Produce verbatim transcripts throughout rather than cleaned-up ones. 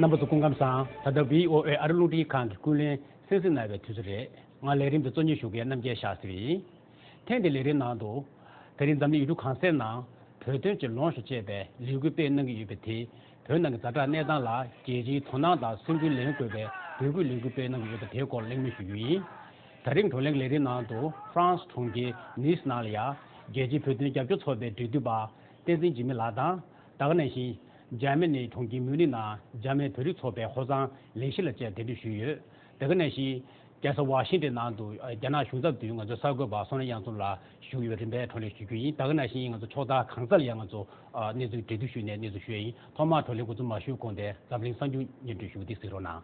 རྣམ་པ་ཚོ་སྐུ་ཁམས་བཟང་། ད་ལྟ་བྷི་ཨོ་ཨེ་ཨ་རི་རླུང་འཕྲིན་ཁང་གི་ཀུན་གླེང་གསན་གཟིགས་གནང་བའི་དུས་ཚོད་རེད། ང་ལས་རིམ་དེ་གཙོ་གཉེར་ཞུ་མཁན་རྣམ་རྒྱལ་ཤཱ་སྟྲི་ཡིན། ཐེངས་འདིའི་ལས་རིམ་ནང་དུ། ད་རིང་འཛམ་གླིང་ཡུལ་གྲུ་གང་སའི་ནང་བོད་དོན་གྱི་ལོངས་སུ་སྤྱད་པའི་ལས་འགུལ་སྤེལ་གནང་གི་ཡོད་པ་དེས། བོད་ནང་གི་ཛ་དྲག་གནས་སྟངས་ལ་རྒྱལ་སྤྱིའི་དོ་སྣང་དང་སེམས་འགུལ་ལེན་དགོས་པའི་འབོད་སྐུལ་ལས་འགུལ་སྤེལ་གནང་གི་ཡོད་པ་དེའི་སྐོར་གླེང་མོལ་ཞུ་རྒྱུ་ཡིན། ད་རིང་བགྲོ་གླེང་ལས་རིམ་ནང་དུ་ཧྥ་རན་སི་གྲོང་ཁྱེར་ནིས་ནང་ལ་ཡང་རྒྱལ་སྤྱིའི་བོད་དོན་རྒྱབ་སྐྱོར་ཚོགས་པའི་འབྲེལ་མཐུད་པ་བསྟན་འཛིན་འཇིགས་མེད་ལགས་དང་། ད་ག་ནང་བཞིན་འཇར་མ་ནིའི་གྲོང་ཁྱེར་མིའུ་ནིག་ནང་འཇར་མན་བོད་རིགས་ཚོགས་པའི་ཧོ་སང་ལེང་ཤི་ལགས་བཅས་གདན་འདྲེན་ཞུས་ཡོད། དེ་ག་ནང་བཞིན་རྒྱལ་ས་ཝ་ཤིང་ཏོན་ནང་དུ་རྒྱ་ནག་གཞུང་ཚབ་དུ་ང་ཚོའི་གསར་འགོད་པ་བསོད་ནམས་གཡང་འཛོམས་ལགས་བཞུགས་ཡོད་པའི་རིམ་པས་བགྲོ་གླེང་ཞུ་རྒྱུ་ཡིན། ད་ག་ནང་བཞིན་ང་ཚོ་ཕྱོགས་མཐའ་གང་སར་ཡང་ང་ཚོ་གནས་ཚུལ་འབྲེལ་མཐུད་ཞུས་ནས་གནས་ཚུལ་ཞུ་ཡ་ཡིན། ཐོག་མར་བགྲོ་གླེང་འགོ་འཛུགས་མ་ཞུས་གོང་དེ་འཛམ་གླིང་གསར་འགྱུར་སྙན་སྒྲོན་ཞུ་གི་འདུག་གཟིགས་རོགས་གནང་།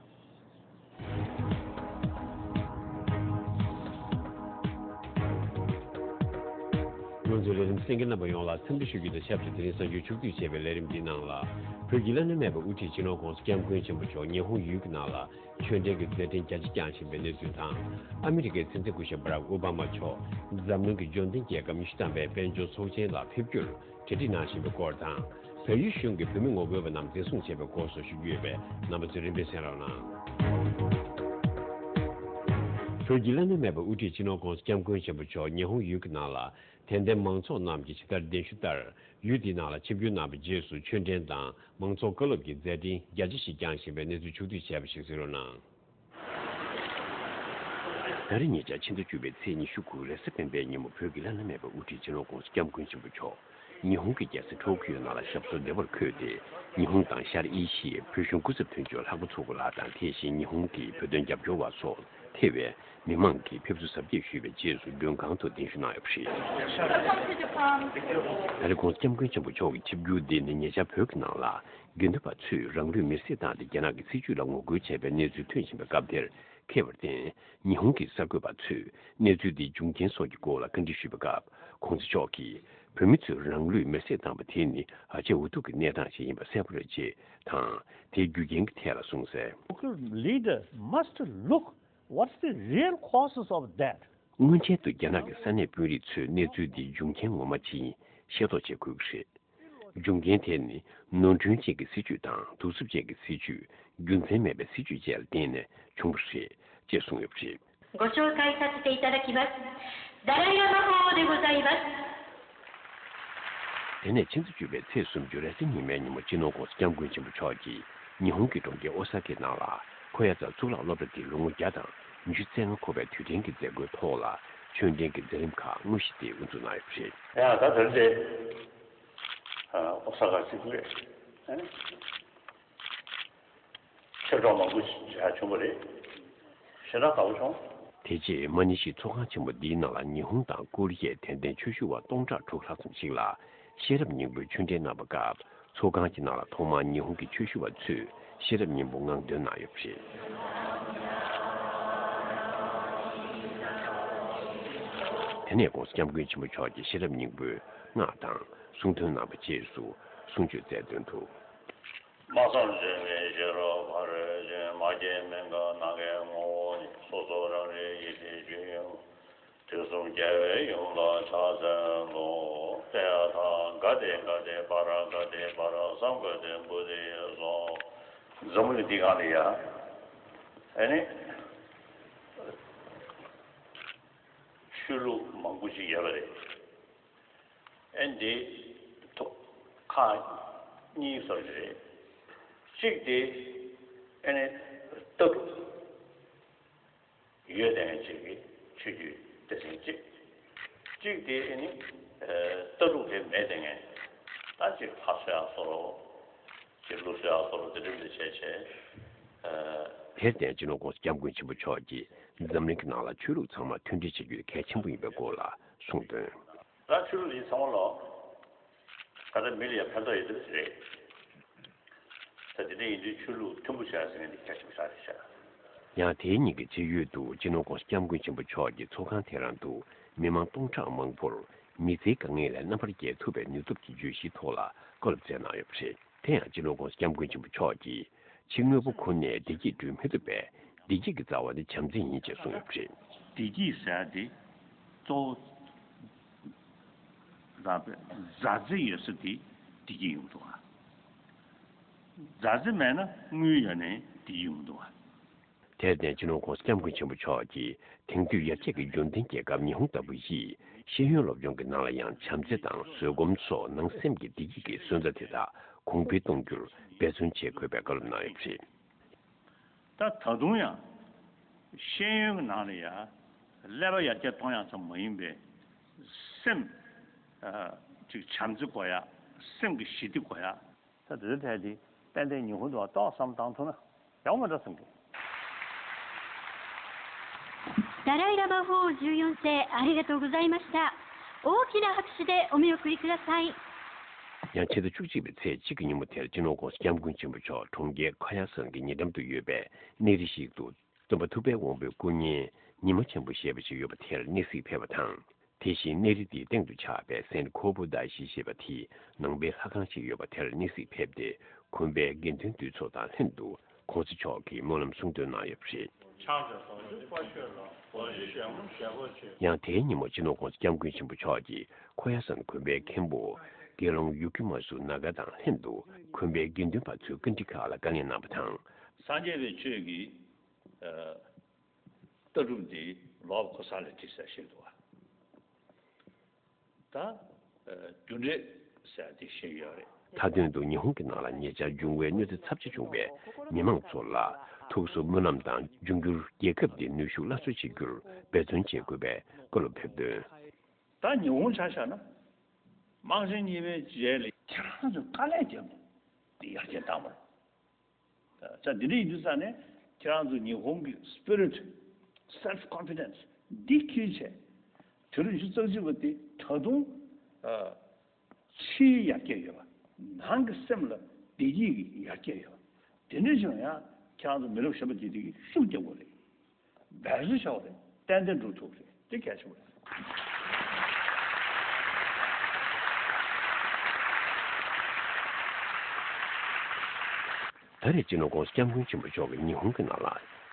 ང་ཚོའི་ལས་རིམ་གསན་མཁན་རྣམ་པ་ཡོངས་ལ་འཚམས་འདྲི་ཞུ་རྒྱུ་དང་ཆབས་ཅིག་དེ་རིང་གསར་འགྱུར་ཕྱོགས་བསྡུས་བྱས་པའི་ལས་རིམ་འདིའི་ནང་ལ། བོད་ཀྱི་བླ་ན་མེད་པའི་དབུ་ཁྲིད་སྤྱི་ནོར་༸གོང་ས་༸སྐྱབས་མགོན་ཆེན་པོ་མཆོག་ཉི་ཧོང་ཡུལ་གྱི་ནང་ལ་ཆོས་འབྲེལ་གྱི་མཛད་འཕྲིན་རྒྱ་ཆེ་བསྐྱངས་བཞིན་པའི་གནས་ཚུལ་དང་། ཨ་མི་རི་ཀའི་སྲིད་འཛིན་སྐུ་ཞབས་བྷ་རག་ཨོ་བྷ་མ་མཆོག་འཛམ་གླིང་གི་འབྱོར་ལྡན་རྒྱལ་ཁབ་ཉི་ཤུ་ཐམ་པའི་དཔལ་འབྱོར་ཚོགས་ཆེན་ལ་ཕེབས་རྒྱུར་གྲ་སྒྲིག་གནང་བཞིན་པའི་སྐོར་དང་། བལ་ཡུལ་གཞུང་གིས་བོད་མི་ངོ་རྒོལ་བ་རྣམས་འཛིན་བཟུང་བྱས་པའི་སྐོར་སོགས་ཞུ་རྒྱུ་ཡོད་པས། རྣམ་པ་ཚོས་རིམ་པས་གསན་རོགས་གནང་། བོད་ཀྱི་བླ་ན་མེད་པའི་དབུ་ཁྲིད་སྤྱི་ནོར་༸གོང་ས་༸སྐྱབས་མགོན་ཆེན་པོ་མཆོག་ཉི་ཧོང་ཡུལ་གྱི་ནང་ལ། དད་ལྡན་མང་ཚོགས་རྣམས་ཀྱིས་ཇི་ལྟར་གདན་ཞུ་ལྟར་ཡུལ་དེའི་ནང་ལ་ཆིབས་བསྒྱུར་གནང་བའི་རྗེས་སུ། ཆོས་འབྲེལ་དང་མང་ཚོགས་བཀའ་སློབ་ཀྱི་མཛད་འཕྲིན་རྒྱ་ཆེ་ཞིག་བསྐྱངས་བཞིན་པའི་གནས་ཚུལ་ཕྱོགས་བསྡུས་བྱས་པ་ཞིག་གཟིགས་རོགས་གནང་། ད་རེས་ཉེ་ཆར་ཕྱི་ཟླ་བཅུ་པའི་ཚེས་ཉི་ཤུ་དགུ་རེས་གཟའ་སྤེན་པའི་ཉིན་མོ། བོད་ཀྱི་བླ་ན་མེད་པའི་དབུ་ཁྲིད་སྤྱི་ནོར་༸གོང་ས་༸སྐྱབས་མགོན་ཆེན་པོ་མཆོག་ཉི་ཧོང་གི་རྒྱལ་ས་ཊོ་ཀིའོ་ནང་ལ་ཞབས་སོར་བདེ་བར་འཁོད་དེ། ཉི་ཧོང་དང་ཤར་ཨེ་ཤི་ཡའི་བོད་གཞུང་སྐུ་ཚབ་དོན་གཅོད་ལྷག་པ་ཚོགས་སྐུ་ལགས་དང་། དེ་བཞིན་ཉི་ཧོང་གི་བོད་དོན་རྒྱབ་སྐྱོར་བ་སོགས་ཐེ་བའི་མི་མང་གིས་ཕེབས་བསུ་གཟབ་རྒྱས་ཞུས་པའི་རྗེས་སུ། མགྲོན་ཁང་དུ་གདན་ཞུ་གནང་ཡོད་པ་རེད། ད་རེས་༸གོང་ས་༸སྐྱབས་མགོན་ཆེན་པོ་མཆོག་གི་ཆིབས་བསྒྱུར་འདི་ནི་ཉེ་ཆར་བོད་ཀྱི་ནང་ལ་དགེ་འདུན་པ་ཚོས་རང་ལུས་མེར་སྲེག་བཏང་སྟེ་རྒྱ་ནག་གི་སྲིད་བྱུས་ལ་ངོ་རྒོལ་བྱས་པའི་གནས་ཚུལ་ཐོན་བཞིན་པའི་སྐབས་དེར། འཁེལ་བར་བརྟེན། ཉི་ཧོང་གི་གསར་འགོད་པ་ཚོས་གནས་ཚུལ་འདིའི་འབྱུང་རྐྱེན་སོགས་ཀྱི་སྐོར་ལ་བཀའ་འདྲི་ཞུས་པའི་སྐབས། ༸གོང་ས་མཆོག་གིས་བོད་མི་ཚོས་རང་ལུས་མེར་སྲེག་བཏང་བ་དེ་ནི་ཧ་ཅང་འུ་ཐུག་གི་གནས་སྟངས་ཤིག་ཡིན་པ་གསལ་པོ་རེད་ཅེས་དང་། དེའི་རྒྱུ་རྐྱེན་གྱི་ཐད་ལ་གསུངས་གསལ། Local leader must look what's the real causes of that. སྔོན་ཆད་དུ་རྒྱ་ནག་གི་ས་གནས་དཔོན་རིགས་ཚོས་གནས་ཚུལ་འདིའི་འབྱུང་རྐྱེན་ངོ་མ་ཅི་ཡིན་ཤེས་རྟོགས་བྱེད་དགོས་ཀྱི་རེད། འབྱུང་རྐྱེན་དེ་ནི་ནོར་འཁྲུལ་ཅན་གྱི་སྲིད་བྱུས་དང་གདུག་རྩུབ་ཅན་གྱི་སྲིད་བྱུས། རྒྱུ་མཚན་མེད་པའི་སྲིད་བྱུས་བཅས་ལ་བརྟེན་ནས་བྱུང་བ་རེད་ཅེས་གསུངས་ཡོད་པ་རེད། ご紹介させていただきます。ダライ・ラマ法王でございます。 དེ་ནས་ཕྱི་ཟླ་བཅུ་པའི་ཚེས་སུམ་ཅུ་རེས་གཟའ་ཉི་མའི་ཉིན་མོ། སྤྱི་ནོར་༸གོང་ས་༸སྐྱབས་མགོན་ཆེན་པོ་མཆོག་གིས་ཉི་ཧོང་གི་གྲོང་ཁྱེར་ཨོ་ས་ཀའི་ནང་ལ་ཁོ་ཡ་ཙ་གཙུག་ལག་སློབ་གྲྭ་དེའི་ལོ་ངོ་བརྒྱ་དང་ཉི་ཤུ་རྩ་ལྔ་འཁོར་བའི་དུས་དྲན་གྱི་མཛད་སྒོའི་ཐོག་ལ་ཆོས་འབྲེལ་གྱི་མཛད་རིམ་ཁག་དངོས་གཞི་དེ་དབུ་འཛུགས་གནང་ཡོད་པ་རེད། ཡང་ད་དེ་རིང་དེ་ཨོ་ས་ཀ་སི་ཁུལ་ཆེ་གྲོགས་མང་པོ་ཞིག་བྱུང་བ་རེད། ཞེ་དྲག་དགའ་པོ་བྱུང་། དེ་རྗེས་མ་ཎི་བཞེས་ཚོགས་ཁང་ཆེན་མོ་འདིའི་ནང་ལ་ཉི་ཧོང་དང་ཀོ་རི་ཡའི་དད་ལྡན་ཆོས་ཞུ་བ་སྟོང་ཕྲག་དྲུག་ལྷག་ཙམ་ཞིག་ལ་ཤེས་རབ་སྙིང་པོའི་ཆོས་འབྲེལ་གནང་བའི་སྐབས། ཚོགས་ཁང་གི་ནང་ལ་ཐོག་མར་ཉི་ཧོང་གི་ཆོས་ཞུ་བ་ཚོས་ཤེས་རབ་སྙིང་པོ་ངང་འདོན་གནང་ཡོད་པ་རེད། དེ་ནས་༸གོང་ས་༸སྐྱབས་མགོན་ཆེན་པོ་མཆོག་གིས་ཤེས་རབ་སྙིང་པོའི་སྔགས་དང་གསུང་འདོན་གནང་བའི་རྗེས་སུ་གསུང་ཆོས་སྩལ་དོན་དུ། སྨྲ་བསམ་བརྗོད་མེད་ཤེས་རབ་ཕ་རོལ་ཕྱིན། མ་སྐྱེས་མི་འགག་ནམ་མཁའི་ངོ་བོ་ཉིད། སོ་སོ་རང་རིག་ཡེ་ཤེས་ཆོས་དབྱིངས། དུས་གསུམ་རྒྱལ་བའི་ཡུམ་ལ་ཕྱག་འཚལ་ལོ། ཏདྱ་ཐཱ། ག་ཏེ་ག་ཏེ་པཱ་ར་ག་ཏེ་པཱ་ར་སཾ་ག་ཏེ་བོ་དྷི་ཡེ་སྭཱ་ཧཱ། འཛམ་བུ་གླིང་འདི་སྒང་ལ་ཡ། ཨ་ནི། ཆོས་ལུགས་མང་པོ་ཞིག་ཡོད་པ་རེད། ཨ་ནི་འདི་ཐོག་ཁག་གཉིས་བཟོ་གི་རེད། གཅིག་དེ་ཨ་ནི་ལྟ་གྲུབ་ཡོད་དེ་ངན་ཅིག་གི་ཆོས་བརྒྱུད་སྡེ་ཚན་གཅིག་གཅིག་དེ་ཨ་ནི་ལྟ་གྲུབ་དེ་མེད་དེ་ངན་ད་ཅིག་ཕར་བཟོ་ཡག་བཟོ་རོགས། ཅིག་ལུགས་སྲོལ་ཨ་ཚོ་རུ་དེ་འདྲ་མི་བྱས་བྱས། དེར་བརྟེན་སྤྱི་ནོར་༸གོང་ས་༸སྐྱབས་མགོན་ཆེན་པོ་མཆོག་གིས་འཛམ་གླིང་གི་ནང་ལ་ཆོས་ལུགས་ཚང་མ་མཐུན་སྒྲིལ་བྱེད་རྒྱུ་གལ་ཆེན་པོ་ཡིན་པའི་སྐོར་ལ་གསུངས་དོན། ད་ཆོས་ལུགས་ཡིན་ཚང་མ་ལོ། ད་ལྟ་མི་ལ་ཡང་ཕན་ཐོགས་ཡོད་དེ་རེད། ད་དེ་འདྲ་ཡིན་དུས་ཆོས་ལུགས་མཐུན་པོ་བྱ་ཟེར་མཁན་དེ་གལ་ཆེན་པོ་ཞིག་རེད་ཤག་ཡང་དེའི་ཉིན་གྱི་སྤྱི་ཡུལ་དུ་སྤྱི་ནོར་༸གོང་ས་༸སྐྱབས་མགོན་ཆེན་པོ་མཆོག་གིས་ཚོགས་ཁང་དེ་རང་དུ་མི་མང་སྟོང་ཕྲག་མང་པོར་མི་ཚེའི་དཀའ་ངལ་ལས་རྣམ་པར་རྒྱལ་ཐུབ་པའི་ནུས་སྟོབས་ཀྱི་བརྗོད་གཞིའི་ཐོག་ལ་བཀའ་སློབ་སྩལ་གནང་ཡོད་པ་རེད། དེ་ཡང་སྤྱི་ནོར་༸གོང་ས་༸སྐྱབས་མགོན་ཆེན་པོ་མཆོག་གིས། ཕྱི་དངོས་པོ་ཁོ་ནས་བདེ་སྐྱིད་བསྐྲུན་མི་ཐུབ་པས། བདེ་སྐྱིད་ཀྱི་རྩ་བ་ནི་བྱམས་བརྩེ་ཡིན་ཅེས་གསུངས་ཡོད་པ་རེད། བདེ་སྐྱིད་ཟེར་ཡ་དེ་གཙོ་བོ་རང་པའི་མཛའ་བརྩེ་ཡོད་ས་དེ་བདེ་སྐྱིད་ཡོང་གི་འདུག་ག་མཛའ་བརྩེ་མེད་ན་དངུལ་ཡོད་ནའི་དེ་ཡོང་མི་འདུག་བ། དེར་བརྟེན་སྤྱི་ནོར་༸གོང་ས་༸སྐྱབས་མགོན་ཆེན་པོ་མཆོག་གིས་དེང་དུས་ཡར་རྒྱས་ཀྱི་འབྱོར་ལྡན་རྒྱལ་ཁབ་ཉི་ཧོང་ལྟ་བུ་ཡིས་ཤེས་ཡོན་སློབ་སྦྱོང་གྱི་ནང་ལ་ཡང་བྱམས་བརྩེ་དང་བཟོད་སྒོམ་སོགས་ནང་སེམས་ཀྱི་བདེ་སྐྱིད་ཀྱི་སོན་རྩ་དེ་དག་གོང་འཕེལ་གཏོང་རྒྱུར་འབད་བརྩོན་བྱེད་དགོས་པའི་བཀའ་སློབ་གནང་ཡོད་པ་རེད། ད་ད་དུང་ཡང་ཤེས་ཡོན་གྱི་ནང་ལ་ཡང་ཀླད་པ་ཡར་རྒྱས་གཏོང་ཡག་ཙམ་མ་ཡིན་པའི་སེམས་ཨ་ཅིག་བྱམས་བརྩེ་དགོས་ཡག་སེམས་ཀྱི་ཞི་བདེ་དགོས་ཡག་ད་དེ་ཚོ་ཐད་དེ་ཏན་ཏན་ཉི་ཧོང་དུ་ཏོག་ཙམ་བཏང་ཐུབ་ན་ཡག་མ་འདྲ་བསམ་གི། ダライ・ラマ法王じゅうよん世、ありがとうございました。大きな拍手でお見送りください。 ཡང་ཕྱི་ཟླ་བཅུ་གཅིག་པའི་ཚེས་གཅིག་གི་ཉིན་མོ་དེར་སྤྱི་ནོར་༸གོང་ས་༸སྐྱབས་མགོན་ཆེན་པོ་མཆོག་གྲོང་ཁྱེར་ཁ་ཡ་སན་གྱི་ཉེ་འགྲམ་དུ་ཡོད་པའི་གནས་རི་ཞིག་ཏུ་སྟོན་པ་ཐུབ་པའི་དབང་པོའི་སྐུ་བརྙན་ཉི་མ་ཆེན་པོ་ཞེས་པ་ཞིག་ཡོད་པ་དེར་གནས་གཟིགས་ཕེབས་པ་དང་། དེ་བཞིན་གནས་རི་དེའི་སྟེང་དུ་ཆགས་པའི་སེན་ཁོ་བུ་དཱ་ཤི་ཞེས་པ་དེའི་ནང་པའི་ལྷ་ཁང་ཞིག་ཡོད་པ་དེར་གནས་གཟིགས་ཕེབས་ཏེ། དགོན་པའི་དགེ་འདུན་འདུས་ཚོགས་དང་ལྷན་དུ་༸གོང་ས་མཆོག་གིས་སྨོན་ལམ་གསུང་འདོན་གནང་ཡོད་པ་རེད། ཡང་དེའི་ཉིན་མོ་སྤྱི་ནོར་༸གོང་ས་༸སྐྱབས་མགོན་ཆེན་པོ་མཆོག་གིས་ཁོ་ཡ་སན་དགོན་པའི་མཁན་པོ་དགེ་སློང་ཡུ་ཀི་མ་སུ་ན་ག་དང་ལྷན་དུ་དགོན་པའི་དགེ་འདུན་པ་ཚོའི་བཀའ་འདྲི་ཁག་ལ་བཀའ་ལན་གནང་བ་དང་། སངས་རྒྱས་པའི་ཆོས་ཀྱི་ཨ་ལྟ་གྲུབ་འདི་ལོ་ཁོ་ས་ལ་བྲིས་ས་ཞིག་འདུག་བ། ད་རྒྱུ་འབྲས་ཟེར་དེ་ཤེས་ཡོད་རེད། མཐའ་དོན་དུ་ཉི་ཧོང་གི་ནང་ལ་ཉེ་ཆར་འབྱུང་བའི་གནོད་འཚེ་ཚབས་ཆེ་བྱུང་བའི་མི་མང་ཚོ་ལ་ཐུགས་གསོ་སྨོན་ལམ་དང་། འབྱུང་འགྱུར་རྒྱལ་ཁབ་འདི་ནུས་ཤུགས་སླར་གསོ་བྱེད་རྒྱུར་འབད་བརྩོན་བྱེད་དགོས་པའི་བཀའ་སློབ་ཕེབས་དོན། ད་ཉི་ཧོང་ཆ་བཞག་ན་དམངས་ཆེན་གཉིས་པའི་རྗེས་ལ་ཁྱེད་རང་ཚོས་དཀའ་ལས་བརྒྱབ་ནས་འདི་ཡར་རྒྱས་བཏང་བ་རེད། ད་འདི་འདྲ་ཡིན་དུས་ཙང་ནས་ཁྱེད་རང་ཚོ་ཉི་ཧོང་གི་spirit, self confidence འདི་འཁྱེར་བྱས། དུས་རབས་ཉི་ཤུ་རྩ་གཅིག་པ་འདི་ད་དུང་ཨ་ཕྱིའི་ཡར་རྒྱས་ཡོད་པ། ནང་གི་སེམས་ལ་བདེ་སྐྱིད་ཀྱི་ཡར་རྒྱས་ཡོད་པ། དེ་འདྲ་བྱུང་ཡང་ཁྱེད་རང་ཚོ་མི་རབས་གཞོན་པ་དེ་དེ་གི་ཤུགས་རྒྱག་དགོས་རེད། འབད་བརྩོན་བྱ་བ་རེད། ཏན་ཏན་འགྲུབ་ཐུབ་རེད། དེ་གལ་ཆེན་པོ་རེད། ད་རེས་སྤྱི་ནོར་༸གོང་ས་༸སྐྱབས་མགོན་ཆེན་པོ་མཆོག་གིས་ཉི་ཧོང་གི་ནང་ལ་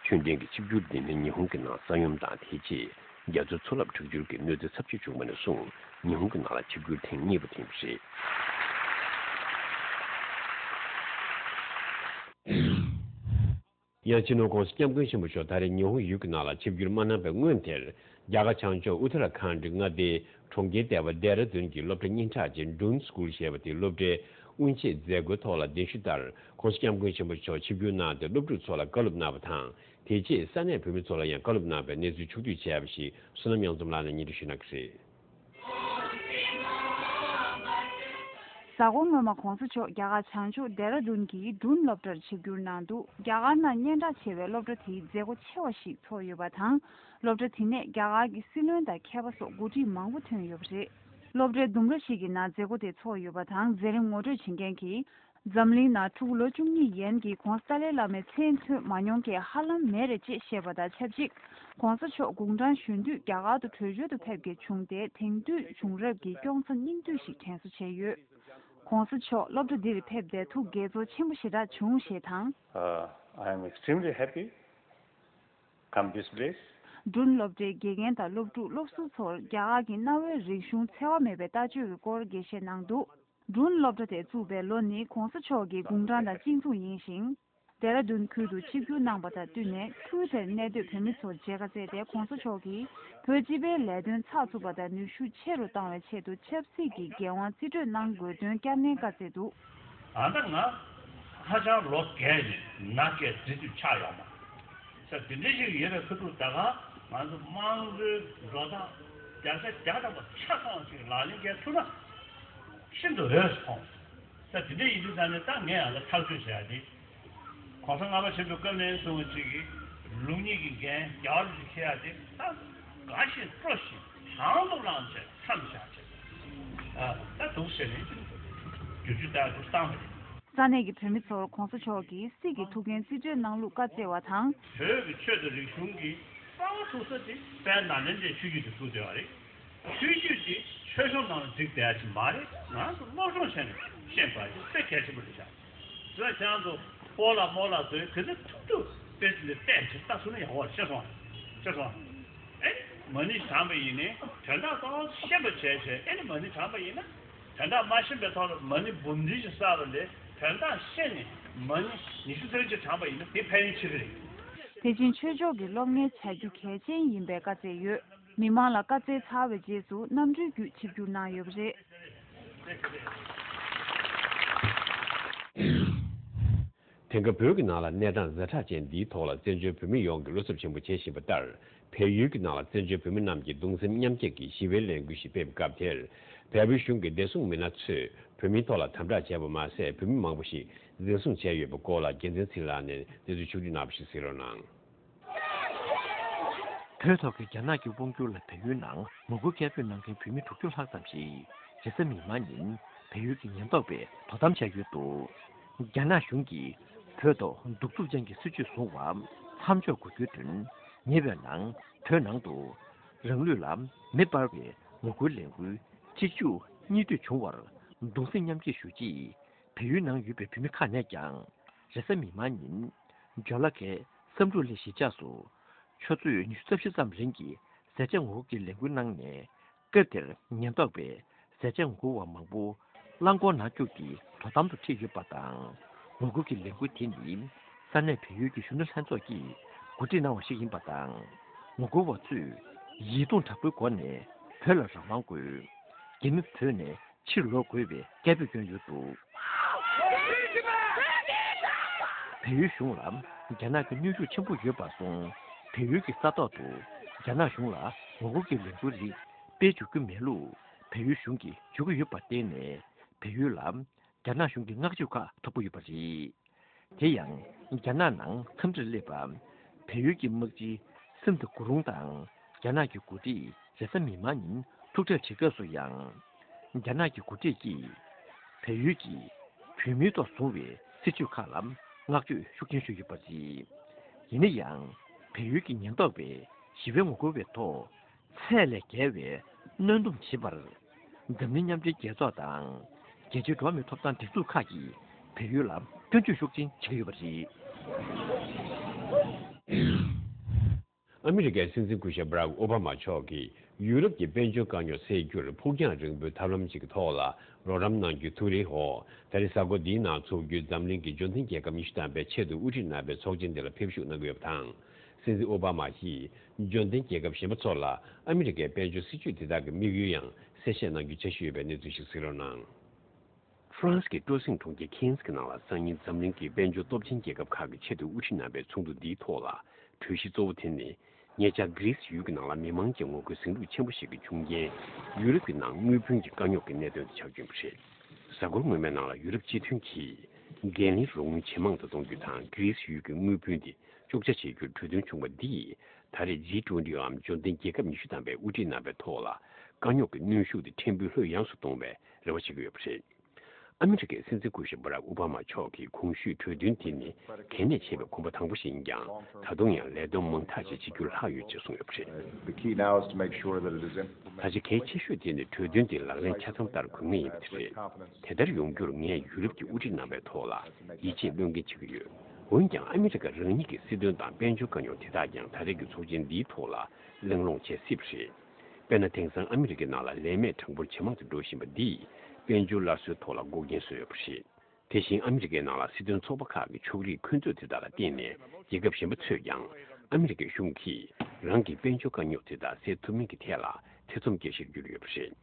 ཆོས་ལྡན་གྱི་ཆིབས་བསྒྱུར་འདི་ནི་ཉི་ཧོང་གི་ནང་ས་ཡོམ་དང་། དེ་རྗེས་རྒྱ་མཚོ་མཚོ་རླབས་དྲག་འགྱུར་གྱི་གནོད་འཚེ་ཚབས་ཆེ་བྱུང་བ་ནས་བཟུང་ཉི་ཧོང་གི་ནང་ལ་ཆིབས་བསྒྱུར་ཐེངས་གཉིས་པ་དེ་ཡིན་པ་རེད། ཡང་སྤྱི་ནོར་༸གོང་ས་༸སྐྱབས་མགོན་ཆེན་པོ་མཆོག་ད་རེས་ཉི་ཧོང་ཡུལ་གྱི་ནང་ལ་ཆིབས་བསྒྱུར་མ་གནང་བའི་སྔོན་དེར། རྒྱ་གར་བྱང་ཕྱོགས་ཨུ་ཏ་ར་ཁཱན་ཌི་མངའ་སྡེའི་གྲོང་ཁྱེར་ལྟེ་བ་ལྡེ་ར་ལྡུན་གྱི་སློབ་གྲྭ་སྙན་གྲགས་ཅན་ཌྲོན་སྐུལ་ཞེས་པ་དེའི་སློབ་གྲྭའི་དབུ་འབྱེད་མཛད་སྒོའི་ཐོག་ལ་གདན་ཞུ་ལྟར་༸གོང་ས་༸སྐྱབས་མགོན་ཆེན་པོ་མཆོག་ཆིབས་བསྒྱུར་གནང་སྟེ་སློབ་ཕྲུག་ཚོ་ལ་བཀའ་སློབ་གནང་བ་དང་། དེ་རྗེས་ས་གནས་བོད་མི་ཚོ་ལ་ཡང་བཀའ་སློབ་གནང་བའི་གནས་ཚུལ་ཕྱོགས་བསྡུས་བྱས་པ་ཞིག་བསོད་ནམས་དབྱངས་འཛོམས་ལགས་ནས་སྙན་སྒྲོན་ཞུ་གནང་གི་རེད། གཟའ་འཁོར་སྔོན་མ་༸གོང་ས་མཆོག་རྒྱ་གར་བྱང་ཕྱོགས་ལྡེ་ར་ལྡུན་གྱི་ཌྲོན་སློབ་གྲྭར་ཆིབས་བསྒྱུར་གནང་འདུག་རྒྱ་གར་ནང་སྙན་གྲགས་ཆེ་བའི་སློབ་གྲྭ་དེའི་མཛད་སྒོ་ཆེ་བ་ཞིག་ཚོགས་ཡོད་པ་དང་། སློབ་གྲྭ་དེ་ནས་རྒྱ་གར་གྱི་སྲིད་བློན་དང་མཁས་པ་སོགས་འགོ་ཁྲིད་མང་པོ་ཐོན་ཡོད་པ་རེད། སློབ་གྲྭའི་ལྡུམ་ར་ཞིག་གི་ནང་མཛད་སྒོ་དེ་ཚོགས་ཡོད་པ་དང་། མཛད་རིམ་ངོ་སྤྲོད་བྱེད་མཁན་གྱིས། འཛམ་གླིང་ནང་ཕྲུ་གུ་ལོ་བཅུ་གཉིས་ཡན་གྱིས་༸གོང་ས་ཏཱ་ལའི་བླ་མའི་མཚན་ཐོས་མ་མྱོང་མཁན་ཧ་ལམ་མེད་རེད་ཅེས་བཤད་པ་དང་ཆབས་ཅིག ༸གོང་ས་མཆོག་དགུང་གྲངས་གཞོན་དུས་རྒྱ་གར་དུ་བྲོས་བྱོལ་དུ་ཕེབས་མཁན་བྱུང་སྟེ། དེང་དུས་བྱུང་རབས་ཀྱི་སྐྱོང་ཚ་སྙིང་བསྡུས་ཤིག་དྲན་གསོ་བྱས་ཡོད། ༸གོང་ས་མཆོག་སློབ་གྲྭ་འདིར་ཕེབས་ཏེ་ཐུགས་དགྱེས་ཚོར་ཆེན་པོ་ཞེ་དྲག་བྱུང་ཞེས་དང་། Uh, I am extremely happy come this place. ཌྲོན་སློབ་གྲྭའི་དགེ་རྒན་དང་སློབ་ཕྲུག་སློབ་ཟུར་ཚོར་རྒྱ་གར་གྱི་གནའ་བོའི་རིག་གཞུང་འཚེ་བ་མེད་པའི་ལྟ་སྤྱོད་ཀྱི་སྐོར་འགྲེལ་བཤད་གནང་འདུག་ཌྲོན་སློབ་གྲྭ་དེ་བཙུགས་པའི་ལོ་ནི་༸གོང་ས་མཆོག་གི་དགུང་གྲངས་དང་གཅིག་མཚུངས་ཡིན་ཞིང་། ལྡེ་ར་ལྡུན་ཁུལ་དུ་ཆིབས་བསྒྱུར་གནང་བ་དང་བསྟུན་ནས། ཁུལ་དེར་གནས་སྡོད་བོད་མི་ཚོར་མཇལ་ཁ་བསྩལ་ཏེ། ༸གོང་ས་མཆོག་གིས་བོད་སྤྱི་པའི་ལས་དོན་ཚགས་ཚུད་པ་དང་ནུས་ཤུགས་ཆེ་རུ་བཏང་བའི་ཆེད་དུ་ཆབ་སྲིད་ཀྱི་འགན་དབང་རྩིས་སྤྲོད་གནང་དགོས་དོན་བསྐྱར་ནན་བཀའ་སྩལ་འདུག་ད་ལྟ་ང་ཧ་ཅང་ལོ་རྒས་ནས་ན་རྒས་མཛེས་སྡུག་ཆགས་ཡོང་བ། ས་དེ་འདྲ་ཞིག་ཡོད་པའི་ཁ་ཐུག་ད་ག་ང་ཚོ་དམངས་གཙོའི་འགྲོ་སྟངས་བརྒྱ་ཆ་བརྒྱ་ཐམ་པ་ཆ་ཚང་ཞིག་ལག་ལེན་འཁེལ་ཐུབ་ན་ཤིན་ཏུ་འོས་སུ་མཐོང་། ས་དེ་འདྲ་ཡིན་དུས་ཙང་ནས་ད་ངས་ཡང་ལ་ཐག་གཅོད་བྱས་ཏེ། ༸གོང་ས་ལྔ་པ་ཆེན་པོའི་བཀའ་ལན་གསུང་བ་གཅིག་གིས་ལུགས་གཉིས་ཀྱི་འགན་རྒྱལ་བ་རིན་པོ་ཆེ་ཁྱེར་ཡག་དེ་ད་དགའ་བཞིན་སྤྲོ་བཞིན་དང་དུ་བླངས་བྱས་མཚམས་བཞག་བྱས། ཨ་ད་འདུག་ཟེར་ནས་བསྒྱུར་བཅོས་ལྟར་དུ་བཏང་བ་རེད། ས་གནས་ཀྱི་བོད་མི་ཚོར་༸གོང་ས་མཆོག་གིས་སྲིད་ཀྱི་ཐུགས་འགན་རྩིས་སྤྲོད་གནང་ལུགས་བཀའ་སྩལ་བ་དང་། བོད་ཀྱི་ཆོས་དང་རིག་གཞུང་གི་རྩ་བ་ཐུག་ས་དེ་དཔལ་ནཱ་ལེནྡྲའི་ཆོས་བརྒྱུད་དུ་ཐུག་བསྡད་པ་རེད། ཆོས་བརྒྱུད་དེ་ཆོས་གཞུང་ནང་ལ་འཛིང་བསྡད་ཡ་ཅིག་མ་རེད། ང་ཚོ་སློབ་སྦྱོང་བྱས་ནས་ཤེས་དགོས་ཡ་དེ་དཔེ་གལ་ཆེན་པོ་རེད་ཤག་དེ་ལ་ཁྱེད་རང་ཚོ་སྤོ་ལགས་རྨོ་ལགས་ཚོས་ག་ཚོད་ཐུབ་ཐུབ་དཔེ་དེ་འདྲ་བལྟས་བྱས་ལྟ་ཐུབ་ན་ཡག་པོ་རེད། ཤེས་སོང་ཨ། ཤེས་སོང་ཨ། ཨེ་ནི་མ་ཎི་བགྲངས་པ་ཡིན་ནའི་དོན་དག་ཏོག་ཙམ་ཤེས་པ་བྱས་བྱས། ཨེ་ནི་མ་ཎི་བགྲངས་པ་ཡིན་ན། དོན་དག་མ་ཤེས་པའི་ཐོག་ལ་མ་ཎི་འབུམ་འཛིན་ཞིག་བསགས་པ་ལས། དོན་དག་ཤེས་ནས་མ་ཎི་ཉི་ཤུ་རྩ་གཅིག་བགྲངས་པ་ཡིན་ན་དེ་ཕན་ཡོན་ཆེ་གི་རེད། དེ་བཞིན་ཆོས་ཕྱོགས་ཀྱི་སློབ་གཉེར་བྱ་རྒྱུ་གལ་ཆེན་ཡིན་པའི་བཀའ་སྩལ་ཡོད། མི་མང་ལ་བཀའ་སྩལ་ཚར་བའི་རྗེས་སུ་གནམ་གྲུའི་བརྒྱུད་ཆིབས་བསྒྱུར་གནང་ཡོད་པ་རེད། དེང་སྐབས་བོད་ཀྱི་ནང་ལ་གནས་སྟངས་ཛ་དྲག་ཅན་འདིའི་ཐོག་ལ་བཙན་བྱོལ་བོད་མི་ཡོངས་ཀྱིས་བློ་འཚབ་ཆེན་པོ་བྱེད་བཞིན་པ་ལྟར། བལ་ཡུལ་གྱི་ནང་ལ་བཙན་བྱོལ་བོད་མི་རྣམས་ཀྱིས་གདུང་སེམས་མཉམ་སྐྱེད་ཀྱིས་ཞི་བའི་ལས་འགུལ་ཞིག་སྤེལ་བའི་སྐབས་དེར། བལ་པོའི་གཞུང་གི་བདེ་སྲུང་མི་སྣ་ཚོས་བོད་མིའི་ཐོག་ལ་དམ་དྲག་བྱས་པ་མ་ཟད། བོད་མི་མང་པོ་ཞིག་འཛིན་བཟུང་བྱས་ཡོད་པའི་སྐོར་ལ་རྒྱལ་མཚན་ཚེ་རིང་ལགས་ནས་གནས་ཚུལ་ཕྱོགས་བསྒྲིགས་གནང་བ་ཞིག་གཟིགས་རོགས་གནང་། བོད་ཐོག་གི་རྒྱ་ནག་གི་དབང་བསྒྱུར་ལ་བལ་ཡུལ་ནང་ངོ་རྒོལ་སྐད་འབོད་གནང་མཁན་བོད་མི་དྲུག་ཅུ་ལྷག་ཙམ་ཞིག་རེས་གཟའ་མིག་དམར་ཉིན་བལ་ཡུལ་གྱི་ཉེན་རྟོག་པས་དོ་དམ་བྱས་ཡོད་འདུག་རྒྱ་ནག་གཞུང་གིས་བོད་ཐོག་གདུག་རྩུབ་ཅན་གྱི་སྲིད་བྱུས་བཟུང་བ་མཚམས་འཇོག་དགོས་རྒྱུའི་དོན། ཉེ་བའི་ནང་བོད་ནང་དུ་རང་ལུས་ལ་མེ་སྤར་བའི་ངོ་རྒོལ་ལས་འགུལ་གཅིག་མཇུག་གཉིས་མཐུད་བྱུང་བར་གདུང་སེམས་མཉམ་སྐྱེད་ཞུ་ཆེད། བལ་ཡུལ་ནང་ཡོད་པའི་བོད་མི་ཁག་ནས་ཀྱང་། རེས་གཟའ་མིག་དམར་ཉིན། ཇོ་ལ་ཁའི་བསམ་གྲུབ་གླིང་གཞིས་ཆགས་སུ། ཆུ་ཚོད་ཉི་ཤུ་རྩ་བཞི་ཙམ་རིང་གི་ཟས་བཅད་ངོ་རྒོལ་གྱི་ལས་འགུལ་གནང་ནས། སྐབས་དེར་ཉེན་རྟོག་པས་ཟས་བཅད་ངོ་རྒོལ་བ་མང་པོ་རླངས་འཁོར་ནང་བཅུག་སྟེ་དོ་དམ་དུ་ཁྲིད་ཡོད་པ་དང་། ངོ་རྒོལ་གྱི་ལས་འགུལ་དེ་ནི། ས་གནས་བལ་ཡུལ་གྱི་གཞོན་ནུ་ལྷན་ཚོགས་ཀྱིས་གོ་སྒྲིག་གནང་བ་ཞིག་ཡིན་པ་དང་། ངོ་རྒོལ་བ་ཚོས་ཡིད་གདུང་དྲག་པོའི་སྒོ་ནས་བོད་ལ་རང་དབང་དགོས། རྒྱ་མི་བོད་ནས། ཕྱིར་ལོག་དགོས་པའི་སྐད་འབོད་བསྐྱོན་ཡོད་འདུག་བལ་ཡུལ་གཞུང་ལ་རྒྱ་ནག་གི་གནོན་ཤུགས་ཆེན་པོ་ཡོད་པར་སོང་། བལ་ཡུལ་གྱི་ས་ཐོག་ཏུ་རྒྱ་ནག་གཞུང་ལ་ངོ་རྒོལ་གྱི་ལས་འགུལ་རིགས་སྤེལ་འཇུག་རྒྱུ་མེད་ལུགས་བལ་ཡུལ་གཞུང་གིས་བརྗོད་ཀྱི་ཡོད་པར་བརྟེན་ནས། བལ་ཡུལ་ལ་རྒྱ་ནག་གཞུང་གི་བསྔགས་བརྗོད་ཁག་ཐོབ་ཀྱི་ཡོད་པ་རེད། དེ་ཡང་རྒྱ་ནག་ནང་འཚམས་འདྲིར་སླེབས་པ། བལ་ཡུལ་གྱི་དམག་སྤྱི་སིན་ཐི་གུ་རུང་དང་རྒྱ་ནག་གི་འགོ་ཁྲིད་རེས་གཟའ་མིག་དམར་ཉིན་ཐུག་འཕྲད་བྱེད་སྐབས་སུ་ཡང་། རྒྱ་ནག་གི་འགོ་ཁྲིད་ཀྱིས་བལ་ཡུལ་གྱིས་བོད་མིའི་ཐོག་བཟུང་བའི་སྲིད་བྱུས་ཁག་ལ་བསྔགས་བརྗོད་ཤུགས་ཆེན་ཞུས་ཡོད་པ་རེད། ཡིན་ན་ཡང་། བལ་ཡུལ་གྱི་ཉེན་རྟོག་པས་ཞི་བའི་ངོ་རྒོལ་བའི་ཐོག་ཚད་ལས་བརྒལ་བའི་གནོན་སྡོམ་བྱེད་པར། འཛམ་གླིང་མཉམ་འབྲེལ་རྒྱལ་ཚོགས་དང་། རྒྱལ་སྤྱིའི་འགྲོ་བ་མིའི་ཐོབ་ཐང་སྒྲིག་འཛུགས་ཁག་གིས་བལ་ཡུལ་ལ་སྐྱོན་བརྗོད་ཤུགས་ཆེན་བྱེད་ཀྱི་ཡོད་པ་རེད། ཨ་མི་རི་ཀའི་སྲིད་འཛིན་སྐུ་ཞབས་སྦ་རག་ཨོ་བྷ་མ་མཆོག་གིས་ཡུ་རོབ་ཀྱི་དཔལ་འབྱོར་དཀའ་རྙོག་སེལ་རྒྱུར་ཕུགས་རྒྱང་རིང་པོའི་ཐབས་ལམ་ཞིག་གི་ཐོག་ལ་རོགས་རམ་གནང་རྒྱུའི་ཐུགས་རེའི་འོག་ད་རེས་གཟའ་འཁོར་འདིའི་ནང་འཚོགས་རྒྱུའི་འཛམ་གླིང་གི་འབྱོར་ལྡན་རྒྱལ་ཁབ་ཉི་ཤུ་ཐམ་པའི་ཆེད་དུ་དབུ་ཁྲིད་གནང་བའི་ཚོགས་ཆེན་འདི་ལ་ཕེབས་ཞུགས་གནང་གི་ཡོད་པ་དང་། སྲིད་འཛིན་ཨོ་བྷ་མ་ཡིས་འབྱོར་ལྡན་རྒྱལ་ཁབ་གཞན་པ་ཚོ་ལ་ཨ་མི་རི་ཀའི་དཔལ་འབྱོར་སྲིད་ཇུས་དེ་དག་གི་དམིགས་ཡུལ་ཡང་གསལ་བཤད་གནང་རྒྱུའི་འཆར་གཞི་ཡོད་པའི་གནས་ཚུལ་ཞིག་གཟིགས་རོགས་གནང་། ཧྥ་རན་སི་གི་སྤྲོ་གསེང་གྲོང་ཁྱེར་ཁེན་སི་གི་ནང་ལ་སང་ཉིན་འཛམ་གླིང་གི་དཔལ་འབྱོར་སྟོབས་ཆེན་རྒྱལ་ཁབ་ཁག་གི་ཆེད་དུ་དབུ་ཁྲིད་གནང་བའི་ཚོགས་འདུ་འདིའི་ཐོག་ལ་གྲོས་གཞི་གཙོ་བོ་དེ་ནི། ཉེ་ཆར་གྷི་རི་སི་ཡུལ་གྱི་ནང་ལ་མི་མང་གྱི་ངོ་རྒོལ་ཟིང་འཁྲུག་ཆེན་པོ་ཞིག་གི་བྱུང་རྐྱེན་ཡུ་རོབ་ཀྱི་ནང་དངུལ་བུན་གྱི་དཀའ་རྙོག་གི་གནད་དོན་དེ་ཆགས་ཀྱི་ཡོད་པ་རེད། གཟའ་འཁོར་སྔོན་མའི་ནང་ལ་ཡུ་རོབ་སྤྱི་མཐུན་གྱིས་འགན་ལེན་རོགས་དངུལ་ཇེ་མང་དུ་གཏོང་རྒྱུ་དང་གྷི་རི་སི་ཡུལ་གྱི་དངུལ་བུན་དེ་གཅོག་ཆ་བྱེད་རྒྱུར་གྲོས་མཐུན་བྱུང་བ་འདིས་ད་རེས་ཇི་ཊུ་ཝེན་ཊི་འམ་འབྱོར་ལྡན་རྒྱལ་ཁབ་ཉི་ཤུ་ཐམ་པའི་དབུ་ཁྲིད་རྣམ་པའི་ཐོག་ལ་དཀའ་རྙོག་གི་གནོན་ཤུགས་དེ་ཕྲན་བུ་ལྷོད་ཡངས་སུ་གཏོང་བའི་རེ་བ་བྱེད་ཀྱི་ཡོད་པ་རེད། ཨ་མི་རི་ཀའི་སྲིད་འཛིན་སྐུ་ཞབས་སྦ་རག་ཨོ་བྷ་མ་མཆོག་གིས་གོང་ཞུས་གྲོས་མཐུན་དེ་ནི་གལ་གནད་ཆེ་བའི་གོམ་པ་དང་པོ་ཞིག་ཡིན་ཀྱང་། ད་དུང་ཡང་ལས་དོན་མང་དག་ཅིག་བྱེད་རྒྱུ་ལྷག་ཡོད་ཅེས་གསུངས་ཡོད་པ་རེད། The key now is to make sure that it is implemented. ད་ཆ་གལ་ཆེ་ཤོས་དེ་ནི་གྲོས་མཐུན་དེ་ལག་ལེན་ཆ་ཚང་ལྟར་འགོད་ངེས་ཡིན་པ་དེ་རེད། དེ་ལྟར་ཡོང་རྒྱུར་ངས་ཡུ་རོབ་ཀྱི་དབུ་ཁྲིད་རྣམ་པའི་ཐོག་ལ་ཡིད་ཆེས་བློས་འགེལ་བྱེད་ཀྱི་ཡོད། འོན་ཀྱང་ཨ་མི་རི་ཀ་རང་ཉིད་ཀྱི་སྲིད་དོན་དང་དཔལ་འབྱོར་དཀའ་རྙོག་དེ་དག་ཀྱང་ད་རེས་ཀྱི་ཚོགས་ཆེན་འདིའི་ཐོག་ལ་གླེང་སློང་བྱེད་སྲིད་པ་རེད། དཔེར་ན། དེང་སང་ཨ་མི་རི་ཀའི་ནང་ལ་ལས་མེད་གྲངས་འབོར་ཇེ་མང་དུ་འགྲོ་བཞིན་པ་འདིས་དཔལ་འབྱོར་སླར་གསོའི་ཐོག་ལ་འགོག་རྐྱེན་བཟོས་ཡོད་པ་རེད། དེ་བཞིན་ཨ་མི་རི་ཀའི་ནང་ལ་སྲིད་དོན་ཚོགས་པ་ཁག་གི་ཕྱོགས་རིས་འཁོན་རྩོད་དེ་དག་ལ་བརྟེན་ནས་རྒྱལ་ཁབ་གཞན་པ་ཚོས་ཀྱང་ཨ་མི་རི་ཀའི་གཞུང་གིས་རང་གི་དཔལ་འབྱོར་དཀའ་རྙོག་དེ་དག་སེལ་ཐུབ་མིན་གྱི་ཐད་ལ་ཐེ་ཚོམ་སྐྱེ་གཞིར་གྱུར་ཡོད་པ་རེད།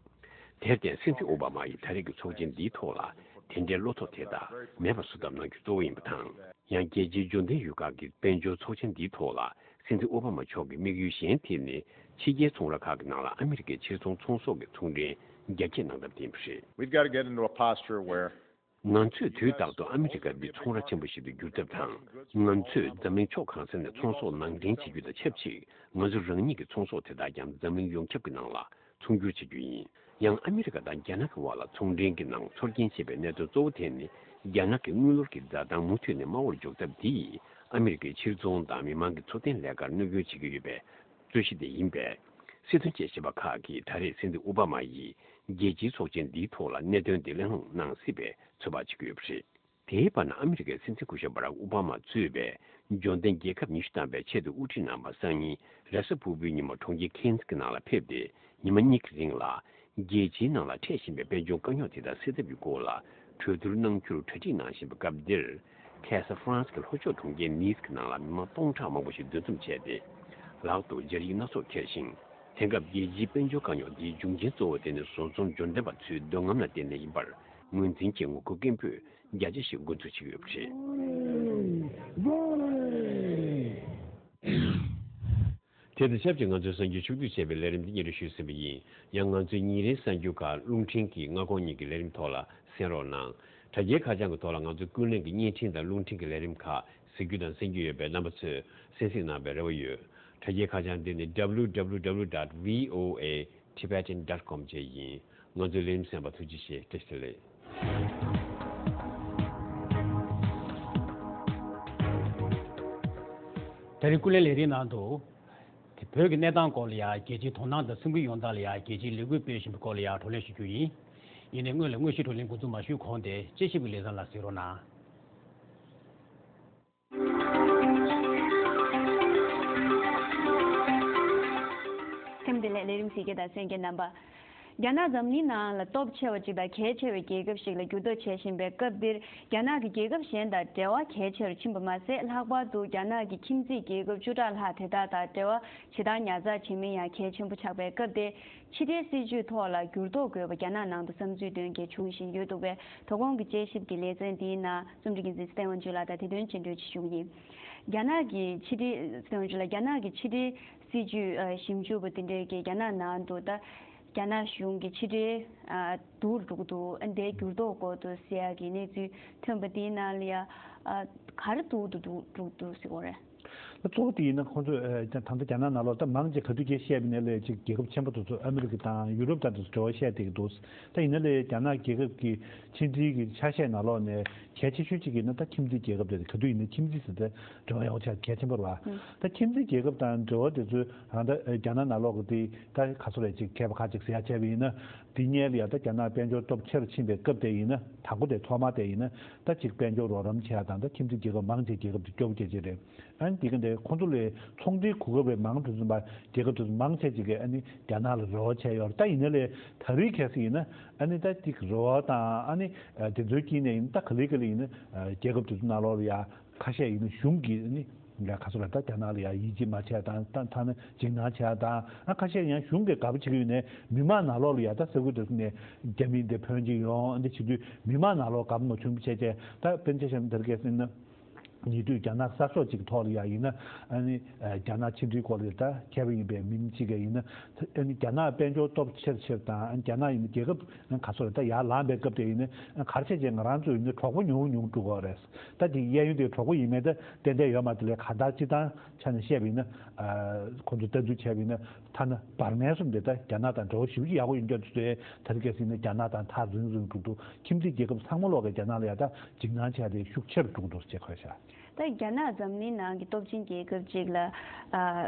དེར་བརྟེན། སྲིད་འཛིན་ཨོ་བྷ་མ་ཡིས་ད་རེས་ཀྱི་ཚོགས་ཆེན་འདིའི་ཐོག་ལ་དེ་འདྲའི་བློ་ཐོག་དེ་དག་མེད་པ་བཟོ་ཐབས་གནང་རྒྱུ་གཙོ་བོ་ཡིན་པ་དང་། ཡང་རྒྱལ་སྤྱིའི་འབྱོར་ལྡན་ཡུལ་ཁག་གི་དཔལ་འབྱོར་ཚོགས་ཆེན་འདིའི་ཐོག་ལ་སྲིད་འཛིན་ཨོ་བྷ་མ་མཆོག་གི་དམིགས་ཡུལ་གཞན་དེ་ནི་ཕྱི་རྒྱལ་ཚོང་ར་ཁག་གི་ནང་ལ་ཨ་མི་རི་ཀའི་ཕྱིར་ཚོང་ཚོང་ཟོག་གི་ཚོང་འབྲེལ་རྒྱ་སྐྱེད་གནང་ཐབས་དེ་ཡིན་པ་རེད། We've got to get into a posture where ང་ཚོས་དུས་རྟག་ཏུ་ཨ་མི་རི་ཀ་འདི་ཚོང་ར་ཆེན་པོ་ཞིག་ཏུ་འགྱུར་ཐབས་དང་། ང་ཚོས་འཛམ་གླིང་ཕྱོགས་གང་ས་ནས་ཚོང་ཟོག་ནང་འདྲེན་བྱེད་རྒྱུ་དང་ཆབས་ཅིག་ང་ཚོ་རང་ཉིད་ཀྱི་ཚོང་ཟོག་དེ་དག་ཀྱང་འཛམ་གླིང་ཡོངས་ཁྱབ་ཀྱི་ནང་ལ་ཚོང་སྒྱུར་བྱེད་རྒྱུ་ཡིན། ཡང་ཨ་མི་རི་ཀ་དང་རྒྱ་ནག་གི་དབར་ལ་ཚོང་འབྲེལ་གྱི་ནང་ཚོར་སྐྱེན་བྱེད་པའི་གནད་དོན་གཙོ་བོ་དེ་ནི། རྒྱ་ནག་གི་དངུལ་ལོར་གྱི་འཛའ་ཐང་མུ་མཐུད་ནས་དམའ་བར་འཇོག་ཐབས་འདིས་ཨ་མི་རི་ཀའི་ཕྱིར་ཚོང་དང་མི་མང་གི་འཚོ་རྟེན་ལས་ཀར་གནོད་སྐྱོན་བྱེད་ཀྱི་ཡོད་པའི་རྩོད་གཞི་དེ་ཡིན་པས། སྲིད་དོན་དཔྱད་ཞིབ་པ་ཁག་གིས་ད་རེས་སྲིད་འཛིན་ཨོ་བྷ་མ་ཡིས་རྒྱལ་སྤྱིའི་ཚོགས་ཆེན་འདིའི་ཐོག་ལ་གནད་དོན་འདི་གླེང་སློང་གནང་སྲིད་པའི་ཚོད་དཔག་བྱེད་ཀྱི་ཡོད་པ་རེད། དེའི་བར་ན། ཨ་མི་རི་ཀའི་སྲིད་འཛིན་སྐུ་ཞབས་སྦ་རག་ཨོ་བྷ་མ་གཙོས་པའི་འབྱོར་ལྡན་རྒྱལ་ཁབ་ཉི་ཤུ་ཐམ་པའི་ཆེད་དུ་དབུ་ཁྲིད་རྣམ་པ་སང་ཉིན་རེས་གཟའ་ཕུར་བུའི་ཉིན་མོ་གྲོང་ཁྱེར་ཁེན་སི་ཀི་ནང་ལ་ཕེབས་ཏེ། ཉི་མ་གཉིས་ཀྱི་རིང་ལ་ རྒྱལ་སྤྱིའི་ནང་ལ་འཕྲད་བཞིན་པའི་དཔལ་འབྱོར་དཀའ་རྙོག་དེ་དག་སེལ་ཐབས་ཀྱི་སྐོར་ལ་གྲོས་བསྡུར་གནང་རྒྱུར་གྲ་སྒྲིག་གནང་བཞིན་པའི་སྐབས་འདིར། ཁ་སང་ཧྥ་རན་སི་གི་ལྷོ་ཕྱོགས་གྲོང་ཁྱེར་ནིས་ཀྱི་ནང་ལ་མི་མང་སྟོང་ཕྲག་མང་པོ་ཞིག་འདུ་འཛོམས་བྱས་ཏེ། ལག་ཏུ་སྦྱར་ཡིག་སྣ་ཚོགས་འཁྱེར་ཞིང་། དེང་སྐབས་རྒྱལ་སྤྱིའི་དཔལ་འབྱོར་དཀའ་རྙོག་འདིའི་འབྱུང་རྐྱེན་གཙོ་བོ་དེ་ནི་བཟོ་ཚོང་འབྱོར་ལྡན་པ་ཚོའི་འདོད་རྔམ་ལ་བརྟེན་ནས་ཡིན་པར་ངོས་འཛིན་བྱེད་ངོ་རྒོལ་སྐད་འབོད་རྒྱ་ཆེ་ཞིག་འགོ་འཛུགས་བྱེད་ཀྱི་ཡོད་པ་རེད། དེ་དང་ཆབས་ཅིག་ང་ཚོའི་གསར་འགྱུར་ཕྱོགས་བསྡུས་བྱས་པའི་ལས་རིམ་འདི་སྙན་སྒྲོན་ཞུས་ཟིན་པ་ཡིན། ཡང་ང་ཚོའི་ཉིན་རེའི་གསར་འགྱུར་ཁག་རླུང་འཕྲིན་གྱི་མངའ་ཁོངས་གཉིས་ཀྱི་ལས་རིམ་ཐོག་ལ་གསན་རོགས་གནང་། དྲ་རྒྱའི་ཁ་བྱང་གི་ཐོག་ལ་ང་ཚོའི་ཀུན་གླེང་གི་བརྙན་འཕྲིན་དང་རླུང་འཕྲིན་གྱི་ལས་རིམ་ཁག་གཟིགས་རྒྱུ་དང་གསན་རྒྱུ་ཡོད་པས། རྣམ་པ་ཚོས་གསན་གཟིགས་གནང་བའི་རེ་བ་ཡོད། དྲ་རྒྱའི་ཁ་བྱང་འདི་ནི་W W W dot V O A Tibetan dot com བཅས་ཡིན། ང་ཚོའི་ལས་རིམ་གསན་པར་ཐུགས་རྗེ་ཆེ། བཀྲ་ཤིས་བདེ་ལེགས། ད་རིང་ཀུན་གླེང་ལས་རིམ་ནང་དུ། དེ་བོད་ཀྱི་གནས་སྟངས་སྐོར་ལ་ཡང་རྒྱལ་སྤྱིའི་དོ་སྣང་དང་སེམས་ཁུར་ཡོང་སྟངས་ལ་ཡང་རྒྱལ་སྤྱིའི་ལས་འགུལ་སྤེལ་བཞིན་པའི་སྐོར་ལ་ཡང་བགྲོ་གླེང་ཞུ་རྒྱུ་ཡིན། ཡིན་ནའི་སྔོན་ལ་དངོས་གཞི་བགྲོ་གླེང་འགོ་འཛུགས་མ་ཞུས་གོང་དེ་དཔྱད་ཞིབ་ཀྱི་ལེ་ཚན་ལ་གཟིགས་རོགས་གནང་། སེམས་བདེ་ལེགས་ལས་རིམ་གཟིགས་མཁན་དང་གསན་མཁན་རྣམ་པ། རྒྱ་ནག་འཛམ་གླིང་ནང་ལ་སྟོབས་ཆེ་བ་ཅིག་དང་གལ་ཆེ་བའི་རྒྱལ་ཁབ་ཞིག་ལ་འགྱུར་ལྡོག་བྱེད་བཞིན་པའི་སྐབས་འདིར། རྒྱ་ནག་གི་རྒྱལ་ཁབ་གཞན་དང་འབྲེལ་བ་གལ་ཆེ་རུ་ཕྱིན་པ་མ་ཟད། ལྷག་པར་དུ་རྒྱ་ནག་གི་ཁྱིམ་མཚེས་རྒྱལ་ཁབ་བཅུ་ཕྲག་ལྷག་དེ་དག་དང་འབྲེལ་བ་ཇི་ལྟར་ཉར་ཚགས་བྱེད་མིན་ཡང་གལ་ཆེན་པོ་ཆགས་པའི་སྐབས་དེར། ཕྱི་འབྲེལ་སྲིད་ཇུས་ཐོག་ལ་འགྱུར་ལྡོག་དགོས་པ་རྒྱ་ནག་ནང་དུ་བསམ་ཚུལ་འདོན་མཁན་བྱུང་བཞིན་ཡོད་འདུག་པས། དོ་དགོང་གི་དཔྱད་ཞིབ་ཀྱི་ལེ་ཚན་འདིའི་ནང་རྩོམ་སྒྲིག་འགན་འཛིན་ཚེ་བརྟན་དབང་ཕྱུག་ལགས་དང་དེ་དོན་རྒྱན་སྤྲོས་ཅིག་ཞུ་གི་ཡིན། རྒྱ་ནག་གི་ཕྱི་འབྲེལ་ཚེ་བརྟན་དབང་ཕྱུག་ལགས། རྒྱ་ནག་གི་ཕྱི་འབྲེལ་སྲིད་ཇུས་ཨ་ཞིབ་འཇུག་པ་དེ་འདྲས་ཀྱིས་རྒྱ་ནག་ནང་དུ་ད་རྒྱ་ནག་གཞུང་གི་ཕྱི་འབྲེལ་ཨ་སྡུག་རུ་འགྲོ་གི་འདུག་ཨ་འདས་འགྱུར་ལྡོག་འགོ་འདུག་ཟེར་ཡག་གི་གནས་ཚུལ་ཐོན་པ་དེའི་ནང་ལ་ཡ་ཨ་ག་རེ་སྡུག་ཏུ་འགྲོ་གི་འདུག་ཟེར་གོ་རེད། ད་གཙོ་བོ་དེ་ཡིན་ན་ཁོང་ཚོས་ཨ་ད་ལྟ་རྒྱ་ནག་ནང་ལོགས་ད་མང་ཆེ་ག་དུས་སྐད་བཤད་པ་ནས་ལས་ཅིག་རྒྱལ་ཁབ་ཆེན་པོ་དེ་ཚོ་ཨ་མི་རི་ཀ་དང་ཡུ་རོབ་དང་དེ་ཚོ་འབྲེལ་བ་བཤད་བསྡད་ཀྱི་འདུག་ད་ཡིན་ན་ལས་རྒྱ་ནག་རྒྱལ་ཁབ་ཀྱི་ཕྱི་འབྲེལ་གྱི་ཆ་ཤས་ནང་ལོགས་ནས་གལ་ཆེ་ཤོས་གཅིག་ཡིན་ན་ད་ཁྱིམ་མཚེས་རྒྱལ་ཁབ་དེ་ག་དུས་ཡིན་ན་ཁྱིམ་མཚེས་ཟེར་ཏེ་འབྲེལ་བ་ཡོང་ཆ་གལ་ཆེན་པོ་རེད་བ། ད་ཁྱིམ་མཚེས་རྒྱལ་ཁབ་དང་འབྲེལ་བ་དེ་ཚོའི་རང་ད་རྒྱ་ནག་ནང་ལོགས་ཀྱི་དེ་ད་ག་ཚོད་རེད་ཅིག་མཁས་པ་ཁ་ཅིག་ཟེར་ཡ་བྱས་པ་ཡིན་ན་དེ་སྔོན་ལ་ཡ་ད་རྒྱ་ནག་དཔལ་འབྱོར་སྟོབས་ཆེ་རུ་ཕྱིན་པའི་སྐབས་དེ་ཡིན་ན་དང་པོ་དེ་ཐོག་མ་དེ་ཡིན་ན་ད་ཅིག་དཔལ་འབྱོར་རོགས་རམ་བྱས་ཡ་དང་ད་ཁྱིམ་མཚེས་རྒྱལ་ཁབ་མང་ཆེ་རྒྱལ་ཁབ་དེ་སྐྱོ་པོ་སྐྱེ་ཆེ་རེད། ཨ་ནི་དེ་ག་འདི་ཁོང་ཚོ་ལས་ཚོང་འབྲེལ་གོ་སྐབས་རེ་མང་དུ་ཟིན་པ་རྒྱལ་ཁབ་དེ་ཚོ་མང་ཆེ་ཅིག་གིས་ཨ་ནི་རྒྱ་ནག་ལ་རེ་བ་བྱས་ཡོད་རེད། ད་ཡིན་ན་ལས་ད་རེས་གལ་སྲིད་ཡིན་ན་ཨ་ནི་ད་ཅིག་རེ་བ་དང་ཨ་ནི་དེ་ཚོའི་དཀྱིལ་ནས་ཡིན་ད་ག་ལེ་ག་ལེ་ཡིན་ན་རྒྱལ་ཁབ་དེ་ཚོ་ནང་ལོགས་ལ་ཡ་ཁ་ཤས་ཡིན་ན་གཞུང་གིས་ཨ་ནི་ཡ་ག་ཚོད་ལ་ད་རྒྱ་ནག་ལ་ཡ་ཡིད་ཆེས་མ་བྱས་དང་ད་ཐ་ན་འཇིགས་སྣང་བྱས་དང་ཨ་ཁ་ཤས་ཡང་གཞུང་གིས་དགའ་པོ་བྱེད་ཀྱི་ཡོད་ནས་མི་མང་ནང་ལོགས་ལ་ཡ་ད་ས་ཁུལ་དེ་ཚོ་ནས་རྒྱ་མི་འདི་ཕོན་ཆེ་ཡོང་ཨ་འདི་བྱེད་དུས་མི་མང་ནང་ལོགས་དགའ་པོ་མ་བྱུང་བྱས་བྱས་ད་དཔེར་ན་ཆ་བཞག་ན་དེར་གལ་སྲིད་ན། ཉེ་དུས་རྒྱ་ནག་གསར་ཤོག་ཅིག་ཐོག་ལ་ཡ་ཡིན་ན་ཨ་ནི་རྒྱ་ནག་ཕྱི་འབྲེལ་སྐོར་ལ་ད་མཁས་པ་ཡིན་པའི་མི་གཅིག་ག་ཡིན་ན་ཨ་ནི་རྒྱ་ནག་དཔལ་འབྱོར་སྟོབས་ཆེར་ཆེར་དང་ཨ་ནི་རྒྱ་ནག་ཡིན་ན་རྒྱལ་ཁབ་ག་ཚོད་ད་ཡར་ལངས་པའི་སྐབས་དེ་ཡིན་ན་ག་རེ་བྱས་བྱས་ང་རང་ཚོ་ཡིན་ན་གྲོགས་པོ་ཉུང་ཉུང་འགྲོ་གི་རེད། ད་དེ་གཡས་གཡོན་དེ་གྲོགས་པོ་ཡིན་མེད་ད་ཏན་ཏན་ཡོད་མ་རེད་ལས་གང་ལྟར་སྤྱི་བཏང་ཆ་ནས་བཤད་པ་ཡིན་ན་ཁོང་ཚོ་ལྟ་ཚུལ་བྱས་པ་ཡིན་ན་ཐ་ན་བར་མའི་གསུམ་དེ་ད་རྒྱ་ནག་དང་འབྲེལ་བ་ཞེ་པོ་ཅིག་ཡག་པོ་ཡིན་རྒྱུ་དེ་ཚོས་ད་རེས་གལ་སྲིད་ཡིན་ན་རྒྱ་ནག་དང་ཐག་རིང་རིང་འགྲོ་འདུག་ཁྱིམ་མཚེས་རྒྱལ་ཁབ་ཚང་མ་ལོག་གི་རྒྱ་ནག་ལ་ཡ་ད་འཇིགས་སྣང་བྱས་ཏེ་ཤུགས་ཆེ་རུ་འགྲོ་གི་འདུག་ཅེས་འཁོད་བཞག་ད་རྒྱ་ནག་འཛམ་གླིང་ནང་གི་སྟོབས་ཆེན་རྒྱལ་ཁབ་ཅིག་ལ་ཨ།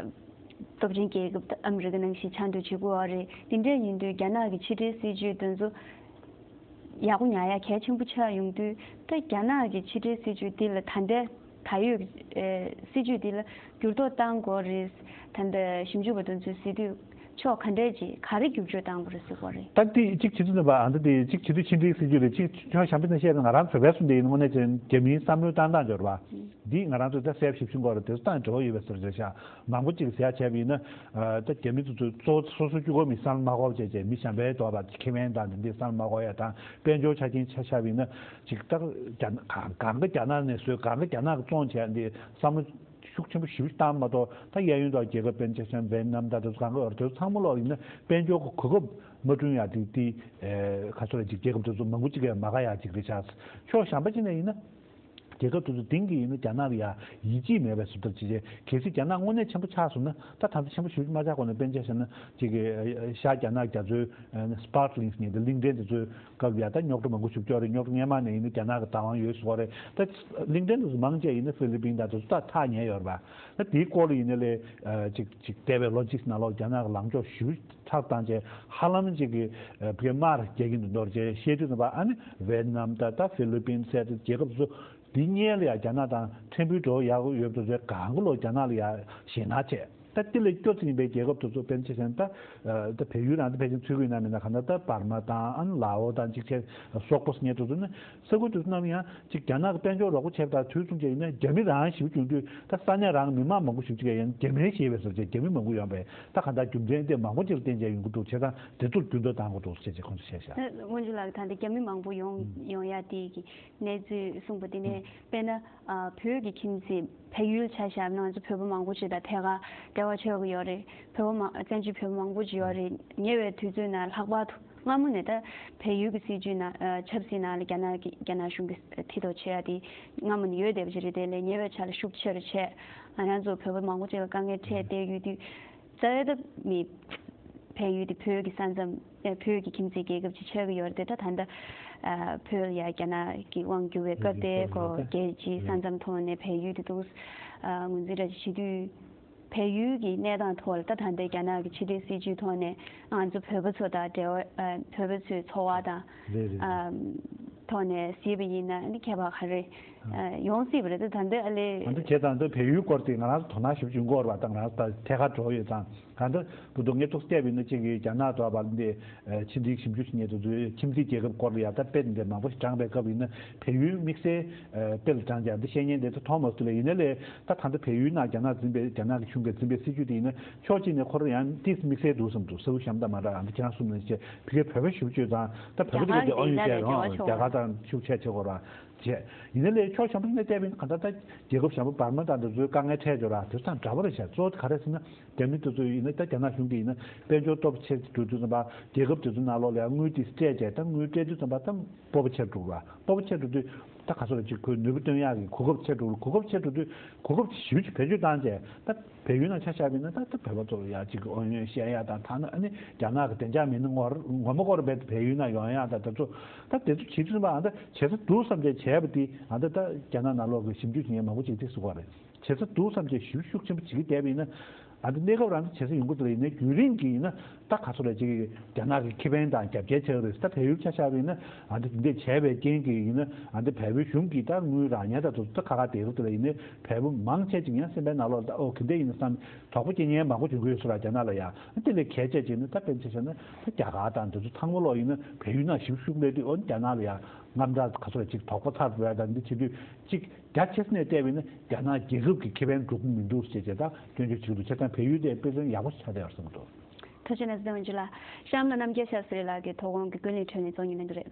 སྟོབས་ཆེན་རྒྱལ་ཁབ་ཨ་མི་རི་ཀ་ནང་བཞིན་ཆགས་འདོད་བྱེད་དགོས་པ་རེད། དེ་འདྲ་ཡིན་དུས་རྒྱ་ནག་གི་ཕྱི་འབྲེལ་སྲིད་ཇུས་དེ་ཚོ་ཡག་པོ་ཉར་ཡ་གལ་ཆེན་པོ་ཆགས་ཡོང་དུས་ད་རྒྱ་ནག་གི་ཕྱི་འབྲེལ་སྲིད་ཇུས་འདི་ལ་ད་ལྟའི་ད་ཡོད་ཀྱི་སྲིད་ཇུས་འདི་ལ་འགྱུར་ལྡོག་གཏང་དགོས་རེད། ད་ལྟ་ཞིབ་འཇུག་པ་དེ་ཚོས་ཟེར་དུས། ཕྱོགས་ག་འདྲས་ཅིག་ག་རེ་བསྒྱུར་བཅོས་བཏང་དགོས་རེད་ཟེར་གོ་རེད། ད་དེ་གཅིག་བྱེད་དུས་ནི་བ་ཨ་འདི་དེ་གཅིག་བྱེད་དུས་ཕྱི་འབྲེལ་སྲིད་ཇུས་རེད་གཅིག་ཁྱོད་གཞན་པ་ནས་བཤད་ན་ང་རང་བོད་པའི་གསུང་དེ་ཡིན་དངོས་གནས་ཅན་རྒྱ་མིའི་བསམ་བློའི་བཏང་སྟངས་འབྱོར་བ། འདི་ང་རང་ཚོས་ད་གསལ་ཞིབ་ཤིང་གོ་རེད་དེ་ཚོ་བཏང་འབྲེལ་བ་ཡོད་པའི་བཟོ་འདྲ་ཤག་མང་པོ་གཅིག་ཟེར་ཡ་བྱས་པ་ཡིན་ན་ད་རྒྱ་མི་ཚོ་ཚོ་གཙོ་བོ་སོ་སོ་གཅིག་གོ་མི་བསམ་མ་གོ་བྱས་བྱས་མི་གཞན་པའི་དོགས་པ་ཁེ་ཕན་དང་དེ་འདྲའི་བསམ་མ་གོ་ཡ་དང་དཔལ་འབྱོར་ཆ་རྐྱེན་ཆ་བཞག་པ་ཡིན་ན་གཅིག་ད་རྒྱ་ནག་གང་ག་རྒྱ་ནག་ནས་བཟོས་གང་ག་རྒྱ་ནག་གི་བཙོང་བྱས་འདི་བསམ་བློ། ཤུགས་ཆེན་པོ་ཞེ་པོ་བཏང་མ་གཏོགས་ད་གཡས་གཡོན་དུ་རྒྱལ་ཁབ་དཔེར་ན་ཆ་བཞག་ན་ཝེ་ཏི་ནམ་དང་དེ་ཚོ་གང་ག་ཡོད་རེད་དེ་ཚོ་ཚང་མ་ལོག་ཡིན་ན་དཔལ་འབྱོར་གྱི་གོ་སྐབས་མ་བསྐྲུན་ཡ་དེ་དེ་ག་ཚོད་རེད་ཅིག་རྒྱལ་ཁབ་དེ་ཚོ་མང་པོ་ཅིག་གིས་མ་དགའ་ཡ་ཅིག་རེད་ཤག་ཕྱོགས་གཞན་པ་ཅིག་ནས་ཡིན་ན་རྒྱལ་ཁབ་དེ་ཚོ་དེང་གི་ཡིན་ན་རྒྱ་ནག་ལ་ཡ་ཡིད་ཆེས་མེད་པའི་བཟོ་ལྟ་ཅིག་བྱས་གལ་སྲིད་རྒྱ་ནག་དངོས་གནས་ཆེན་པོ་ཆགས་སོང་ན་ད་ད་ལྟ་ཆེན་པོ་ཞེ་པོ་ཅིག་མ་ཆགས་གོང་ནས་དཔེར་ན་ཆ་བཞག་ན་ཅིག་གི་ཤར་རྒྱ་ནག་རྒྱ་མཚོའི་ཨ་ནི་སི་པར་ཀ་ལིང་ངས་འདི་གླིང་ཕྲན་དེ་ཚོའི་སྐབས་ཡ་ད་རྙོག་དྲ་མང་པོ་ཞིག་ཅོག་རེད། རྙོག་དྲ་སྔོན་མ་ནས་ཡིན་ན་རྒྱ་ནག་གི་བདག་དབང་ཡོད་ཟེར་བ་རེད། ད་གླིང་ཕྲན་དེ་ཚོ་མང་ཆེ་ཡིན་ན་ཧྥི་ལི་པིན་དང་དེ་ཚོ་ད་ཐག་ཉེ་ཡོད་རེད་པ། ད་དེའི་སྐོར་ལ་ཡིན་ན་ལས་ཅིག་ཅིག་འདས་པའི་ལོ་གཅིག་ནང་ལོགས་རྒྱ་ནག་གི་ལངས་ཕྱོགས་ཞེ་པོ་ཁྲག་བཏང་བྱས་ཧ་ལམ་ཅིག་གི་བུ་གའི་དམར་རྒྱག་གིན་འདུག་མདོར་བྱས་བཤད་དུས་ཙམ་པ་ཨ་ནི་ཝེ་ཏི་ནམ་ད་ད་ཧྥི་ལི་པིན་ཟེར་དེ་རྒྱལ་ཁབ་ཚོ་འདི་གཉིས་ལ་ཡང་རྒྱ་ནག་དང་ཕྲན་བུའི་འགྲོ་ཡག་ཡོད་པ་ཚོས་གང་ག་ལོ་རྒྱ་ནག་ལ་ཡང་ཞེད་སྣང་བྱས། ད་དེ་ལས་སྐྱོ་ཙམ་ཡིན་པའི་རྒྱལ་ཁབ་དེ་ཚོ་དཔེར་ན་ཆ་བཞག་ན་ད་ད་བལ་ཡུལ་རང་ད་ཕལ་ཆེར་ཚུད་ཀྱི་ཡོད་ན་མིན་ན། གང་ལྟར་ད་འབར་མ་དང་ཨ་ནི་ལའོ་དང་གཅིག་བྱས་སོག་པོ་ཟེར་མཁན་དེ་ཚོ་ནི་ས་ཁུལ་དེ་ཚོ་ནང་ལ་ཡང་གཅིག་རྒྱ་ནག་གི་དཔལ་འབྱོར་རོགས་པ་བྱས་པ་དང་དུས་མཚུངས་བྱས་ཡིན་ན་རྒྱ་མི་རང་ཞེ་པོ་བྱུང་དུས་ད་ས་གནས་རང་མི་མང་མང་པོ་ཞེ་པོ་ཅིག་ཡང་རྒྱ་མིར་ཤེས་པའི་ཟེར་བྱས་རྒྱ་མི་མང་པོ་ཡོང་པས། ད་གང་ལྟར་རྒྱུ་མཚན་དེ་མང་པོ་ཅིག་ལ་བརྟེན་བྱས་ཡོང་གི་འདུག་བྱས་ཙང་དེ་ཚོར་འགྱུར་ལྡོག་བཏང་དགོས་འདུག་བྱས་བྱས་ཁོང་ཚོས་བཤད་བཞག་དངོས་གཞི་ལ་ད་ལྟ་རྒྱ་མི་མང་པོ་ཡོང་ཡོང་ཡ་དེ་གི་གནས་ཚུལ་གསུངས་པ་དེ་ནས་དཔེར་ན། ཨ། བོད་ཀྱི་ཁྱིམ་མཚེས་བལ་ཡུལ་ཆ་བཞག་ན་ང་ཚོ་བོད་པ་མང་པོ་ཞིག་དང་ཐད་ཀར་འབྲེལ་བ་ཆགས་ཀྱི་ཡོད་རེད། བོད་པ་མང་བཙན་བྱོལ་བོད་པ་མང་པོ་ཞིག་ཡོད་རེད། ཉེ་བའི་དུས་ཚོད་ནང་ལྷག་པར་དུ་སྔ་མོ་ནས་ད་བལ་ཡུལ་གྱི་སྲིད་བྱུས་ནང་ཨ། ཆབ་སྲིད་ནང་ལ་རྒྱ་ནག་གི་རྒྱ་ནག་གཞུང་གིས་མཐིལ་རྟོགས་བྱེད་ཡ་དེ་སྔ་མོ་ནས་ཡོད་བསྡད་པ་ཞིག་རེད། དེ་ལས་ཉེ་བའི་ཆར་ལ་ཤུགས་ཆེ་རུ་བྱས། ང་རང་ཚོ་བོད་པ་མང་པོ་ཅིག་ལ་དཀའ་ངལ་འཕྲད་བསྡད་ཡོད་དུས། རྩ་བའི་ད་མི་བལ་ཡུལ་དེ་བོད་ཀྱི་ས་མཚམས་ཨེ། བོད་ཀྱི་ཁྱིམ་མཚེས་རྒྱལ་ཁབ་ཅིག་ཆགས་ཀྱི་ཡོད་རེད་དེ། ད་ད་ལྟ་ཨ། བོད་ལ་ཡ་རྒྱ་ནག་གི་དབང་བསྒྱུར་བའི་སྐབས་དེ་ཁོ་རྒྱལ་སྤྱིའི་ས་མཚམས་ཐོག་ནས་བལ་ཡུལ་དེ་འདུག་ཨ། ངོས་འཛིན་འདྲ་ཅིག་བྱེད་དུས། བལ་ཡུལ་གྱི་གནས་སྟངས་ཐོག་ལ་ད་ད་ལྟ་རྒྱ་ནག་གི་ཕྱི་འབྲེལ་སྲིད་ཇུས་ཐོག་ནས་ང་ཚོ་བོད་པ་ཚོ་དང་འབྲེལ་བ་ཨ། བོད་པ་ཚོའི་འཚོ་བ་དང་རེད་རེད་ཨ། ཐོག་ནས་གཟིགས་པ་ཡིན་ན་ནི་ཁྱད་པར་ག་རེ་ཨ། ཡོང་སྲིད་པ་རེད། ད་ད་ལྟ་ཨ་ལས། ད་ལྟ་བྱས་ཙང་ད་བལ་ཡུལ་སྐོར་དེ་ང་རང་ཚོ་དོ་སྣང་ཞེ་པོ་ཅིག་འགོར་བ་དང་། ང་རང་ཚོ་ད་ཐད་ཀར་འགྲོ་ཡོད་ཙང་། གང་ལྟར་བུ་དུ་ངས་ཐུགས་བལྟས་པ་ཡིན་ན་གཅིག་གིས་རྒྱ་ནག་ཐོག་བར་འདི་ཕྱི་འདིའི་ཞིབ་འཇུག་བྱེད་མཁན་དེ་ཚོས་ཁྱིམ་མཚེས་རྒྱལ་ཁབ་སྐོར་ལ་ཡང་ད་དཔེ་འདི་མང་པོ་ཞིག་དྲངས་པའི་སྐབས་ཡིན་ན། བལ་ཡུལ་དམིགས་བསལ་དཔེ་ལ་དྲངས་ཀྱང་འདི་བཤད་མཁན་དེ་ཚོ་མཐོང་མ་སོང་ལས། ཡིན་ན་ལས་ད་ད་ལྟ་བལ་ཡུལ་ནང་རྒྱ་ནག་འཛིན་པའི་རྒྱ་ནག་གི་གཞུང་གིས་འཛིན་པའི་སྲིད་ཇུས་དེ་ཡིན་ན་ཕྱོགས་གཅིག་ནས་ཁོ་རང་ཡང་ཏིས་དམིགས་བསལ་འདུག་བསམ་འདུག་ས་ཁུལ་གཞན་དང་མ་འདྲ། ཨ་འདི་ཁྱེད་རང་གསུངས་ནས་བྱས་ཕ་གིའི་བོད་པ་ཞེ་པོ་ཅིག་ཡོད་ཙང་ད་བོད་པ་ཚོ་གི་འོ་ཡོད་ཅེས་རང་རྒྱ་གར་དང་ཤུགས་ཆེ་ཆེ་གོ་ར་བྱས། ཡིན་ན་ལས་ཕྱོགས་གཞན་པ་ནས་བལྟས་པ་ཡིན་ན་གང་ལྟར་ད་རྒྱལ་ཁབ་གཞན་པ་འབར་མ་དང་འདི་ཚོའི་དཀའ་ངལ་འཕྲད་འགྲོ་ར་དེ་ཚོ་དང་འདྲ་པོ་རེད་བྱས། གཙོ་བོ་ག་རེ་ཟེར་ན། རྒྱ་མི་དེ་ཚོ་ཡིན་ན་ད་རྒྱ་ནག་གཞུང་གིས་ཡིན་ན་དཔལ་འབྱོར་སྟོབས་ཆེ་འགྲོ་དུས་ཙམ་པ་རྒྱལ་ཁབ་དེ་ཚོ་ནང་ལོགས་ལ་ཡང་དངུལ་དེ་སྤྲད་བྱས། ད་དངུལ་སྤྲད་དུས་ཙམ་པ་ད་སྤོབས་པ་ཆེར་འགྲོ་བ། སྤོབས་པ་ཆེར་འགྲོ་དུས་ད་ག་ཚོད་ལ་ཅིག་ཁོའི་ནུས་པ་བཏོན་ཡག་གི་གོ་སྐབས་ཆེར་འགྲོ། གོ་སྐབས་ཆེར་འགྲོ་དུས་གོ་སྐབས་དེ་ཞེ་པོ་ཅིག་བེད་སྤྱོད་བཏང་བྱས། ད་བལ་ཡུལ་ནང་ཆ་བཞག་པ་ཡིན་ན་ད་ད་བོད་པ་ཚོ་ལ་ཡང་ཅིག་ཨོ་ཡོན་བཤད་ཡག་དང་། ཐ་ན་ཨ་ནི་རྒྱ་ནག་གི་བདེ་འཇགས་མི་སྣ་ངོ་ངོ་མ་སྐོར་བས་བལ་ཡུལ་ནང་ཡོང་ཡག་དང་། ད་ཚོ་ད་དེ་ཚོ་བྱེད་དུས་ཙམ་པ་ཨ་ད་བྱེད་ས་འདུག་བསམ་བྱས་བྱས་པ་དེ་ཨ་ད་ད་རྒྱ་ནག་ནང་ལོགས་ཀྱི་ཞིབ་འཇུག་བྱེད་མཁན་མང་པོ་ཅིག་དེ་གསུངས་པ་རེད། བྱེད་ས་འདུག་བསམ་བྱས་ཞིབ་ཤུགས་ཆེན་པོ་བྱེད་ཀྱི་བསྡད་པ་ཡིན་ན། ཨ་ནི་གནས་སྐབས་རང་ཚོ་བྱེད་ས་ཡོང་གི་འདུག་ལ། ཡིན་ནའི་རྒྱུན་རིང་གི་ཡིན་ན་ད་ག་ཚོད་ལ་ཅིག་རྒྱ་ནག་གི་ཁེ་ཕན་དང་རྒྱབ་འགལ་ཆགས་ཀྱི་རེད། ད་བལ་ཡུལ་ཆ་བཞག་པ་ཡིན་ན་ཨ་ནི་དེ་འདྲས་བྱས་པའི་རྐྱེན་གྱིས་ཡིན་ན། ཨ་ནི་བལ་པོའི་གཞུང་གིས་ད་དངུལ་རག་ཉེན་ད་དུ་ད་ཁ་ཁ་བསྡད་ཀྱི་འདུག་ལ། ཡིན་ནའི་བལ་པོ་མང་ཆེ་ཅིག་ཡང་སེམས་པའི་ནང་ལོགས་ད་ཨོ་ག་འདྲས་ཡིན་ན་བསམ་དོགས་པ་སྐྱེ་མཁན་མང་པོ་བྱུང་གི་ཡོད་ས་རེད་རྒྱ་ནག་ལ་ཡ། དེ་ལས་གལ་ཆེ་ཅིག་ནི་ད་དཔེར་ན་ཆ་བཞག་ན་ད་རྒྱ་གར་དང་འདི་ཚོ་ཚང་མ་ལོག་ཡིན་ན་བལ་ཡུལ་ནང་ཞིབ་ཤུགས་སླེབས་དུས་ཨོ་ནི་རྒྱ་ནག་ལ་ཡ་དངངས་སྐྲག་ག་ཚོད་ལ་ཅིག་དོགས་པ་ཚ་རུ་བ་དང་འདི་བྱེད་དུས་ཅིག་རྒྱ་ཆེ་ས་ནས་བལྟས་པ་ཡིན་ན་རྒྱ་ནག་རྒྱལ་ཁབ་ཀྱི་ཁེ་ཕན་འགྲོ་གི་མི་འདུག་ཅེས་བྱས་ད་སྐྱོན་བརྗོད་བྱེད་ཀྱི་འདུག་བྱས་ཙང་བལ་ཡུལ་དེ་དཔེ་མཚོན་ཡག་པོ་ཆགས་བསྡད་ཡོད་བསམ་གྱི་འདུག་ཐུགས་རྗེ་གནང་སྲིད། དེ་ནས་འཇུ་ལ་གཤམ་ལ་རྣམ་རྒྱལ་ཤཱསྟྲི་ལགས་ཀྱིས་དོ་དགོང་གི་ཀུན་གླེང་ཁྲོད་ནས་གཙོ་གཉེར་གནང་གི་རེད།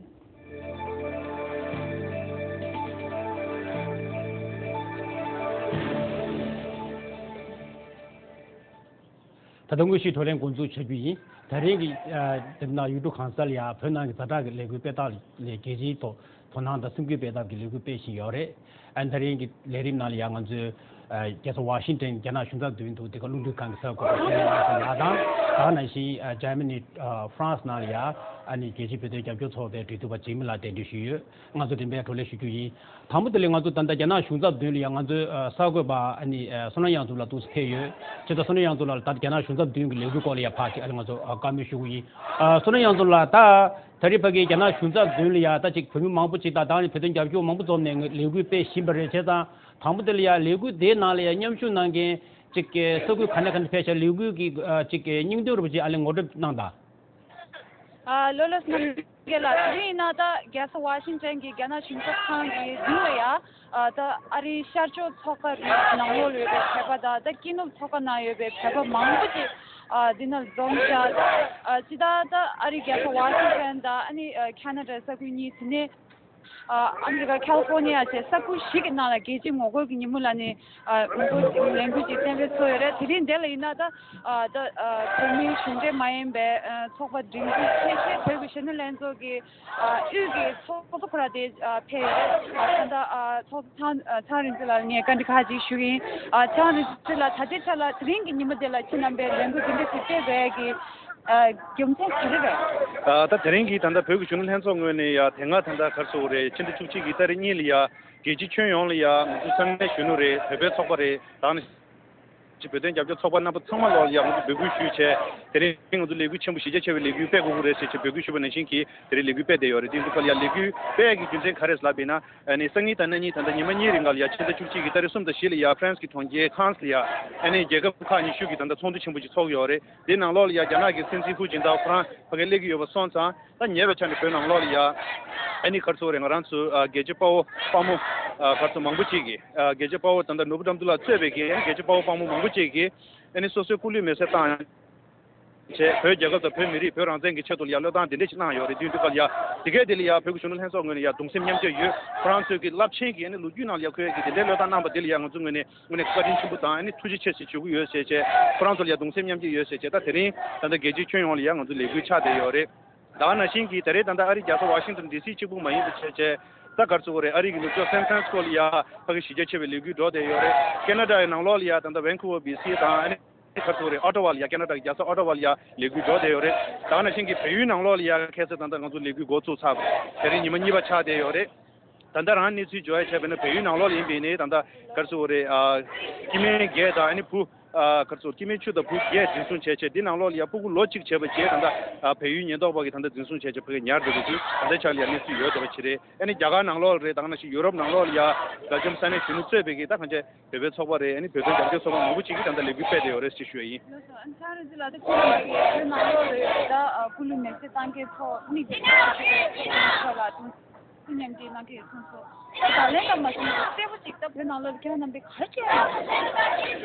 ད་ལྟ་དངོས་གཞིའི་བགྲོ་གླེང་འགོ་འཛུགས་བྱ་རྒྱུ་ཡིན། ད་རིང་གི་ཨ་དེབ་ནང་ཡུལ་གྲུ་གང་སར་ཡང་བོད་ནང་གི་ཛ་དྲག་གི་ལས་འགུལ་སྤེལ་སྟངས་ལས་རྒྱལ་སྤྱིའི་ཐོག་དོ་སྣང་དང་སེམས་འགུལ་སྤེལ་ཐབས་ཀྱི་ལས་འགུལ་སྤེལ་བཞིན་ཡོད་རེད། ཨ་ད་རིང་གི་ལས་རིམ་ནང་ལ་ཡང་ང་ཚོའི་ཨ་རྒྱལ་ས་ཝ་ཤིང་ཊོན་རྒྱ་ནག་གཞུང་ཚབ་མདུན་དུ་དེ་ག་རླུང་འཕྲིན་ཁང་གི་གསར་འགོད་པ་ཤེས་རིག་ལགས་དང་། ད་ག་ནང་བཞིན་ཨ་འཇར་མ་ནི་ཨ་ཧྥ་རན་སི་ནང་ལ་ཡང་ཨ་ནི་རྒྱལ་སྤྱིའི་བོད་དོན་རྒྱབ་སྐྱོར་ཚོགས་པའི་གྲོས་བསྡུར་པ་འཇིགས་མེད་ལགས་གདན་འདྲེན་ཞུས་ཡོད། ང་ཚོ་དེ་འདྲའི་བགྲོ་གླེང་ཞུ་རྒྱུ་ཡིན། དང་པོ་དེ་ལས་ང་ཚོ་ད་ལྟ་རྒྱ་ནག་གཞུང་ཚབ་མདུན་ལ་ཡང་ང་ཚོའི་ཨ་གསར་འགོད་པ་ཨ་ནི་ཨ་བསོད་ནམས་དབྱངས་འཛོམས་ལགས་འདུག་སེ་ཕེབས་ཡོད། བྱས་ཙང་བསོད་ནམས་དབྱངས་འཛོམས་ལགས་ལ་ད་རྒྱ་ནག་གཞུང་ཚབ་མདུན་གྱི་ལས་འགུལ་སྐོར་ལ་ཡང་ཕར་ཅིག་ཨ་ནི་ང་ཚོ་ཨ་བཀའ་མོལ་ཞུ་གི་ཡིན། ཨ་བསོད་ནམས་དབྱངས་འཛོམས་ལགས། ད་ད་རེས་ཕ་གིའི་རྒྱ་ནག་གཞུང་ཚབ་མདུན་ལ་ཡང་ད་ཅིག་བོད་མི་མང་པོ་ཅིག་དང་ད་ནི་བོད་དོན་རྒྱབ་སྐྱོར་མང་པོ་འཛོམས་ནས་ལས་འགུལ་སྤེལ་བཞིན་པ་རེད། བྱས་ཙང་དང་པོ་དེ་ལ་ཡང་ལས་འགུལ་དེའི་ནང་ལ་ཡང་མཉམ་ཞུགས་གནང་མཁན་ཅིག་ས་ཁུལ་ག་ནས་ག་ནས་ཕེབས་ཤག་ལས་འགུལ་གྱི་ཨ་ཅིག་སྙིང་དོན་རུ་ཅིག་ཨ་ལས་ངོ་སྤྲོད་གནང་དང་། ཨ་ལོ་ལོ་སྣ་རྒྱལ་ལགས། དེ་རིང་ཡིན་ན་ད་རྒྱལ་ས་ཝ་ཤིང་ཊོན་གྱི་རྒྱ་ནག་གཞུང་ཚབ་ཁང་གི་མདུན་ལ་ཡ། ཨ་ད་ཨ་རིའི་ཤར་ཕྱོགས་ཚོགས་པ་རེད། ནང་ལོགས་ལ་ཡོད་པའི་བོད་པ་དང་ད་དཀྱིལ་ནུབ་ཚོགས་པ་ནང་ཡོད་པའི་བོད་པ་མང་པོ་ཅིག་ཨ་འདི་ནང་འཛོམས་ཤག་ཨ་ཅི་ད་ད་ཨ་རིའི་རྒྱལ་ས་ཝ་ཤིང་ཊོན་དང་ཨ་ནི་ཨ་ཁ་ན་ཌའི་ས་ཁུལ་གཉིས། དེ་ནས་ཨ་ཨ་མི་རི་ཀ་ཁ་ལི་ཧྥོར་ནི་ཡ་བཅས་ས་ཁུལ་བཞི་གི་ནང་ལ་རྒྱལ་སྤྱིའི་ངོ་རྒོལ་གྱི་ཉིན་མོ་ལ་ནི་ཨ་ངོ་རྒོལ་ལས་འགུལ་ཅིག་གཏན་འཁེལ་ཚུགས་ཡོད་རེད། དེ་རིང་འདི་ལ་ཡིན་ན་ད་ཨ་ད་ཨ་བོད་མིའི་གཞུང་འབྲེལ་མ་ཡིན་པའི་ཨ་ཚོགས་པ་སྒྲིག་འཛུགས་ཆེ་ཤོས་བོད་ཀྱི་གཞོན་ནུ་ལྷན་ཚོགས་ཀྱི་ཨ་དབུས་ཀྱི་ཚོགས་གཙོ་ཁོ་ར་དེ་ཨ་ཕེབས་ཡོད་རེད། ཨ་ད་ལྟ་ཨ་ཚོགས་གཙོ་ཚང་ཨ་ཚང་རིག་འཛིན་ལགས་ལ་ངས་བཀའ་འདྲི་ཁག་ཅིག་ཞུ་གི་ཡིན། ཨ་ཚང་རིག་འཛིན་ལགས། ད་ལྟའི་ཆ་ལ་དེ་རིང་གི་ཉིན་མོ་འདི་ལ་ཁྱེད་རྣམ་པས་ལས་འགུལ་འདི་འདྲ་ཞིག་སྤེལ་དགོས་ཡ་གི་ཨ་རྒྱུ་མཚན་ག་རེ་རེད། ཨ་ད་དེ་རིང་གི་ད་ལྟ་བོད་ཀྱི་གཞོན་ནུ་ལྷན་ཚོགས་ངོས་ནས་ཡ་དེ་སྔ་ད་ལྟ་ག་རེ་ཟེར་དགོས་རེད། ཕྱི་ཟླ་བཅུ་གཅིག་གི་ཏ་རིག་གཉིས་ལ་ཡ་རྒྱལ་སྤྱིའི་ཁྱོན་ཡོངས་ལ་ཡ་ང་ཚོའི་ས་གནས་གཞོན་ནུ་རེད། བོད་པའི་ཚོགས་པ་རེད། ད་ནི་ བོད་དོན་རྒྱབ་སྐྱོར་ཚོགས་པ་རྣམ་པ་ཚང་མ་ལོག་ལ་ཡང་ང་ཚོ་འབོད་སྐུལ་ཞུས་བྱས། དེ་རིང་ང་ཚོ་ལས་འགུལ་ཆེན་པོ་གཞི་རྒྱ་ཆེ་བའི་ལས་འགུལ་སྤེལ་དགོས་ཀྱི་རེད་ཟེར་བྱས་འབོད་སྐུལ་ཞུས་པ་ནང་བཞིན་གྱིས་དེ་རིང་ལས་འགུལ་སྤེལ་བསྡད་ཡོད་རེད། དེ་ཡིན་དུས་ཀ་ལ་ཡང་ལས་འགུལ་སྤེལ་ཡག་གི་རྒྱུ་མཚན་ག་རེ་ལབ་པ་ཡིན་ན། ཨ་ནི་སང་ཉིན་དང་གནངས་ཉིན་ད་ལྟ་ཉི་མ་གཉིས་རིང་ག་ལ་ཡང་ཕྱི་ཟླ་བཅུ་གཅིག་གི་ཏ་རིག་གསུམ་དང་བཞི་ལ་ཡང་ཧྥ་རན་སི་གི་གྲོང་ཁྱེར་ཁཱན་སི་ལ་ཡང་ཨ་ནི་རྒྱལ་ཁབ་ཁག་ཉི་ཤུ་གི་ད་ལྟ་ཚོགས་འདུ་ཆེན་པོ་ཅིག་ཚོགས་ཡོད་རེད། དེ་ནང་ལོགས་ལ་ཡང་རྒྱ་ནག་གི་སྲིད་འཛིན་ཧུའུ་ཅིན་ཐའོ་ཁོ་རང་ཕ་གིར་སླེབས་ཀྱི་ཡོད་པ་སོང་ཙང་། ད་ཉེ་བའི་ཆར་ནས་བོད་ནང་ལོགས་ལ་ཡ། ཨ་ནི་ག་རེ་ཟེར་དགོས་རེད། ང་རང་ཚོ་ཨ་རྒྱལ་གཅེས་དཔའ་བོ་དཔའ་མོ་ཨ་ག་རེ་ཟེར་མང་པོ་ཅིག་གིས། ཨ་རྒྱལ་གཅེས་དཔའ་བོ་ད་ལྟ་ནོར་བུ་བཀྲ་འདུལ་ལགས་གཙོས་པའི་གི་རྒྱལ་གཅེས་དཔའ་བོ་དཔའ་མོ་མང་པོ་ཅིག་གིས་ཨ་ནི་སོ་སོའི་སྐུ་ལུས་མེ་སྲེག་བཏང་བྱས། བོད་རྒྱལ་ཁབ་དང་བོད་མི་རིགས་བོད་རང་བཙན་གྱི་ཆེད་དུ་ལ་ཡ་བློས་བཏང་དེ་འདྲས་ཅིག་གནང་ཡོད་རེད། དུས་འདི་ག་ལ་ཡ་དེ་གས་དེ་ལ་ཡ་བོད་ཀྱི་གཞོན་ནུ་ལྷན་ཚོགས་ངོས་ནས་ཡ་གདུང་སེམས་མཉམ་སྐྱེད་ཡོད། ཁོ་རང་ཚོས་ཀྱི་རླབས་ཆེན་གྱི་ཨ་ནི་ལོ་རྒྱུས་ནང་ལ་ཡ་འཁོད་ཀྱི་དེ་འདྲའི་བློས་བཏང་གནང་པ་དེ་ལ་ཡ་ང་ཚོ་ངོས་ནས་དངོས་གནས་བཀའ་དྲིན་ཆེན་པོ་དང་ཨ་ནི་ཐུགས་རྗེ་ཆེ་ཞེས་ཞུ་གི་ཡོད་ཟེར་བྱས། ཁོ་རང་ཚོ་ལ་ཡ་གདུང་སེམས་མཉམ་སྐྱེད་ཡོད་ཟེར་བྱས། ད་དེ་རིང་ད་ལྟ་རྒྱལ་སྤྱིའི་ཁྱོན་ཡོངས་ལ་ཡ་ང་ཚོ་ལས་འགུལ་ཆགས་བསྡད་ཡོད་རེད། ད་ག་ནང་བཞིན་གྱི་ད་རེས་ད་ལྟ་ཨ་རིའི་རྒྱལ་ས་ཝ་ཤིང་ཊོན་ཌི་སི་གཅིག་པུ་མ་ཡིན་པ་བྱས་བྱས། ད་ག་རེ་ཟེར་དགོས་རེད། ཨ་རི་གི་ནུབ་ཕྱོགས་སན་ཧྥ་རན་སི་ཀོ་ལ་ཡ་ཕ་གི་གཞི་རྒྱ་ཆེ་བའི་ལས་འགུལ་འགྲོ་བསྡད་ཡོད་རེད། ཁེ་ན་ཌ་ཡི་ནང་ལོགས་ལ་ཡ་ད་ལྟ་ཝན་ཁུ་ཝར་བྷི་སི་དང་ཨ་ནི་ག་རེ་ཟེར་དགོས་རེད། ཨོ་ཊ་ཝ་ལ་ཡ་ཁེ་ན་ཌ་གི་རྒྱལ་ས་ཨོ་ཊ་ཝ་ལ་ཡ་ལས་འགུལ་འགྲོ་བསྡད་ཡོད་རེད། ད་ག་ནང་བཞིན་གྱི་བལ་ཡུལ་ནང་ལོགས་ལ་ཡ་ཁ་སང་ད་ལྟ་ང་ཚོ་ལས་འགུལ་འགོ་བཙུགས་ཚར། དེ་རིང་ཉི་མ་གཉིས་པ་ཆགས་བསྡད་ཡོད་རེད། ད་ལྟ་རང་གནས་ཚུལ་འབྱོར་ཡ་བྱས་པ་ཡིན་ན་བལ་ཡུལ་ནང་ལོགས་ལ་ཡིན་པ་ཡིན་ནའི་ད་ལྟ་ག་རེ་ཟེར་དགོས་རེད། ཨ་སྐྱེ་དམན་བརྒྱད་དང་ཨ་ནི་བུ། ཨ་ག་རེ་ཟེར། སྐྱེ་དམན་བཅུ་དང་བུ་བརྒྱད་འཛིན་བཟུང་བྱས་བྱས། འདི་ནང་ལོགས་ལ་ཡ་སྤུ་གུ་ལོ་གཅིག་བྱས་པ་བྱས་ད་ལྟ་ཨ་བལ་ཡུལ་ཉེན་རྟོག་པ་གིས་ད་ལྟ་འཛིན་བཟུང་བྱས་བྱས་ཕ་གིར་ཉར་བསྡད་པ་འདི་ད་ལྟའི་ཆར་ལ་ཡ་གནས་ཚུལ་ཡོད་བསྡད་པ་ཅིག་རེད། ཨ་ནི་རྒྱ་གར་ནང་ལོགས་ལ་རེད། ད་ག་ནང་བཞིན་ཡུ་རོབ་ནང་ལོགས་ལ་ཡ་བླ་བྱམས་ས་གནས་གཞོན་ནུ་གཙོས་པའི་གི་ད་གང་ཅི་བོད་པའི་ཚོགས་པ་རེད། ཨ་ནི་བོད་དོན་རྒྱབ་སྐྱོར་ཚོགས་པ་མང་པོ་ཅིག་གིས་ད་ལྟ་ལས་འགུལ་སྤེལ་བསྡད་ཡོད་རེད་ཅེས་ཞུ་ཡ་ཡིན། ལགས་སོ། ཨ་ནི་ལྷ་རིག་འཛིན་ལགས། ད་ཁྱེད་རང་གིས་བོད་ནང་ལོགས་ལ་ཡོད་པའི་ད་ཨ་སྐུ་ལུས་མེར་སྲེག་བཏང་མཁན་ཚོ་ཨ་ནི་རྒྱལ་ཁབ་ཅིག་གི་ཚོགས་ལ་གདུང་སེམས་མཉམ་སྐྱེད་གནང་མཁན་ཡོད་གསུངས་སོང་། ད་ལན་ཙམ་མ་གསུངས་པར་གསལ་པོ་ཅིག་ད་བོད་ནང་ལོགས་ལ་ཁྱེད་རང་རྣམ་པས་ག་རེ་བྱས་ཡོད།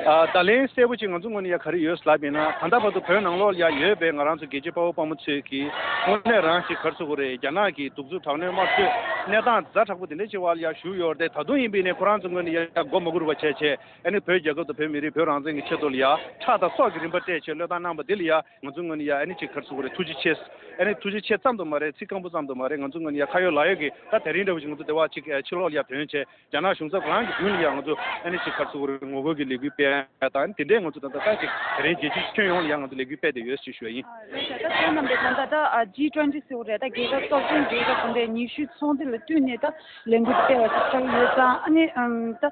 ཨ་ད་ལན་གསལ་པོ་ཅིག་ང་ཚོ་ངོས་ནས་ཡ་ག་རེ་ཡོད་ལབ་ཡིན་ན། ད་ལྟ་བར་དུ་བོད་ནང་ལོགས་ལ་ཡ་ཡོད་པའི་ང་རང་ཚོ་རྒྱལ་གཅེས་དཔའ་བོ་དཔའ་མོ་ཚོས་ཀྱིས་དངོས་གནས་རང་ཞིག་ག་རེ་ཟེར་དགོས་རེད། རྒྱ་ནག་གི་གདུག་རྩུབ་དྲག་གནོན་དམར་གསོད་གནས་སྟངས་ཛ་དྲག་པོ་དེ་འདྲ་ཅིག་བར་ལ་ཡ་བཞུགས་ཡོད་རེད། ད་དུང་ཡིན་པ་ཡིན་ནའི་ཁོ་རང་ཚོ་ངོས་ནས་ཡ་མགོ་མ་སྒུར་བ་བྱས་བྱས། ཨ་ནི་བོད་རྒྱལ་ཁབ་དང་བོད་མི་རིགས་བོད་རང་བཙན་གྱི་ཆེད་དུ་ལ་ཡ་ཁྲག་དང་སྲོག་གི་རིན་པ་སྤྲད་བྱས་བློས་བཏང་གནང་པ་འདི་ལ་ཡ་ང་ཚོ་ངོས་ནས་ཡ་ཨ་ནི་ཅིག་ག་རེ་ཟེར་དགོས་རེད། ཐུགས་རྗེ་ཆེ། ཨ་ནི་ཐུགས་རྗེ་ཆེ་ཙམ་དུ་མ་རེད། ཚིག་སྐམ་པོ་ཙམ་དུ་མ་རེད། ང་ཚོ་ངོས་ནས་ཡ་ཁ་ཡོད་ལག་ཡོད་ཀྱིས་ད་དེ་རིང་འདྲ་བོ་ཅིག་ང་ཚོ་དེ་བ་ཅིག་ཨ་ཕྱི་ལོགས་ལ་ཡ་ཐོན་བྱས་རྒྱ་ནག་གཞུང་ཚབ་ཁང་གི་མདུན་ལ་ཡ་ང་ཚོ་ཨ་ནི་ཅིག་ག་རེ་ཟེར་དགོས་རེད། ངོ་རྒོལ་གྱི་ལས་འགུལ་སྤེལ་ཡ་དང་དེ་འདྲས་ང་ཚོ་ད་ལྟ་ད་ཅིག་དེ་རིང་རྒྱལ་སྤྱིའི་ཁྱོན་ཡོངས་ལ་ཡ་ང་ཚོ་ལས་འགུལ་སྤེལ་བསྡད་ཡོད་ཅེས་ཞུ་ཡ་ཡིན། ལགས་སོ། ད་ཁྱེད་རྣམ་པས་ད་ལྟ་ད་ཇི་ཊུ་ཝེན་ཊི་ཟེར་བ་རེད། ད་རྒྱལ་ཁབ་སྟོབས་ཆེན་རྒྱལ་ཁབ་དེ་འདྲའི་ཉི་ཤུའི་ཚོགས་འདུ་ལ་བསྟུན་ནས་ད་ལས་འགུལ་སྤེལ་བ་ཞིག་ཆགས་ཀྱི་ཡོད་ཙང་། ཨ་ནི་ཨམ་ད་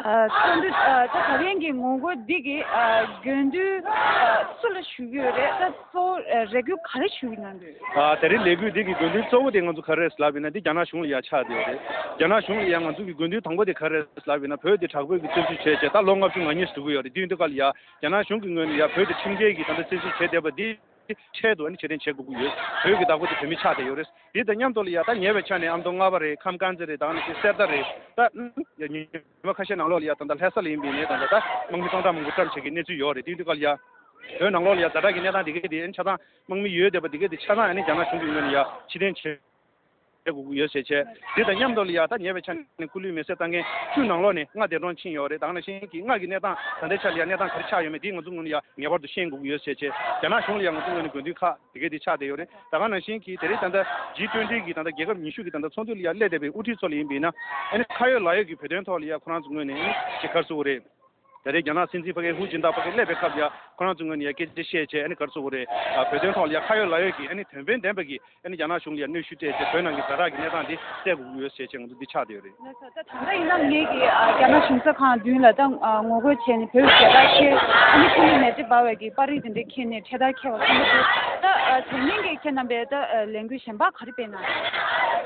ཨ་ཚོགས་འདུ་ཨ་ད་ད་རིང་གི་ངོ་རྒོལ་འདི་གི་ཨ་དགོས་འདུན་ཨ་སུ་ལ་ཞུ་གི་ཡོད་རེད། ད་གཙོ་བོ་ཨ་རེ་སྐུལ་ག་རེ་ཞུ་གི་ཡོད་རེད། ཨ་ད་རིང་ལས་འགུལ་འདི་གི་དགོས་འདུན་གཙོ་བོ་དེ་ང་ཚོ་ག་རེ་རེད་ལབ་ཡིན་ན། འདི་རྒྱ་ནག་གཞུང་ལ་ཡ་ཆགས་བསྡད་ཡོད་རེད། རྒྱ་ནག་གཞུང་ལ་ཡ་ང་ཚོ་གི་དགོས་འདུན་དང་པོ་དེ་ག་རེ་རེད་ལབ་ཡིན་ན། བོད་འདི་དྲག་པོའི་གི་བཙན་འཛུལ་བྱས་བྱས་ད་ལོ་ལྔ་བཅུ་ང་གཉིས་འགྲོ་གི་ཡོད་རེད། དུས་འདི་ག་ལ་ཡ་རྒྱ་ནག་གཞུང་གི་ངོས་ནས་ཡ་བོད་དེ་ཁྲིམས་འགལ་གྱིས་ད་ལྟ་བཙན་འཛུལ་བྱས་བསྡད་པ་འདི་འཕྲལ་དུ་ཨ་ནི་ཕྱིར་འཐེན་བྱེད་དགོས་ཀྱི་ཡོད། བོད་ཀྱི་བདག་པོ་དེ་བོད་མི་ཆགས་བསྡད་ཡོད་རེད། དེ་དང་མཉམ་དུ་ལ་ཡ་ད་ཉེ་བའི་ཆ་ནས་ཨ་མདོ་རྔ་བ་རེད། ཁམས་དཀར་མཛེས་རེད། ད་ཨ་ནི་གསེར་རྟ་རེད། ད་ཉི་མ་ཁ་ཤས་ནང་ལོགས་ལ་ཡ་ད་ལྟ་ལྷ་ས་ལ་ཡིན་པ་ཡིན་ནའི་ད་ལྟ་ད་དམག་མི་སྟོང་ཕྲག་མང་པོ་བཀྲམ་བྱེད་ཀྱི་གནས་ཚུལ་ཡོད་རེད། དེ་དུས་ག་ལ་ཡ་བོད་ནང་ལོགས་ལ་ཡ་ཛ་དྲག་གི་གནས་སྟངས་དེ་གས་དེ་ཨ་ནི་ཆ་ཚང་དམག་མི་ཡོད་བསྡད་པ་དེ་གས་དེ་ཆ་ཚང་ཨ་ནི་རྒྱ་ནག་གཞུང་གི་ངོས་ནས་ཡ་ཕྱིར་འཐེན་བྱེད། བྱེད་དགོས་ཀྱི་ཡོད་ཟེར་བྱས། དེ་དང་མཉམ་དུ་ལ་ཡ་ད་ཉེ་བའི་ཆ་ནས་སྐུ་ལུས་མེ་བསྲེགས་བཏང་མཁན་བཅུ་ནང་ལོགས་ནས་ལྔ་འདས་གྲོངས་ཕྱིན་ཡོད་རེད། ད་ག་ནང་བཞིན་གྱི་ལྔ་གི་གནས་སྟངས་ད་ལྟའི་ཆ་ལ་ཡ་གནས་སྟངས་ག་རེ་ཆགས་ཡོད་མེད་དེ་ང་ཚོ་ངོས་ནས་ཡ་ངེས་པར་དུ་ཤེས་དགོས་ཀྱི་ཡོད་ཟེར་བྱས། རྒྱ་ནག་གཞུང་ལ་ཡ་ང་ཚོ་ངོས་ནས་དགོས་འདུན་ཁག་དེ་གས་དེ་ཆགས་བསྡད་ཡོད་རེད། ད་ག་ནང་བཞིན་གྱི་དེ་རིང་ད་ལྟ་ཇི་ཊུ་ཝེན་ཊི་གི་ད་ལྟ་རྒྱལ་ཁབ་ཉི་ཤུ་གི་ད་ལྟ་ཚོགས་འདུ་ལ་ཡ་སླེབས་བསྡད་པའི་དབུ་ཁྲིད་ཚོ་ལ་ཡིན་པ་ཡིན་ན། ཨ་ནི་ཁ་ཡོད་ལག་ཡོད་ཀྱི་བོད་དོན་ཐོག་ལ་ཡ་ཁོ་རང་ཚོ་ངོས་ནས་ཨ་ནི་ཅིག་ག་རེ་ཟེར་དགོས་རེད། ད་རེས་རྒྱ་ནག་སྲིད་འཛིན་ཕ་གིར་ཧུའུ་ཅིན་ཐའོ་ཕ་གིར་སླེབས་པའི་སྐབས་ལ་ཡ་ཁོ་རང་ཚོ་ངོས་ནས་ཡ་སྐད་ཆ་བཤད་བྱས། ཨ་ནི་ག་རེ་ཟེར་དགོས་རེད། ཨ་བོད་དོན་ཐོག་ལ་ཡ་ཁ་ཡོད་ལག་ཡོད་ཀྱི་ཨ་ནི་དོན་ཕན་ལྡན་པ་གི་ཨ་ནི་རྒྱ་ནག་གཞུང་ལ་ཡ་གནོན་ཤུགས་སྤྲད་བྱས་བོད་ནང་གི་ཛ་དྲག་གི་གནས་སྟངས་འདི་སེལ་དགོས་ཀྱི་ཡོད་ཟེར་བྱས་ང་ཚོ་འདི་ཆགས་བསྡད་ཡོད་རེད། ལགས་སོ། ད་ད་ལྟ་ཡིན་ན་ངེད་ཀྱིས་ཨ་རྒྱ་ནག་གཞུང་ཚབ་ཁང་མདུན་ལ་ད་ཨ་ངོ་རྒོལ་བྱས་ནས་བོད་ཀྱི་རྒྱལ་དར་འཁྱེར། ཨ་ནི་ཁོང་གི་མེ་ལྕེ་འབར་བའི་གི་པར་རིས་དེ་འདྲ་འཁྱེར་ནས་འཕྲེད་དར་འཁྱེར་བ་ཚང་མ་འདུག་ད་ཨ་དེ་མིན་གྱི་ཁྱེད་རྣམ་པས་ད་ཨ་ལས་འགུལ་གཞན་པ་ག་རེ་སྤེལ་གནང་།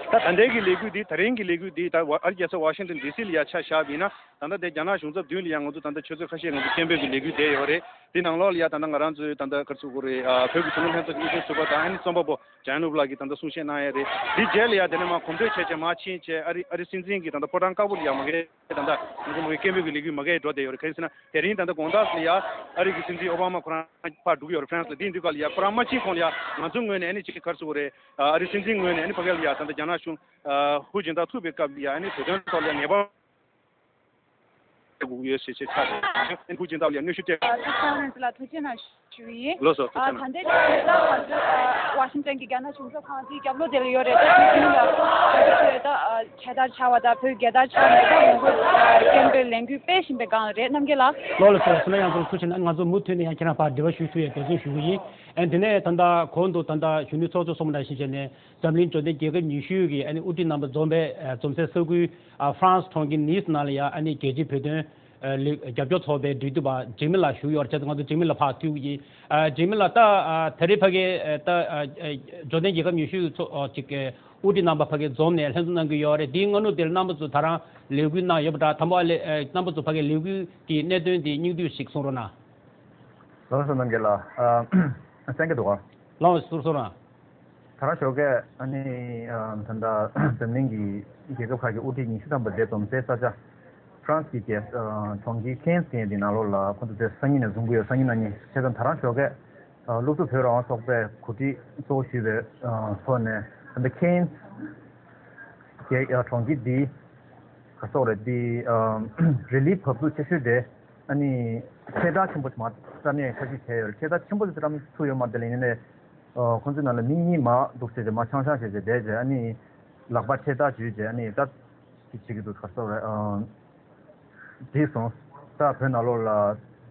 ད་ད་ལྟའི་གི་ལས་འགུལ་འདི་ད་རིང་གི་ལས་འགུལ་འདི་ད་ཨ་རི་རྒྱལ་ས་ཝ་ཤིང་ཊོན་ཌི་སི་ལ་ཡ་ཆ་བཞག་པ་ཡིན་ན། ད་ལྟ་དེ་རྒྱ་ནག་གཞུང་ཚབ་མདུན་ལ་ཡང་ང་ཚོ་ད་ལྟ་ཆུ་ཚོད་ཁ་ཤས་ང་ཚོ་སྐད་འབོད་ཀྱི་ལས་འགུལ་བསྡད་ཡོད་རེད། དེ་ནང་ལོགས་ལ་ཡ་ད་ལྟ་ང་རང་ཚོའི་ད་ལྟ་ག་རེ་ཟེར་དགོས་རེད། ཨ་བོད་ཀྱི་གཞོན་ནུ་ལྷན་ཚོགས་ཀྱི་དབུ་ཁྲིད་ཟུར་པ་དང་ཨ་ནི་རྩོམ་པ་པོ་ཇཱ་ནུབ་ལགས་ཀྱིས་ད་ལྟ་གསུང་བཤད་གནང་ཡ་རེད། དེ་རྗེས་ལ་ཡ་དེ་ནས་མར་གོམ་བགྲོད་བྱས་བྱས་མར་ཕྱིན་བྱས། ཨ་རི་ཨ་རི་སྲིད་འཛིན་གྱི་ད་ལྟ་ཕོ་བྲང་དཀར་པོ་ལ་ཡ་མ་གི་ད་ལྟ་ང་ཚོ་མ་གི་སྐད་འབོད་ཀྱི་ལས་འགུལ་མ་གི་འགྲོ་བསྡད་ཡོད་རེད། གང་ཡིན་ཟེར་ན་དེ་རིང་ད་ལྟ་དགོང་དག་ལ་ཡ་ཨ་རི་གི་སྲིད་འཛིན་ཨོ་བྷ་མ་ཁོ་རང་ཕར་འགྲོ་གི་ཡོད་རེད། ཧྥ་རན་སི་ལ། དེ་དུས་ག་ལ་ཡ་ཁོ་རང་མ་ཕྱིན་གོང་ལ་ཡ་ང་ཚོ་ངོས་ནས་ཨ་ནི་ཅིག་ག་རེ་ཟེར་དགོས་རེད། ཨ་རི་སྲིད་འཛིན་ངོས་ནས་ཨ་ནི་ཕ་གི་ལ་ཡ་ད་ལྟ་རྒྱ་ནག་གཞུང་ཨ་ཧུའུ་ཅིན་ཐའོ་ཐུག་པའི་སྐབས་ལ་ཡ་ཨ་ནི་བོད་དོན་ཐོག་ལ་ཡ་ངེས་པར་དགོས་ཀྱི་ཡོད་ཞེས་བྱས་ཆགས་ཡོད། ཨ་ནི་ཧུའུ་ཅིན་ཐའོ་ལ་ཡ་གནོན་ཤུགས་སྤྲད། ཨ་ད་ཧྥ་རན་སི་ལ་ཐུགས་རྗེ་གནང་ཞུ་ཡིན། ལགས་སོ། ཐུགས་རྗེ་གནང་། ཨ་ད་ལྟའི་ཆར་ད་ང་ཚོ་ཨ་ཝ་ཤིང་ཊོན་གྱི་རྒྱ་ནག་གཞུང་ཚབ་ཁང་དེའི་རྒྱབ་ལོགས་དེ་ལ་ཡོད་རེད། ད་དེ་བཞིན་ལ་ང་ཚོ་ད་ཨ་འཕྲེད་དར་འཕྱར་བ་དང་བོད་རྒྱལ་དར་འཕྱར་ནས་ད་ངོ་རྒོལ་ཨ་སྐད་འབོད་ལས་འགུལ་སྤེལ་བཞིན་པའི་སྒང་ལ་རེད། རྣམ་རྒྱལ་ལགས། ལགས་ལགས་སོ། སོ་ན་ཡང་ཚོར་ཐུགས་རྗེ་གནང་། ང་ཚོ་མུ་མཐུད་ནས་ཡང་ཁྱེད་རང་ཕར་འབྲེལ་བ་ཞུ་ཐུབ་ཡ་འབད་བརྩོན་ཞུ་གི་ཡིན། ཨ་དེ་ནས་ད་ལྟ་གོང་དུ་ད་ལྟ་གཞོན་ནུ་ཚོགས་གཙོ་གསུངས་པ་ནང་བཞིན་བྱས་ནས་འཛམ་གླིང་འབྱོར་ལྡན་རྒྱལ་ཁབ་ཉི་ཤུ་གི་ཨ་ནི་དབུ་ཁྲིད་རྣམ་པ་འཛོམས་པའི་ཨ་འཛོམས་སའི་ས་ཁུལ་ཨ་ཧྥ་རན་སི་གྲོང་ཁྱེར་ནིས་ནང་ལ་ཡ་ཨ་ནི་རྒྱལ་སྤྱིའི་བོད་དོན་ ལས་རྒྱབ་སྐྱོར་ཚོགས་པའི་འབྲེལ་མཐུད་པ་འཇིགས་མེད་ལགས་བཞུགས་ཡོད་རེད། བྱས་ཙང་ང་ཚོ་འཇིགས་མེད་ལགས་ཕར་བསྐྱོད་ཀྱི་ཡིན། འཇིགས་མེད་ལགས། ད་ད་རེས་ཕ་གི་ད་འབྱོར་ལྡན་རྒྱལ་ཁབ་ཉི་ཤུ་ཚོགས་ཅིག་དབུ་ཁྲིད་རྣམ་པ་ཕ་གི་འཛོམས་ནས་ལྷན་འཛོམས་གནང་གི་ཡོད་རེད། དེའི་སྔ་ནུབ་དེར་རྣམ་པ་ཚོ་ད་རང་ལས་འགུལ་གནང་ཡོད་པ་འདྲ། དང་པོ་ཨ་ལེ་རྣམ་པ་ཚོ་ཕ་གི་ལས་འགུལ་གྱི་གནད་དོན་དེ་སྙིང་བསྡུས་ཤིག་གསུང་རོགས་གནང་། ལགས་སོ། རྣམ་རྒྱལ་ལགས། ཨ། གསན་གྱི་འདུག་ག་ལགས་སོ། གསུང་རོགས་གནང་། ད་རང་ཞོགས་ཀས་ཨ་ནི་ཨ་ད་ལྟ་འཛམ་གླིང་གི་རྒྱལ་ཁབ་ཁག་གི་དབུ་ཁྲིད་ཉི་ཤུ་ཐམ་པ་དེ་འཛོམས་སའི་ས་ཆ་ཧྥ་རན་སི་གི་རྒྱལ་ཨ་གྲོང་ཁྱེར་ཁེན་སི་དེ་ནང་ལོགས་ལ་ཁོང་ཚོ་དེ་སང་ཉིན་ནས་འཛོམས་ཀྱི་ཡོད། སང་ཉིན་གནངས་ཉིན། བྱས་ཙང་ད་རང་ཞོགས་ཀས་ཨ་སློབ་ཕྲུག་བོད་རང་དབང་ཚོགས་པས་གོ་སྒྲིག་གཙོ་བོ་ཞུས་པའི་ཨ་ཐོག་ནས་ད་ལྟ་ཁེན་སི་རྒྱལ་ཨ་གྲོང་ཁྱེར་འདི་ག་སོག་རེད། འདི་ཨ་རི་ལིབ་བབས་ཚུགས་ཆེ་ཤོས་དེ་ཨ་ནི་ཁྲལ་དྲག་ཆེན་པོ་མ་བཀྲམ་ནས་ཐབས་ཤེས་བྱས་ཡོད་རེད། ཁྲལ་དྲག་ཆེན་པོ་དེ་བཀྲམ་ཐུབ་ཡོད་མ་རེད། དེ་ལ་ཡིན་ནའི། ཨ་ཁོང་ཚོའི་ནང་ལ་མི་གཉིས་མར་འདུག་བྱས་ཏེ་མར་ཆང་ཆང་བྱས་ཏེ་བསྡད་བྱས། ཨ་ནི་ལག་པ་ཁྲལ་དྲག་འཇུས་བྱས། ཨ་ནི་ད་ཅིག་བྱེད་ཀྱི་འདུག་ག་སོག་རེད། ཨ་བྲིས་སོང་། ད་བོད་ནང་ལོགས་ལ་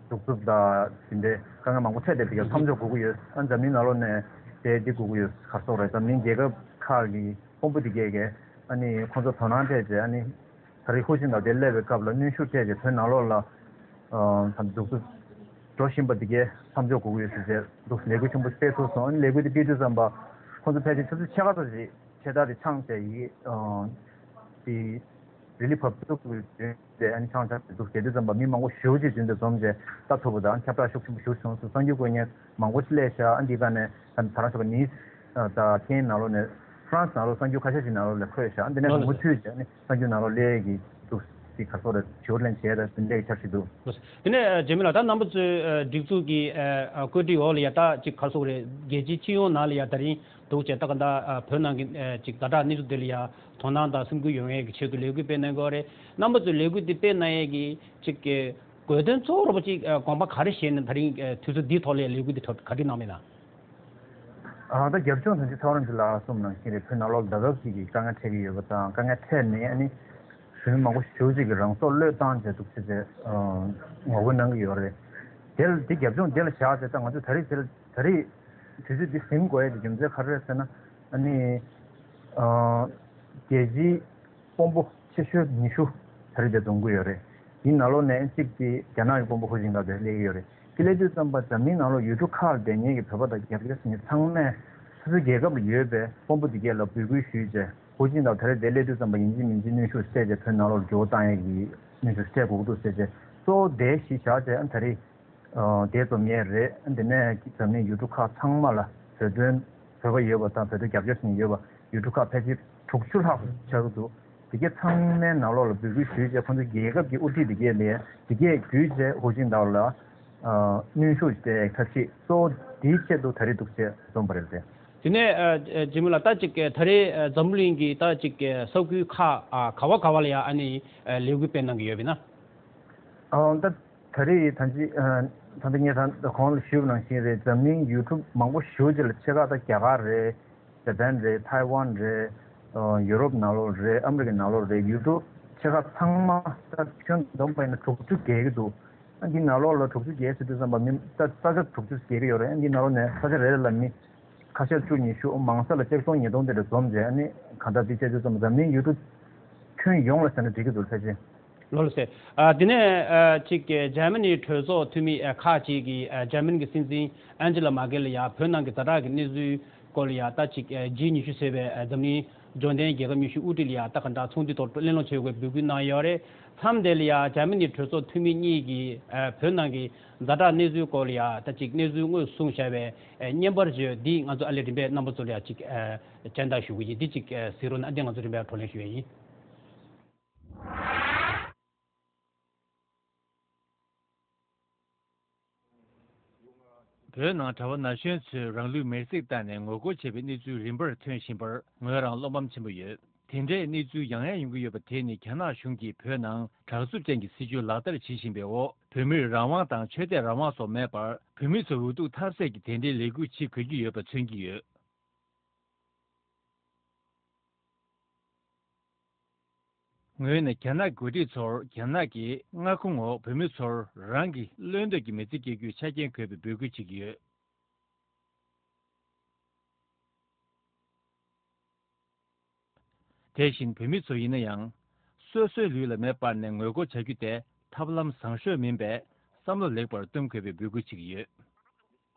གདུག་རྩུབ་དང་དེ་འདྲའི་དཀའ་ངལ་མང་པོ་འཕྲད་བསྡད་པའི་མཚམས་འཇོག་དགོས་ཀྱི་ཡོད། ཨ་འཛམ་གླིང་ནང་ལོགས་ནས་དེ་འདི་དགོས་ཀྱི་ཡོད་ག་སོག་རེད། འཛམ་གླིང་རྒྱལ་ཁབ་ཁག་གི་དཔོན་པོ་དེ་གས་ཀྱིས་ཨ་ནི་ཁོང་ཚོ་དོ་སྣང་སྤྲད་བྱས། ཨ་ནི་ད་རེས་ཧུའུ་ཅིན་ཐའོ་དེ་སླེབས་པའི་སྐབས་ལ་གནོན་ཤུགས་སྤྲད་བྱས་བོད་ནང་ལོགས་ལ་ཨ་ད་གདུག་རྩུབ་འགྲོ་བཞིན་པ་འདི་གའི་མཚམས་འཇོག་དགོས་ཀྱི་ཡོད་ཟེར་བྱས་འདུག་ལས་འགུལ་ཆེན་པོ་སྤེལ་ཐུབ་སོང་། ཨ་ནི་ལས་འགུལ་དེ་སྤེལ་དུས་ཙམ་པ་ཁོང་ཚོ་ཕལ་ཆེར་ཆུ་ཚོད་ཕྱེད་ཀ་ཙམ་ཞིག་ཁྲལ་དྲག་དེ་འཆང་བྱས་ཡིན། ཨ་དེ་རི་ལིབ་བབས་ཚུགས་ཀྱི་ཡོད་དེ། ཨ་ནི་འཆང་འཆང་འདུག་བྱས་དུས་ཙམ་པ་མི་མང་པོ་ཞེ་པོ་ཅིག་འཛོམས་བྱས་ལྟ་ཐུབ་པ་དང་ཁྱབ་བསྒྲགས་ཤུགས་ཆེན་པོ་ཞེ་པོ་བྱུང་སོང་། གསར་འགྱུར་བཀོད་མཁན་མང་པོ་ཞིག་སླེབས་ཤག་ཨ་འདི་ག་ནས་ད་ད་རང་ཚོ་གི་ནིས་ད་ཁེན་ནང་ལོགས་ནས་ཧྥ་རན་སི་ནང་ལོགས་གསར་འགྱུར་ཁ་ཤས་ཤིག་ནང་ལོགས་ལ་འཁོད་ཤག་ཨ་འདི་ནས་ལོ་ལོ་མུ་མཐུད་བྱས་ནས་གསར་འགྱུར་ནང་ལོགས་སླེབས་ཀྱི་འདུག་ཅིག་ག་སོག་རེད། ཞུ་ལན་བྱས་ད་འདི་འདྲའི་འཆར་གཞི་འདུག་དེ་ནས་འཇིགས་མེད་ལགས། ད་རྣམ་པ་ཚོའི་སྒྲིག་འཛུགས་ཀྱི་བཀོད་སྒྲིག་འོག་ལ་ཡ་ད་ཅིག་ག་སོག་རེད། རྒྱལ་སྤྱིའི་སྤྱི་ཡོངས་ནང་ལ་ཡ་ད་རིང་འདུག་བྱས་ད་ག་ད་བོད་ནང་གི་ཅིག་ཛ་དྲག་གནས་ཚུལ་དེ་ལ་ཡ་དོ་སྣང་དང་སེམས་ཁུར་ཡོང་ཡས་ཀྱི་ཆེད་དུ་ལས་འགུལ་སྤེལ་གནང་གི་ཡོད་རེད། རྣམ་པ་ཚོས་ལས་འགུལ་འདི་སྤེལ་གནང་ཡས་ཀྱི་ཅིག་གི་དགོས་དོན་གཙོ་བོ་རོ་པ་ཅིག་དགོངས་པ་ག་རེ་བཞེས་ནས་ད་རིང་དུས་ཚོད་འདིའི་ཐོག་ལ་ལས་འགུལ་འདི་གྲ་སྒྲིག་གནང་མིན་ན། ཨ་ད་རྒྱབ་ལྗོངས་ཐམས་ཅད་ཚོགས་རང་གི་ལ་གསུངས་ནང་བཞིན་རེད། བོད་ནང་ལོགས་ད་སྐབས་ཅིག་གི་དཀའ་ངལ་འཕྲད་ཀྱི་ཡོད་པ་དང་། དཀའ་ངལ་འཕྲད་ནས་ཨ་ནི་གཞོན་ནུ་མང་པོ་ཞེ་པོ་ཅིག་གིས་རང་སྲོག་བློས་བཏང་བྱས་འདུག་ཅེས་ཚེ་ངོ་རྒོལ་གནང་གི་ཡོད་རེད། དེ་ལ་དེ་རྒྱབ་ལྗོངས་དེ་ལ་བཞག་བྱས་ད་ང་ཚོས་ད་རེས་དེ་ལ་ད་རེས་དུས་ཚོད་འདི་ཟིན་དགོས་ཡས་ཀྱི་རྒྱུ་མཚན་ག་རེ་རེད་ཟེར་ན། ཨ་ནི་ཨ་རྒྱལ་སྤྱིའི་དཔོན་པོ་ཆེ་ཤོས་ཉི་ཤུ་ད་རེས་དེ་འཛོམས་ཀྱི་ཡོད་རེད། དེའི་ནང་ལོགས་ནས་གཅིག་དེ་རྒྱ་ནག་གི་དཔོན་པོ་ཧུའུ་ཅིན་ཐའོ་དེ་སླེབས་ཀྱི་ཡོད་རེད། དེ་སླེབས་དུས་ཙམ་པ་འཛམ་གླིང་ནང་ལོགས་ཡུལ་གྲུ་ཁག་ལ་བསྡད་མཁན་གྱི་བོད་པ་དང་རྒྱ་སྐད་ཟེར་མཁན་ཚང་མས་སོ་སོའི་རྒྱལ་ཁབ་ལ་ཡོད་པའི་དཔོན་པོ་དེ་གས་ལ་འབོད་སྐུལ་ཞུས་བྱས་ཧུའུ་ཅིན་ཐའོ་དེ་རེད་དེ་སླེབས་དུས་ཙམ་པ་ཡིན་གཅིག་མིན་གཅིག་གནོན་ཤུགས་སྤྲད་བྱས་བོད་ནང་ལོགས་འགྱུར་བ་བཏང་ཡས་ཀྱི་གནོན་ཤུགས་སྤྲད་དགོས་ཀྱི་འདུག་ཟེར་བྱས་གཙོ་བོ་དེ་གཞི་བཞག་བྱས་ཨ་ད་རེས། ཨ་དེ་འཛོམས་ཡས་རེད། ཨ་དེ་ནས་འཛམ་གླིང་ཡུལ་གྲུ་ཁག་ཚང་མ་ལ་བོད་དོན་བོད་པ་ཡོད་པ་དང་བོད་དོན་རྒྱབ་སྐྱོར་བྱེད་མཁན་ཡོད་པ་ཡུལ་གྲུ་ཁག་ཕལ་ཆེར་དྲུག་ཅུ་ལྷག་ཆགས་ཀྱི་འདུག་དེ་གས་ཚང་མའི་ནང་ལོགས་ལ་འབོད་སྐུལ་ཞུས་བྱས་ཁོང་ཚོ་རྒྱལ་ཁབ་ཀྱི་དབུ་ཁྲིད་དེ་གས་ལ་དེ་གས་བརྒྱུད་བྱས་ཧུའུ་ཅིན་ཐའོ་ལ་ཨ་གནོན་ཤུགས་སྤྲད་ཐབས་ཤེས་གཙོ་བོ་དེའི་ཆེད་དུ་ད་རེས་འདུག་བྱས་འཛོམས་པ་རེད་དེ། དེ་ནས་ཨ་འཇིགས་མེད་ལགས། ད་ཅིག་ད་རེས་ཨ་འཛམ་བུ་གླིང་གི་ད་ཅིག་ས་ཁུལ་ཁག་ཨ་ག་བ་ག་བ་ལ་ཡ་ཨ་ནི་ཨ་ལས་འགུལ་སྤེལ་གནང་གི་ཡོད་པ་ཡིན་ན། ཨ་ད་ད་རེས་ད་ཅི་ཨ་ད་ལྟ་ངས་ད་གོང་ལ་ཞུས་པ་ནང་བཞིན་རེད། འཛམ་གླིང་ཡུལ་གྲུ་མང་པོ་ཞེ་པོ་ཅིག་ལ་ཕྱེད་ཀ་ད་རྒྱ་གར་རེད། ཇ་པན་རེད། ཐའེ་ཝན་རེད། ཨ་ཡུ་རོབ་ནང་ལོགས་རེད། ཨ་མི་རི་ཀའི་ནང་ལོགས་རེད། ཡུལ་གྲུ་ཕྱེད་ཀ་ཚང་མ་ད་ཁྱོན་བསྡོམས་པ་ཡིན་ན་དྲུག་ཅུ་བརྒལ་གྱི་འདུག་ཨ་འདི་ནང་ལོགས་ལ་དྲུག་ཅུ་བརྒལ་ཟེར་དུས་ཙམ་པ་མི་ད་ས་ཆ་དྲུག་ཅུ་བརྒལ་གྱི་ཡོད་རེད། ཨ་འདི་ནང་ལོགས་ནས་ས་ཆ་རེ་རེ་ལ་མི་ཁ་ཤས་བཅུ་ཉི་ཤུ་མང་ས་ལ་གཅིག་སྟོང་ཉིས་སྟོང་དེ་འདྲ་འཛོམས་བྱས། ཨ་ནི་གང་ལྟར་འདི་བྱས་དུས་ཙམ་འཛམ་གླིང་ཡུལ་གྲུ་ཁྱོན་ཡོངས་ལ་ཟེར་ན་འགྲིག་གི་འདུག་ཕལ་ཆེར། ལགས་ལགས་སོ། ཨ་དེ་ནས་ཨ་ཅིག་འཇར་མ་ནིའི་གྲོས་ཚོགས་འཐུས་མི་ཨ་ཁག་ཅིག་གིས་ཨ་འཇར་མ་ནི་གི་སྲིད་འཛིན་ཨན་ཇི་ལ་མར་ཀེལ་ལ་ཡ་བོད་ནང་གི་ཛ་དྲག་གི་གནས་ཚུལ་སྐོར་ལ་ཡ་ད་ཅིག་ཨ་ཇི་ཉི་ཤུ་ཟེར་བའི་ཨ་འཛམ་གླིང་འབྱོར་ལྡན་རྒྱལ་ཁབ་ཉི་ཤུ་དབུ་ཁྲིད་ལ་ཡ་ད་ག་འདྲ་ཚོགས་འདུའི་ཐོག་གླེང་སློང་བྱེད་དགོས་པའི་འབོད་སྐུལ་གནང་ཡོད་རེད། མཚམས་དེ་ལ་ཡ་འཇར་མ་ནིའི་གྲོས་ཚོགས་འཐུས་མི་གཉིས་ཀྱིས་ཨ་བོད་ནང་གི་ཛ་དྲག་གནས་ཚུལ་སྐོར་ལ་ཡ་ད་ཅིག་གནས་ཚུལ་དངོས་སུ་གསུངས་བཞག་པའི་ཨ་བརྙན་པར་བརྗོད་འདི་ང་ཚོ་ཨ་ལས་རིམ་པས་རྣམ་པ་ཚོ་ལ་ཡ་ཅིག་ཨ་སྤྱན་བསྟན་ཞུ་གི་ཡིན། འདི་ཅིག་ཨ་གཟིགས་རོགས་གནང་། འདི་ང་ཚོ་རིམ་པས་བགྲོ་གླེང་ཞུ་ཡས་ཡིན། བོད་ནང་གྲྭ་པ་ན་གཞོན་ཚོས་རང་ལུས་མེར་སྲེག་བཏང་ནས་ངོ་རྒོལ་བྱས་པའི་གནས་ཚུལ་རིམ་པར་ཐོན་བཞིན་པར་ངོས་རང་བློ་ཕམ་ཆེན་པོ་ཡོད། དེ་འདྲའི་གནས་ཚུལ་ཡང་ཡང་ཡོང་གི་ཡོད་པ་དེ་ནི་རྒྱ་ནག་གཞུང་གིས་བོད་ནང་དྲག་རྩུབ་ཅན་གྱི་སྲིད་བྱུས་ལག་བསྟར་བྱེད་བཞིན་པའི་འོག་བོད་མིར་རང་དབང་དང་ཆོས་དད་རང་དབང་སོགས་མེད་པར་བོད་མི་ཚོ་འུ་ཐུག་ཐབས་ཟད་ཀྱིས་དེ་འདྲའི་ལས་འགུལ་བྱེད་དགོས་ཀྱི་ཡོད་པ་མཚོན་གྱི་ཡོད། ངོས་ནས་རྒྱ་ནག་འགོ་ཁྲིད་ཚོར་རྒྱ་ནག་གིས་མངའ་ཁོངས་འོག་བོད་མི་ཚོར་རང་གི་བློས་འདོད་ཀྱི་མི་ཚེ་སྐྱེལ་རྒྱུའི་ཆ་རྐྱེན་དགོས་པའི་འབོད་སྐུལ་བྱེད་ཀྱི་ཡོད། དེ་བཞིན་བོད་མི་ཚོ་ཡིན་ན་ཡང་། སོ་སོའི་ལུས་ལ་མེ་སྤར་ནས་ངོ་རྒོལ་བྱ་རྒྱུ་དེ་ ཐབས་ལམ་བཟང་ཤོས་མིན་པས་བསམ་བློ་ལེགས་པར་གཏོང་དགོས་པའི་འབོད་སྐུལ་བྱེད་ཀྱི་ཡོད།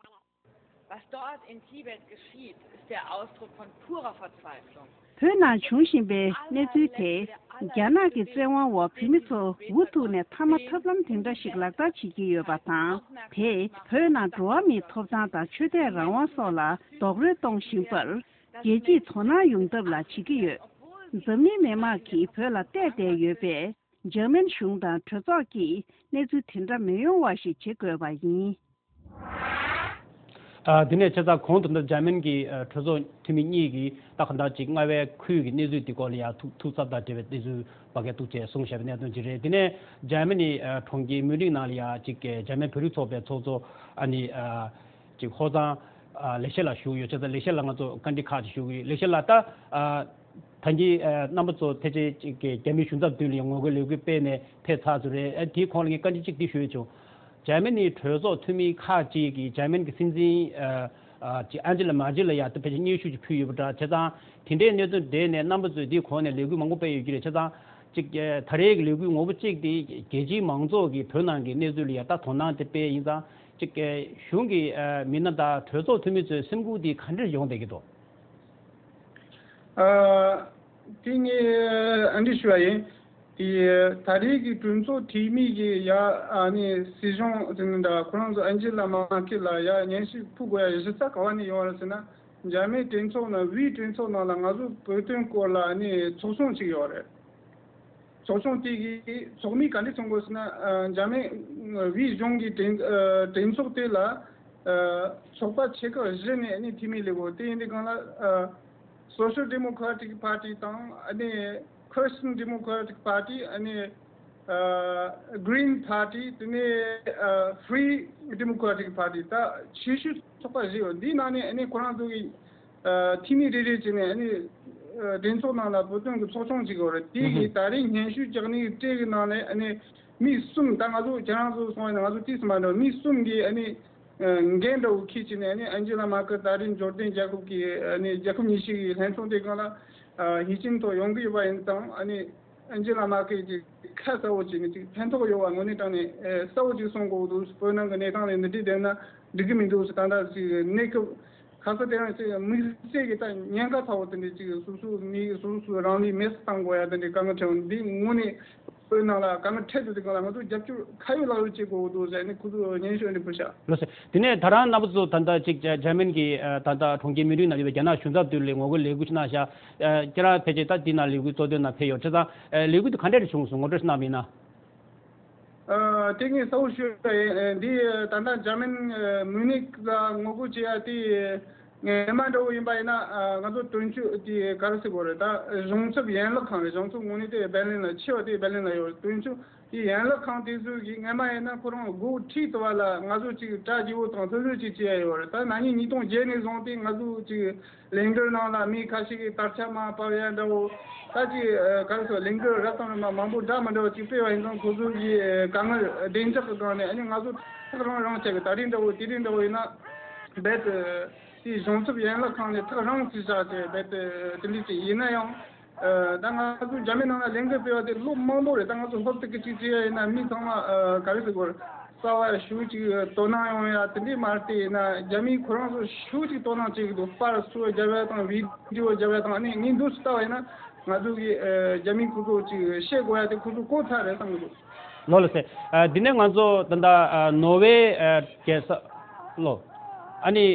Was dort in Tibet geschieht, ist der Ausdruck von purer Verzweiflung. བོད་ནང་བྱུང་བཞིན་པའི་གནས་ཚུལ་དེ། རྒྱ་ནག་གི་བཙན་དབང་འོག་བོད་མི་ཚོ་འུ་ཐུག་ནས་མཐའ་མ་ཐབས་ལམ་དེ་འདྲ་ཞིག་ལག་བསྟར་བྱེད་ཀྱི་ཡོད་པ་དང་། དེས་བོད་ནང་འགྲོ་བ་མིའི་ཐོབ་ཐང་དང་ཆོས་དད་རང་དབང་སོགས་ལ་རྡོག་རོལ་གཏོང་བཞིན་པར། རྒྱལ་སྤྱིས་དོ་སྣང་ཡོང་ཐབས་ལ་བྱེད་ཀྱི་ཡོད། འཛམ་གླིང་མི་དམངས་ཀྱིས་བོད་ལ་བལྟས་བསྡད་ཡོད་པས། འཇར་མན་གཞུང་དང་གྲོས་ཚོགས་ཀྱིས་གནས་ཚུལ་དེ་འདྲ་མི་ཡོང་བ་ཞིག་བྱེད་དགོས་པ་ཡིན། ཨ། དེ་ནས་བྱས་ཙང་གོང་དུ་འདི་འཇར་མན་གྱི་ཨ་གྲོས་ཚོགས་འཐུས་མི་གཉིས་ཀྱིས་ད་གང་ལྟར་ཅིག་རྔ་བའི་ཁུལ་གྱི་གནས་ཚུལ་འདི་སྐོར་ལ་ཡང་ཐུགས་ཐུགས་འཚབ་དང་འབྲེལ་བའི་གནས་ཚུལ་བར་བརྒལ་ཐུག་ཅེས་གསུངས་བཞག་པའི་གནད་དོན་ཅིག་རེད། དེ་ནས་འཇར་མ་ནི་ཨ་གྲོང་ཁྱེར་མུན་ནིག་ནང་ལ་ཡང་ཅིག་འཇར་མན་བོད་རིགས་ཚོགས་པའི་ཚོགས་གཙོ་ཨ་ནི་ཨ་ཅིག་ཧོ་ཙང་ཨ་ལེ་ཤ་ལགས་བཞུགས་ཡོད། བྱས་ཙང་ལེ་ཤ་ལགས་ང་ཚོ་བཀའ་འདྲི་ཁག་ཅིག་ཞུ་གི་ཡོད། ལེ་ཤ་ལགས་ད་ཨ། ད་གིན་ཨ་རྣམ་པ་ཚོ་ཕལ་ཆེར་ཅིག་གི་རྒྱ་མིའི་གཞུང་ཚབ་མདུན་ལ་ཡང་ངོ་རྒོལ་ལས་འགུལ་སྤེལ་ནས་ཕེབས་ཚར་ཚོད་རེད། ཨ་དེའི་གོང་ལ་ངས་བཀའ་འདྲི་གཅིག་འདི་ཞུ་ཡས་བྱུང་། འཇར་མ་ནིའི་གྲོས་ཚོགས་འཐུས་མི་ཁག་ཅིག་གིས་འཇར་མན་གྱི་སྲིད་འཛིན་ཨ་ཨ་ཅིག་ཨན་ཇི་ལ་མར་ཀེལ་ལ་ཡང་ད་ཕལ་ཆེར་སྙན་ཞུ་ཅིག་ཕུལ་ཡོད་པ་འདྲ། བྱས་ཙང་དེ་འདྲའི་གནད་དོན་འབྲེལ་ནས་རྣམ་པ་ཚོས་འདིའི་གོང་ནས་ལས་འགུལ་མང་པོ་སྤེལ་ཡོད་ཀྱི་རེད། བྱས་ཙང་ཅིག་ཨ་ད་རེས་ཀྱི་ལས་འགུལ་ངོ་བོ་གཅིག་དེ་རྒྱལ་སྤྱིའི་མང་ཚོགས་ཀྱིས་བོད་ནང་གི་གནས་ཚུལ་ལ་ཡང་ད་དོ་སྣང་དེ་སྤེལ་ཡིན་ཙང་ཅིག་ཨ་གཞུང་གི་ཨ་མི་སྣ་དང་གྲོས་ཚོགས་འཐུས་མི་ཚོའི་སེམས་ཁུར་དེ་ག་འདྲ་ཡོང་བསྡད་ཀྱི་འདུག་ཨ། དེ་ངས་ཨ་འདྲི་ཞུ་བ་ཡིན། དེ་ད་རེས་ཀྱི་གྲོས་ཚོགས་འཐུས་མི་གི་ཡ་ཨ་ནི་སྲིད་གཞུང་དེ་ནི་འདྲ་ཁོ་རང་ཚོ་ཨན་ཇི་ལ་མར་ཀེལ་ལ་ཡ་སྙན་ཞུ་ཕུལ་དགོས་ཡ་གཞི་རྩ་ག་བ་ནས་ཡོང་བ་རེད་ཟེར་ན། འཇར་མན་གྲོས་ཚོགས་ནང་བོད་གྲོས་ཚོགས་ནང་ལ་ང་ཚོ་བོད་དོན་སྐོར་ལ་ཨ་ནི་ཚོགས་ཆུང་ཅིག་ཡོད་རེད། ཚོགས་ཆུང་དེ་གི་ཚོགས་མི་ག་འདྲ་ཚོགས་དགོས་ཟེར་ན། ཨ་འཇར་མན་བོད་གཞུང་གི་གྲོས་ཨ་གྲོས་ཚོགས་དེ་ལ་ཨ་ཚོགས་པ་ཆེ་ཁག་བཞི་ནས་ཨ་ནི་འཐུས་མི་སླེབས་དགོས། དེ་ཡིན་དུས་སྒང་ལ་ཨ་Social Democratic Party དང་ཨ་ནི་Christian Democratic Party ཨ་ནི་ཨ་Green Party དེ་ནས་ཨ་Free Democratic Party ད་ཆེ་ཤོས་ཚོགས་པ་བཞི་ཡོད། འདིའི་ནང་ནས་ཨ་ནི་ཁོ་རང་ཚོ་གི་ཨ་འཐུས་མི་རེ་རེ་བྱས་ནས་ཨ་ནི་ཨ་གྲོས་ཚོགས་ནང་ལ་བོད་དོན་གྱི་ཚོགས་ཆུང་ཅིག་ཡོད་རེད། དེ་ཡིས་ད་རེས་སྙན་ཞུ་རྒྱག་ནིའི་གྲས་ཀྱི་ནང་ནས་ཨ་ནི་མི་གསུམ། ད་ང་ཚོ་ཁྱེད་རང་ཚོ་སོང་བས་ན་ང་ཚོ་ཏིས་མ་འགྲོ། མི་གསུམ་གིས་ཨ་ནི་ཨ་འགན་འདྲ་བོ་འཁྱེར་བྱས་ནས་ཨ་ནི་ཨན་ཇི་ལ་མར་ཀེལ་ད་རེས་འབྱོར་ལྡན་རྒྱལ་ཁབ་ཀྱི་ཨ་ནི་རྒྱལ་ཁབ་ཉི་ཤུ་གི་ལྷན་ཚོགས་དེ་སྒང་ལ་ཨ་ཡིད་ཆེས་ཐོག་ཡོང་གི་ཡོད་པ་ཡིན་ཙང་། ཨ་ནི་ཨན་ཇི་ལ་མར་ཀེལ་གྱི་ཁ་གསལ་བོ་བྱས་ནས་ཅིག་ཕན་ཐོགས་ཡོད་པ་དངོས་གནས་དྲང་གནས་ཨ་གསལ་བོ་ཅིག་གསུང་དགོས་འདུག་བོད་ནང་གི་གནས་སྟངས་ལ་འདི་འདྲས་བསྡད་ན་འགྲིག་གི་མི་འདུག་ཟེར། ད་ལྟ་ཅིག་གནས་སྐབས་ཁ་ས་དེ་རིང་ཅིག་དམིགས་བསལ་གྱི་ད་ཉེན་ཁ་ཚ་བོ་དེ་འདྲས་ཅིག་སོ་སོ་མི་སོ་སོ་རང་ལུས་མེར་བཏང་དགོས་ཡ་དེ་འདྲས་དཀའ་ངལ་འཕྲད་འོང་། འདི་དངོས་གནས་བོད་ནང་ལ་དཀའ་ངལ་འཕྲད་འདུག་དེ་གང་ལ་ང་ཚོ་རྒྱབ་སྐྱོར་ཁ་ཡོད་ལག་ཡོད་བྱེད་དགོས་འདུག་ཟེར་ནས་ཁོ་ཚོ་སྙན་ཞུ་འདི་ཕུལ་ཤག་ལགས་སོ། དེ་ནས་ད་རང་རྣམ་པ་ཚོ་ད་ལྟ་ཅིག་འཇར་མན་གྱི་ཨ་ད་ལྟ་གྲོང་ཁྱེར་མིའུ་ནིག་ནང་ཡོད་པའི་རྒྱ་ནག་གཞུང་ཚབ་དེ་ལ་ངོ་རྒོལ་ལས་འགུལ་ཞིག་གནང་ཤག་ཨ་ཁྱེད་རང་ཕལ་ཆེར་ད་འདི་ནང་ལས་འགུལ་གཙོ་དོན་ནང་ཕེབས་ཡོད། བྱས་ཙང་ཨ་ལས་འགུལ་དེ་ག་འདྲ་རེ་བྱུང་སོང་། ངོ་སྤྲོད་ཞིག་གནང་བ་ཡིན་ན། ཨ་དེ་ངས་གསལ་བོ་ཞུ་ཡ་ཡིན། ཨ་འདི་ད་ལྟ་འཇར་མན་ཨ་མིའུ་ནིག་ལ་ངོ་རྒོལ་བྱེད་ཡ་དེ་སྔོན་མ་འདྲ་བོ་ཡིན་པ་ཡིན་ན། ཨ་ང་ཚོ་དོན་གཅོད་དེ་ག་རེ་ཟེར་དགོས་རེད། ད་གཞུང་ཚབ་ཡན་ལག་ཁང་རེད། གཞུང་ཚབ་དངོས་གནས་དེ་བྷར་ལིན་ལ་ཆེ་བ་དེ་བྷར་ལིན་ལ་ཡོད་རེད། དོན་གཅོད་དེ་ཡན་ལག་ཁང་དེ་ཚོ་གིས་སྔོན་མ་ཡིན་ན་ཁོ་རང་སྒོ་ཁྲིད་དུ་བ་ལ་ང་ཚོ་ཅིག་གྲ་རྒྱས་པོ་དང་ལྷོད་ལྷོད་ཅིག་བྱེད་ཡ་ཡོད་རེད། ད་ན་ནིང་ཉིས་སྟོང་བརྒྱད་ནས་བཟུང་སྟེ་ང་ཚོ་ཅིག་ལས་འགུལ་ནང་ལ་མི་ཁ་ཤས་ཀྱིས་དར་ཆ་མར་ཕབ་ཡ་འདྲ་བོ། ད་ཅིག་ཨ་ག་རེ་ཟེར། ལས་འགུལ་རབ་དང་རིམ་པ་མང་པོ་འདྲ་མི་འདྲ་བ་ཅིག་སྤེལ་བ་ཡིན་ཙང་ཁོ་ཚོ་གིས་ཨ་དཀའ་ངལ་བདེ་འཇགས་ཀྱི་སྒང་ནས་ཨ་ནི་ང་ཚོ་ཐག་རིང་རིང་བྱས་ཀྱི། ད་རེས་འདྲ་བོ་དེ་རིང་འདྲ་བོ་ཡིན་ན་རྦད་དེ་གཞུང་ཚབ་ཡན་ལག་ཁང་ནས་ཐག་རིང་ཙམ་བཞག་བྱས་རྦད་དེ་དེ་འདྲ་ཅིག་ཡིན་ན་ཡང་། ཨ་ད་ང་ཚོ་འཇར་མན་ནང་ལ་ལས་འགུལ་སྤེལ་བ་དེ་ལོ་མང་པོ་རེད། ད་ང་ཚོ་ཧོབ་ཏེ་གི་ཅིག་བྱེད་ཡ་ཡིན་ན་མི་ཚང་མ་ཨ་ག་རེ་ཟེར་དགོས་རེད། རྩ་བ་ཞུ་ཅིག་དོ་སྣང་ཡོང་ཡ་དེ་འདྲས་མ་རེད། དེ་ཡིན་ན་རྒྱ་མི་ཁོ་རང་ཚོ་ཞུ་ཅིག་དོ་སྣང་བྱེད་ཀྱི་འདུག་པར་ཚུར་རྒྱབ་ཡ་དང་བི་ཌི་ཡོ་རྒྱབ་ཡ་དང་། ཨ་ནི་ངས་འདུག་སེ་ལྟ་བ་ཡིན་ན་ང་ཚོ་གི་ཨ་རྒྱ་མི་ཁོ་ཚོ་ཅིག་བཤད་དགོས་ཡ་དེ་ཁོ་ཚོ་གོ་ཚར་རེད་བསམ་གྱི་འདུག་ལགས་སོ། ཨ་འདི་ནས་ང་ཚོ་ད་ལྟ་ཨ་ནོར་ཝེ་ཨ་རྒྱལ་ས་ལོ། ཨ་ནི་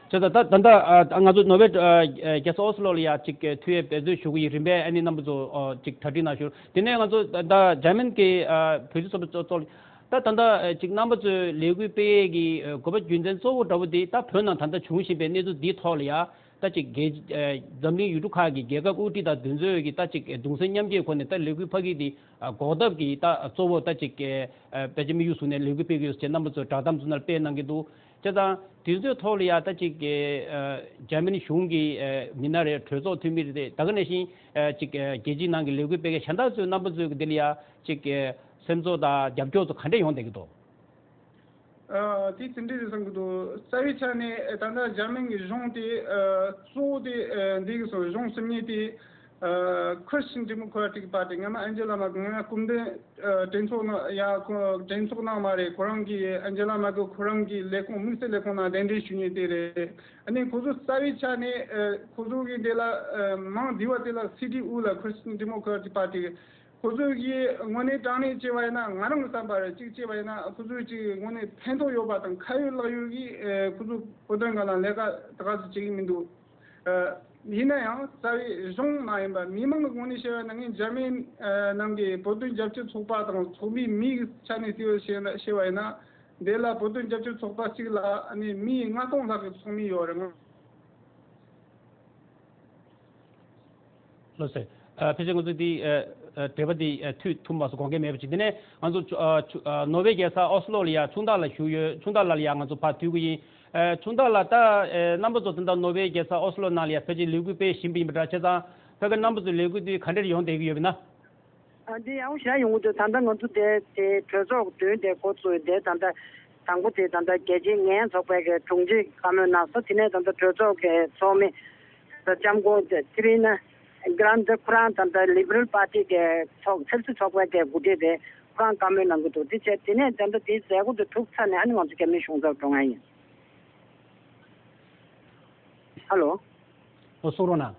བྱས་ཙང་ད་ད་ལྟ་ཨ་ང་ཚོ་ནོར་ཝེ་ཨ་རྒྱལ་ས་ཨོ་སི་ལོ་ལ་ཡ་ཅིག་ཨ་ཐུག་ཡས་འབད་རྩོལ་ཞུ་གི་ཡིན། རིམ་པས་ཨ་ནི་རྣམ་པ་ཚོ་ཨ་ཅིག་གྲ་སྒྲིག་གནང་ཞུ། དེ་ནས་ང་ཚོ་ད་ལྟ་འཇར་མན་གྱི་ཨ་བོད་རིགས་ཚོགས་པ་གཙོ་གཙོ་ལ་ད་ད་ལྟ་ཨ་ཅིག་རྣམ་པ་ཚོས་ལས་འགུལ་སྤེལ་ཡས་ཀྱི་ཨ་དགོས་པ་རྒྱུ་མཚན་གཙོ་བོ་འདྲ་བོ་དེ་ད་བོད་ནང་ད་ལྟ་བྱུང་བཞིན་པའི་གནས་ཚུལ་འདིའི་ཐོག་ལ་ཡ། ད་ཅིག་རྒྱལ་ཨ་འཛམ་གླིང་ཡུལ་གྲུ་ཁག་གི་རྒྱལ་ཁབ་དབུ་ཁྲིད་དང་དེ་ཚོས་ཀྱི་ད་ཅིག་གདུང་སེམས་མཉམ་སྐྱེད་སྒོ་ནས་ད་ལས་འགུལ་ཕ་གི་དེ་ཨ་འགོག་ཐབས་ཀྱི་ད་གཙོ་བོ་ད་ཅིག་ཨ་ཕལ་ཆེར་དམིགས་ཡུལ་བཟུང་ནས་ལས་འགུལ་སྤེལ་གྱི་ཡོད་ཅེས་རྣམ་པ་ཚོས་བསྒྲགས་གཏམ་ཚོ་ནར་སྤེལ་གནང་གི་འདུག་བྱས་ཙང་དེ་ཚོའི་ཐོག་ལ་ཡ་ད་ཅིག་ཨ་འཇར་མ་ནི་གཞུང་གི་ཨ་མི་སྣ་རེད། གྲོས་ཚོགས་འཐུས་མི་རེད། ད་ག་ནང་བཞིན་ཨ་ཅིག་ཨ་རྒྱལ་སྤྱིའི་ནང་གི་ལས་འགུལ་སྤེལ་མཁན་གཞན་དག་ཚོའི་རྣམ་པ་ཚོའི་གི་དེ་ལ་ཡ་ཅིག་ཨ་སེམས་ཚོར་དང་རྒྱབ་སྐྱོར་ཚོ་ག་འདྲས་ཡོང་བསྡད་ཀྱི་འདུག་ཨ་དེ་དེ་འདྲ་རེད་བསམ་གྱི་འདུག་རྩ་བའི་ཆ་ནས་ད་ལྟ་འཇར་མན་གྱི་གཞུང་དེ་ཨ་གཙོ་བོ་དེ་ཨ་འདི་གི་སོ་གཞུང་ཞིབ་གཉེར་དེ་ Christian Democratic Party སྔ་མ་ཨན་ཇེ་ལ་མར་ཀེལ། ང་སྐུ་མདུན་གྲོས་ཚོགས་ནང་ཡང་ཁོ་གྲོས་ཚོགས་ནང་མ་རེད། ཁོ་རང་གི་ཨན་ཇེ་ལ་མར་ཀེལ་ཁོ་རང་གི་ལས་ཁུངས་དམིགས་བསལ་ལས་ཁུངས་ནང་གདན་འདྲེན་ཞུ་མཁན་དེ་རེད། ཨ་ནི་ཁོ་ཚོ་རྩ་བའི་ཆ་ནས་ཁོ་ཚོ་གི་དེ་ལ་མང་དེ་བ་དེ་ལ་སི་ཌི་ཡུ་ལ་Christian Democratic Party ཁོ་ཚོ་གི་དངོས་གནས་དྲང་གནས་བྱས་པ་ཡིན་ན། ང་རང་གི་བསམ་པ་རེད། གཅིག་བྱས་པ་ཡིན་ན་ཁོ་ཚོ་གཅིག་དངོས་གནས་ཕན་ཐོགས་ཡོད་པ་དང་ཁ་ཡོད་ལག་ཡོད་ཀྱི་ཁོ་ཚོ་བོད་དོན་སྒང་ལ་ལས་ཀ་ད་ག་ཚོད་བྱེད་ཀྱི་མི་འདུག་ཡིན་ན་ཡང་རྩ་བའི་གཞུང་མ་ཡིན་པ་མི་མང་གི་ངོས་ནས་བཤད་པ་ན། ངས་འཇར་མན་ནང་གི་བོད་དོན་རྒྱབ་སྐྱོར་ཚོགས་པ་དང་ཚོགས་མི་མིའི་ཆ་ནས་བཤད་པ་ཡིན་ན། འདི་ལ་བོད་དོན་རྒྱབ་སྐྱོར་ཚོགས་པ་གཅིག་ལ་ཨ་ནི་མི་ལྔ་སྟོང་ལྷག་གི་ཚོགས་མི་ཡོད་རེད། ལགས་སོ། ཨ། ཕལ་ཆེར་ང་ཚོ་འདི་ཨ་ཨ་འབྲེལ་བ་འདི་ཨ་མཐུད་ཐུབ་མ་སོང་། དགོངས་འགལ་མེད་པ་ཅིག་དེ་ནས་ང་ཚོ་ཆུ་ཨ་ཆུ་ཨ་ནོར་ཝེ་རྒྱལ་ས་ཨོ་སི་ལོ་ལ་ཡ་ཆུང་བདག་ལགས་བཞུགས་ཡོད། ཆུང་བདག་ལགས་ལ་ཡ་ང་ཚོ་ཕར་འདུག་གི་ཡིན། ཨ། ཆུང་བདག་ལགས། ད་ཨ་རྣམ་པ་ཚོ་ད་ལྟ་ནོར་ཝེ་རྒྱལ་ས་ཨོ་སི་ལོ་ནང་ལ་ཡ་ཕལ་ཆེར་ལས་འགུལ་སྤེལ་བཞིན་པ་ཡིན་པ་འདྲ། བྱས་ཙང་ཕ་གི་རྣམ་པ་ཚོའི་ལས་འགུལ་དེ་ག་འདྲ་ཡོང་བསྡད་ཀྱི་ཡོད་པ་ཡིན་ན། ཨ། འདི་ཡག་པོ་ཞེ་དྲག་ཡོང་གི་འདུག་ད་ལྟ་ང་ཚོ་དེ་དེ་གྲོས་ཚོགས་བདུན་དེ་འགོ་བཙུགས། དེ་ད་ལྟ་དང་པོ་དེ་ད་ལྟ་རྒྱལ་སྤྱིའི་ངན་ཚོགས་པའི་གི་དྲུང་ཆེ་བཀའ་མོལ་གནང་སོང་། དེ་ནས་ད་ལྟ་གྲོས་ཚོགས་ཀྱི་ཚོགས་མི་ད་ལྕམ་སྐུ་ཚེ་རིང་ན་གྷི་རན་ཌི། ཁོ་རང་ད་ལྟ་ལི་བྷི་རལ་པར་ཊི་གི་ཚོགས་ཆབ་སྲིད་ཚོགས་པའི་གི་འགོ་ཁྲིད་དེ་ཁོ་རང་བཀའ་མོལ་གནང་གི་འདུག་དེ་བྱས་དེ་ནས་ད་ལྟ་དེའི་མཛད་སྒོ་དེ་གྲུབ་ཚར་ནས་ཨ་ནི་ང་ཚོ་རྒྱ་མིའི་གཞུང་ཚབ་འགྲོ་ངེས་ཡིན། ཧ་ལོ། ཨོ། གསུང་རོགས་གནང་།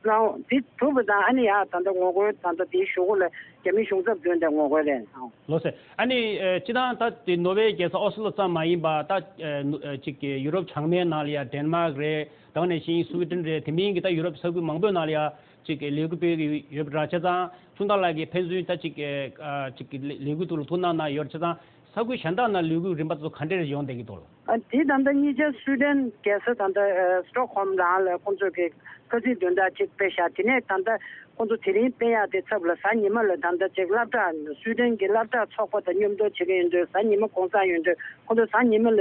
ལའོ། དེ་གྲུབ་པ་དང་ཨ་ནི་ཡ་ད་ལྟ་ངོ་རྒོལ་ད་ལྟ་དེའི་གཞུག་གུ་ལ་རྒྱ་མི་གཞུང་ཚབ་མདུན་དུ་ངོ་རྒོལ་རེད། ལགས་སོ། ཨ་ནི་ཨ་སྤྱིར་བཏང་ད་དེ་ནོར་ཝེ་རྒྱལ་ས་ཨོ་སི་ལོ་ཙམ་མ་ཡིན་པ། ད་ཨ་ནུ་ཨ་ཅིག་ཡུ་རོབ་བྱང་མའི་ནང་ལ་ཡ་ཌེན་མཱག་རེད། ད་ག་ནང་བཞིན་སུའི་ཌེན་རེད། དེ་མིན་གྱི་ད་ཡུ་རོབ་ས་ཁུལ་མང་པོའི་ནང་ལ་ཡ་ཅིག་ལས་འགུལ་སྤེལ་གྱི་ཡོད་པ་འདྲ། བྱས་ཙང་ཆུང་བདག་ལགས་ཀྱིས་ཕན་ཚུན་ད་ཅིག་ཨ་ཅིག་ལས་འགུལ་དེ་ལ་ཐུགས་སྣང་གནང་ཡོད། བྱས་ཙང་ས་ཁུལ་གཞན་དག་ནང་ལས་འགུལ་རིམ་པ་དེ་ཚོ་ག་འདྲས་ཡོང་བསྡད་ཀྱི་འདུག་ཨ། དེ་ད་ལྟ་གཉིས་ཆ་སུའི་ཌེན་རྒྱལ་ས་ད་ལྟ་ཨ་སི་ཊོག་ཧོམ་ནང་ལ་ཁོང་ཚོས་ཀྱི་ཁ་སང་བདུན་ཕྲག་གཅིག་སྤེལ་ཤག་དེ་ནས་ད་ལྟ་ཁོང་ཚོ་དེ་རིང་སྤེལ་ཡག་དེ་ཚབ་ལ་གཟའ་ཉི་མ་ལ་ད་ལྟ་ཅིག་སློབ་གྲྭ། སུའི་ཌེན་གྱི་སློབ་གྲྭ་ཚོགས་པ་དང་མཉམ་དུ་བྱེད་ཀྱི་ཡོད་འདུག་གཟའ་ཉི་མ་གུང་སེང་ཡོད་འདུག་ཁོང་ཚོ་གཟའ་ཉི་མ་ལ་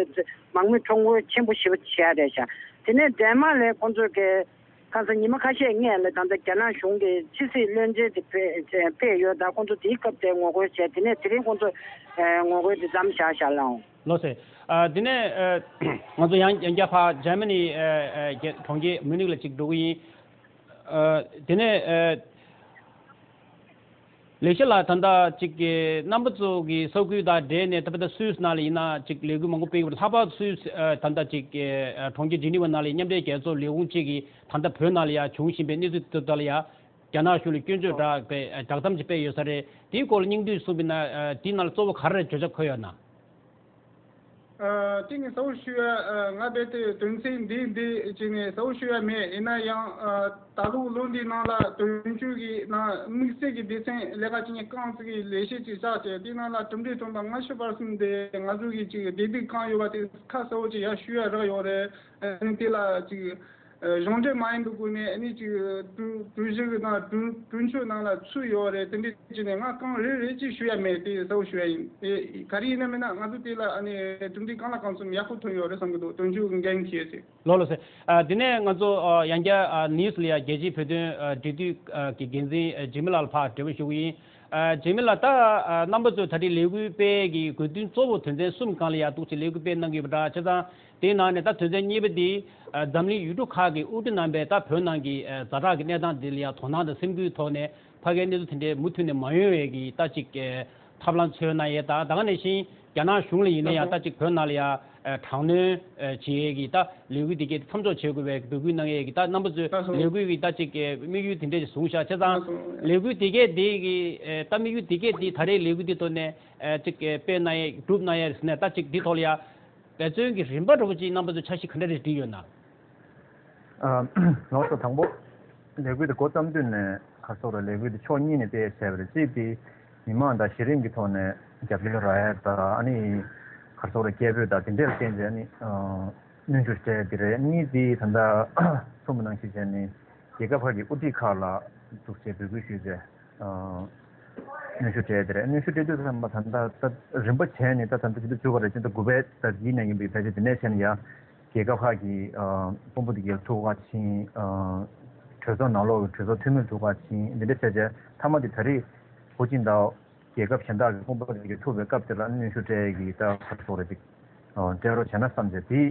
མང་མོས་ཁྲོམ་སྐོར་ཆེན་པོ་ཞེ་པོ་བྱས་རེད་ཤག་དེ་ནས་ཌེན་མཱག་ལ་ཁོང་ཚོས་ཀྱི་ཁ་སང་ཉི་མ་ཁ་ཤས་སྔོན་ལ་ད་ལྟ་རྒྱ་ནག་གཞུང་གི་ཕྱི་སྲིད་བློན་ཆེན་དེ་ཕེ་ཕེབས་ཡོད། ད་ཁོང་ཚོ་དེའི་སྐབས་དེ་ངོ་རྒོལ་བྱས། དེ་ནས་དེ་རིང་ཁོང་ཚོ་ཨེ་ངོ་རྒོལ་དེ་མཚམས་བཞག་བཞག་ལགས། ལགས་སོ། ཨ། དེ་ནས་ཨ་ང་ཚོ་ཡང་ཡང་བསྐྱར་ཕར་འཇར་མ་ནི་ཨ་ཨ་གྲོང་ཁྱེར་མུ་ནིག་ལ་ཅིག་འགྲོ་གི་ཡིན། ཨ། དེ་ནས་ཨ་ལེགས་བཤད་ལགས། ད་ལྟ་ཅིག་གི་རྣམ་པ་ཚོ་གི་ས་ཁུལ་དང་འབྲེལ་ནས་ད་ལྟ་སུད་སི་ནང་ལ་ཡིན་ན་ཅིག་ལས་འགུལ་མང་པོ་སྤེལ་གྱི་ཡོད་པ། ལྷག་པར་དུ་སུད་སི་ཨ་ད་ལྟ་ཅིག་གི་ཨ་གྲོང་ཁྱེར་ཇི་ནི་ཝ་ནང་ལ་མཉམ་འབྲེལ་རྒྱལ་ཚོགས་ལས་ཁུངས་གཅིག་གིས་ད་ལྟ་བོད་ནང་ལ་ཡ་བྱུང་བཞིན་པའི་གནས་ཚུལ་དེ་དག་ལ་ཡ་རྒྱ་ནག་གཞུང་ལ་སྐྱོན་བརྗོད་བསྒྲགས་པའི་བསྒྲགས་གཏམ་ཅིག་སྤེལ་ཡོད་ས་རེད། དེའི་སྐོར་ལ་སྙིང་བསྡུས་གསུངས་པ་ཡིན་ན། ཨ། དེའི་ནང་ལ་གཙོ་བོ་ག་རེ་བརྗོད་བྱ་འཁོད་ཡོད་ན། ཨ། དེ་ངས་གསལ་པོ་ཞུ་ཡ། ཨ། ང་རྦད་དེ་དོན་ཚན་འདི་འདི་བྱས་ནས་གསལ་པོ་ཞུ་ཡ་མེད། ཡིན་ན་ཡང་ཨ་ད་ལོའི་ལོ་འདིའི་ནང་ལ་དོན་གཅོད་ཀྱི་ནང་དམིགས་བསལ་གྱི་སྡེ་ཚན་ལས་ཀ་བྱེད་མཁན་རྐང་གཅིག་གི་ལས་བྱེད་ཅིག་བཞག་བྱས། དེའི་ནང་ལ་གྲུབ་འབྲས་ཐོན་པ་ལྔ་བཅུ་པར་སེན་ཊི་དེ་ང་ཚོ་གི་ཅིག་བདེ་སྡུག་གང་ཡོད་པ་དེ་ཁ་གསལ་པོ་ཅིག་ཡར་ཞུ་ཡ་རག་ཡོད་རེད། ཨ་ནི་དེ་ལ་ཅིག་ཨ་གཞུང་འབྲེལ་མ་ཡིན་པའི་སྒོ་ནས་ཨ་ནི་ཅིག་གྲོས་གྲོས་གཞི་གི་ནང་གྲོས་གྲོས་ཆོད་ནང་ལ་ཚུད་ཡོད་རེད། དེ་འདྲ་བྱས་ནས་ང་རྐང་རེ་རེ་ཅིག་ཞུ་ཡ་མེད། དེ་གསལ་པོ་ཞུ་ཡ་ཡིན། ཨེ་ག་རེ་ཡིན་ན་མིན་ན་ང་ཚོ་དེ་ལ་ཨ་ནི་གྲུབ་འབྲས་གང་ལ་གང་འཚམ་ཡག་པོ་ཐོན་ཡོད་རེད་བསམ་གྱི་འདུག་དོན་གཅོད་ཀྱི་འགན་འཁྱེར་ཚེ། ལགས་ལགས་སེ། ཨ། དེ་ནས་ང་ཚོ་ཨ་ཡང་བསྐྱར་ཨ་ནིའུ་སི་ལ་ཡ་རྒྱལ་སྤྱིའི་བོད་དོན་ཨ་འབྲེལ་མཐུད་ཨ་གི་འགན་འཛིན་ཨ་ཇི་མི་ལགས་ལ་ཕར་འབྲེལ་བ་ཞུ་གི་ཡིན། ཨ། ཇི་མི་ལགས། ད་ཨ་རྣམ་པ་ཚོས་ད་རེས་ལས་འགུལ་སྤེལ་གྱི་དགོས་འདུན་གཙོ་བོ་དོན་ཚན་གསུམ་སྒང་ལ་ཡ་འདུག་ཅིག་ལས་འགུལ་སྤེལ་གནང་གི་ཡོད་པ་འདྲ། བྱས་ཙང་དེའི་ནང་ནས་ད་དོན་ཚན་གཉིས་པ་འདི་ཨ་འཛམ་གླིང་ཡུལ་གྲུ་ཁག་གི་དབུ་ཁྲིད་རྣམ་པས་ད་བོད་ནང་གི་ཨ་ཛ་དྲག་གི་གནས་སྟངས་འདི་ལ་ཡ་དོ་སྣང་དང་སེམས་ཁུར་ཐོག་ནས་ཕ་གིའི་གནས་ཚུལ་དེ་འདྲའི་མུ་མཐུད་ནས་མ་ཡོང་བའི་གི་ད་ཅིག་ཨ་ཐབས་ལམ་འཚོལ་གནང་ཡས་དང་། ད་ག་ནང་བཞིན་རྒྱ་ནག་གཞུང་ལ་ཡིན་ན་ཡང་ད་ཅིག་བོད་ནང་ལ་ཡ་ཨ་དྲག་གནོན་ཨ་བྱེད་ཡས་ཀྱི་ད་ལས་འགུལ་འདི་གས་མཚམས་འཇོག་བྱེད་དགོས་པའི་འབོད་སྐུལ་གནང་ཡས་ཀྱི། ད་རྣམ་པ་ཚོས་ལས་འགུལ་གྱི་ད་ཅིག་དམིགས་ཡུལ་དེ་འདྲས་ཞིག་བཟུང་བཞག་བྱས་ཙང་ལས་འགུལ་འདི་གས་འདི་གི་ཨ་ད་དམིགས་ཡུལ་འདི་གས་འདི་ད་རེས་ལས་འགུལ་འདི་ཐོག་ནས་ཨ་ཅིག་སྤེལ་གནང་ཡས་སྒྲུབ་གནང་ཡས་ཟེར་ནས་ད་ཅིག་འདི་ཐོག་ལ་ཡ་འབད་བརྩོན་གྱི་རིམ་པ་འདྲ་པོ་ཅིག་རྣམ་པ་ཚོས་འཆར་གཞི་ག་འདྲ་རེ་བསྒྲིགས་ཡོད་ན། ཨ། ལགས་སོ། དང་པོ་ལས་འགུལ་དེ་འགོ་བརྩམས་དུས་ནས་ག་རེ་ཟེར་དགོས་རེད། ལས་འགུལ་དེ་ཕྱོགས་གཉིས་ནས་སྤེལ་བྱས་པ་རེད། གཅིག་དེ་མི་མང་དང་གཞི་རིམ་གྱི་ཐོག་ནས་རྒྱབ་སྐྱོར་རག་ཡ་དང་། ཨ་ནི་ག་རེ་ཟེར་དགོས་རེད། སྐད་འབོད་དང་དེ་འདྲ་ལ་བརྟེན་བྱས་ཨ་ནི་ཨ་གནོན་ཤུགས་སྤྲད་དེ་རེད། གཉིས་དེ་ད་ལྟ་གསུངས་པ་ནང་བཞིན་བྱས་ནས་རྒྱལ་ཁབ་ཁག་གི་དབུ་ཁྲིད་ཁག་ལ་འདུག་སེ་འབོད་སྐུལ་ཞུས་བྱས་ཨ་གནོན་ཤུགས་སྤྲད་དེ་རེད། གནོན་ཤུགས་སྤྲད་དུས་ཙམ་པ་ད་ལྟ་ད་རིམ་པ་བྱས་ནས་ད་ད་ལྟ་བྱེད་དུ་བཅུག་པ་རེད། ཅིག་ད་དགུ་པའི་ཟླ་བཞིའི་ནས་ཡིན་པའི་ཕལ་ཆེར་དེ་ནས་བྱས་ནས་ཡ་རྒྱལ་ཁབ་ཁག་གི་ཨ་དཔོན་པོ་དེ་གའི་ཐུག་ག་ཕྱིན། ཨ་གྲོས་ཚོགས་ནང་ལོགས་ཀྱི་གྲོས་ཚོགས་འཐུས་མིར་ཐུག་ག་ཕྱིན། འདི་འདྲ་བྱས་བྱས་མཐའ་མ་དེ་ད་རེས་ཧུའུ་ཅིན་ཏའོ་རྒྱལ་ཁབ་གཞན་དག་གི་དཔོན་པོ་དེ་གའི་ཐུག་པའི་སྐབས་དེ་ལ་གནོན་ཤུགས་སྤྲད་ཀྱི་ད་ག་རེ་ཟེར་དགོས་རེད། ཅིག་ཨ་སྤྲད་རོགས་བྱས་ན་བསམ་བྱས་དེ་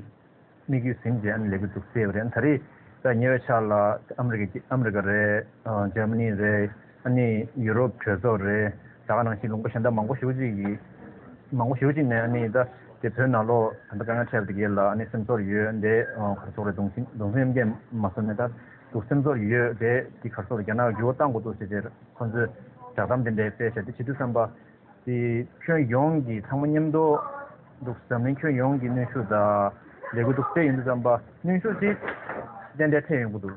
དམིགས་ཡུལ་ཟིན་བྱས་ཨ་ནི་ལས་འགུལ་འདུག་སེ་སྤེལ་བ་རེད། ད་རེས་ ད་ཉེ་བའི་ཆར་ལ་ཨ་མི་རི་ཀ་ཨ་མི་རི་ཀ་རེད། ཨ་འཇར་མ་ནི་རེད། ཨ་ནི་ཡུ་རོབ་གྲོས་ཚོགས་རེད། ད་ག་ནང་བཞིན་ལུང་པ་གཞན་དག་མང་པོ་ཞེ་པོ་ཅིག་གིས་མང་པོ་ཞེ་པོ་ཅིག་ནས་ཨ་ནི་ད་དེ་བོད་ནང་ལོགས་ད་ལྟ་དཀའ་ངལ་འཕྲད་པ་དེ་གའི་ལ་ཨ་ནི་སེམས་ཚོར་ཡོད། འདི་ག་རེ་ཟེར་དགོས་རེད། གདུང་སེམས་གདུང་སེམས་ཡོད་མཁན་མ་སོང་ནས་ད་འདུག་སེམས་ཚོར་ཡོད། དེ་དེ་ག་རེ་ཟེར་དགོས་རེད། རྒྱ་ནག་འགྱུར་བ་གཏང་དགོས་འདུག་ཟེར་ཏེ་ཁོང་ཚོས་བསྒྲགས་གཏམ་དེ་འདྲ་སྤེལ་བྱས་དེ་བྱེད་དུས་ཙམ་པ། དེ་ཁྱོན་ཡོངས་ཀྱི་ཚང་མ་མཉམ་དུ་འདུག་འཛམ་གླིང་ཁྱོན་ཡོངས་ཀྱི་གནོན་ཤུགས་དང་ལས་འགུལ་འདུག་སྤེལ་ཡོང་དུས་ཙམ་པ་གནོན་ཤུགས་དེ་ཏན་ཏན་འཕེལ་ཡོང་གི་འདུག་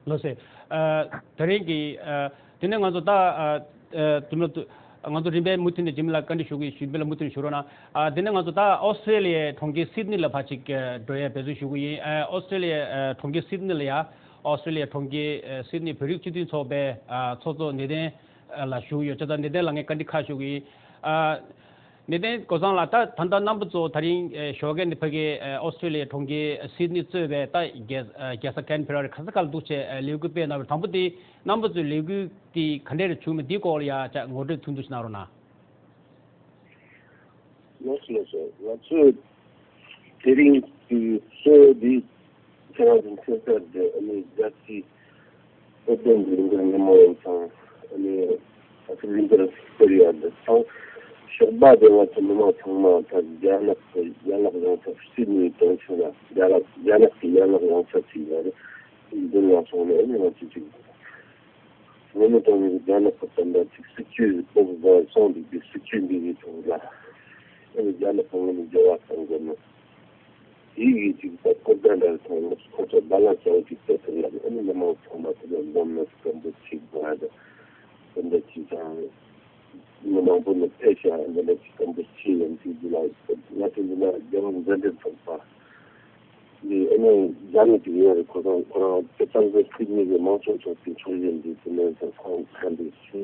ལགས་སོ། ཨ། དེ་རིང་གི་ཨ། དེ་ནས་ང་ཚོ་ད་ཨ། ཨ། དུམ་ལ་དུ། ང་ཚོ་རིམ་པས་མུ་མཐུད་ནས་འཇིགས་མེད་ལ་བཀའ་འདྲི་ཞུ་གི་ཞུ་འབད་ལ་མུ་མཐུད་ནས་ཞུ་རོགས་གནང་། ཨ། དེ་ནས་ང་ཚོ་ད་ཨོ་སི་ཀྲི་ལི་ཡའི་གྲོང་ཁྱེར་སིད་ནི་ལ་ཕར་ཅིག་ཨ། འགྲོ་ཡའི་འབད་བརྩོན་ཞུ་གི་ཡིན། ཨ། ཨོ་སི་ཀྲི་ལི་ཡའི་ཨ། གྲོང་ཁྱེར་སིད་ནི་ལ་ཡ། ཨོ་སི་ཀྲི་ལི་ཡའི་གྲོང་ཁྱེར་ཨ། སིད་ནི་བོད་རིགས་སྤྱི་མཐུན་ཚོགས་པའི་ཨ། ཚོགས་གཙོ་ནེ་ཐན་ལ་ཞུ་གི་ཡོད། བྱས་ཙང་ནེ་ཐན་ལ་ངས་བཀའ་འདྲི་ཁག་ཞུ་གི་ཡིན། ཨ། ནེ་ཐན་ཀོ་ཚང་ལགས། ད་ད་ལྟ་རྣམ་པ་ཚོ་དེ་རིང་ཨ། ཞོགས་ཀས་ནས་ཕ་གི་ཨ། ཨོ་སི་ཀྲི་ལི་ཡའི་གྲོང་ཁྱེར་སིད་ནི་གཙོས་པའི་ད་རྒྱལ་ཨ། རྒྱལ་ས་ཀན་བྷེ་ར་རེད། ག་ས་ག་ལ་འདུག་བྱས་ཨ། ལས་འགུལ་སྤེལ་གནང་བའི། དང་པོ་དེ་རྣམ་པ་ཚོའི་ལས་འགུལ་དེ་ག་འདྲས་རེ་བྱུང་མིན་དེའི་སྐོར་ལ་ཡ་ཅིག་ངོ་སྤྲོད་ཐུང་ཐུང་ཞིག་གནང་རོགས་གནང་། ལགས་སོ། ལགས་སོ། ང་ཚོས་དེ་རིང་གི་གཙོ་བོ་འདི་ཚེ་རིང་ཚེ་སར་དེ་ཨ་ནི་རྒྱལ་སྤྱིའི་སློབ་སྟོན་གྱི་ལས་འགུལ་སྔོན་མ་ཡིན་ཙང་། ཨ་ནི་ཨ་ཚོ་གླིང་དཀར་སྤེལ་ཡག་འདི་ཚང་ཞོགས་པ་དེ་ང་ཚོ་མི་མང་ཚང་མ་ད་རྒྱ་ནག་གི་ཡན་ལག་ཡོངས་ཁྱབ་སིད་ནི་གྲོང་ཁྱེར་ལ་རྒྱ་ནག་རྒྱ་ནག་གི་ཡན་ལག་ཡོངས་ཁྱབ་ཅིག་ཡོད་རེད། འདི་ལ་སོང་ནས་ཨ་ནི་ང་ཚོ་ཅིག་ངོ་མ་དྲང་གནས་ཀྱི་རྒྱ་ནག་གི་བསམ་པ་ཅིག་སྲིད་ཇུས་སྤོབས་པ་སོང་འདུག་པའི་སྲིད་ཇུས་འདི་གི་ཐོག་ལ་ཨ་ནི་རྒྱ་ནག་གི་ངོས་ནས་འགྱུར་བ་གཏོང་དགོས་ན། དེའི་གི་ཅིག་ད་གོ་བརྡ་འདྲ་ཐོག་ལ་ཁོ་ཚོ་བླ་ལ་བྱ་བ་ཅིག་སྤེལ་ཐུབ་ཡག་ཨ་ནི་མི་མང་ཚང་མ་དེ་ལ་འཛོམས་ནས་སྐད་འབོད་ཅིག་དང་། དེ་འདྲ་ཅིག་དང་། མི་མང་པོ་ནས་ཕེབས་ཤག་འདི་འདྲ་ཅིག་སྐད་འབོད་ཅིག་ཡང་དེ་འདི་ལ་ང་ཚོ་འདི་ན་རྒྱལ་བ་མཛད་འཕྲིན་ཚོགས་པ། འདི་ཨ་ནི་རྒྱ་ནག་གི་ཡོད་རེད། ཁོ་རང་ཁོ་རང་དཔེ་ཙམ་གྱི་སིད་ནི་གི་མང་གཙོ་ཚོགས་པའི་ཚོགས་གཞོན་འདི་དེ་ནས་ད་ཁོང་ཁ་འདི་ཞུ་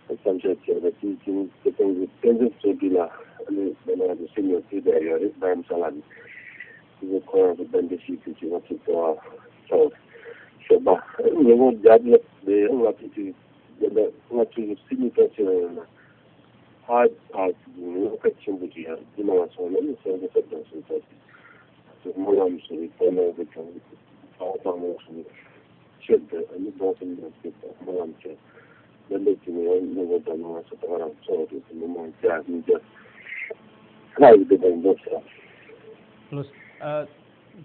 བསམ་འཆར་བྱས་པ་དེ་བཞིན་དཔེ་ཙམ་གྱི་དཔེ་མཛོད་གཙོ་འདི་ལ་ཨ་ནི་དེ་ནས་ང་ཚོ་སེམས་ཡོད་དེ་བསྡད་ཡོད་རེད། རྡ་རམ་ས་ལ་ནས་དེ་ཚོ་ཁོ་རང་ཚོ་གདན་འདྲེན་ཞུས་དུས་ཀྱི་ང་ཚོ་འཚོ་བ་ཚོགས་ཞོགས་པ་ཉིན་མོ་རྒྱབ་ལ་བསྡད་ཡོད། ང་ཚོ་ཅིག་དེ་འདྲ་ང་ཚོ་སིད་ནི་གྲོང་ཁྱེར་ཡོད་ན། ཧ་ཧ་ཅིག་ཉེན་ཁ་ཆེན་པོ་ཅིག་ཡང་འདི་ནང་སོང་ན་ནི་སེམས་ཁྲལ་ཚབས་ཆེན་ཞིག་བྱས་ཏེ། སྨོན་ལམ་ཞུ་བའི་དོན་དག་གི་དོན་དག་དང་མོ་ཞུ་བའི་ཆེད་དུ་ཨ་ནི་གདུང་སེམས་མཉམ་སྐྱེད་དང་སྨོན་ལམ་བྱས། འདི་འདྲ་བྱས་ནས་ཡང་སྨྱུ་གུ་དང་ང་ཚོ་ད་ག་རང་ཚོགས་རེད་དེ་མི་མང་བརྒྱ་ཉིས་བརྒྱ་ལྷག་ཡོད་པའི་གདེང་འཇོག་བྱས། ལོ། ཨ།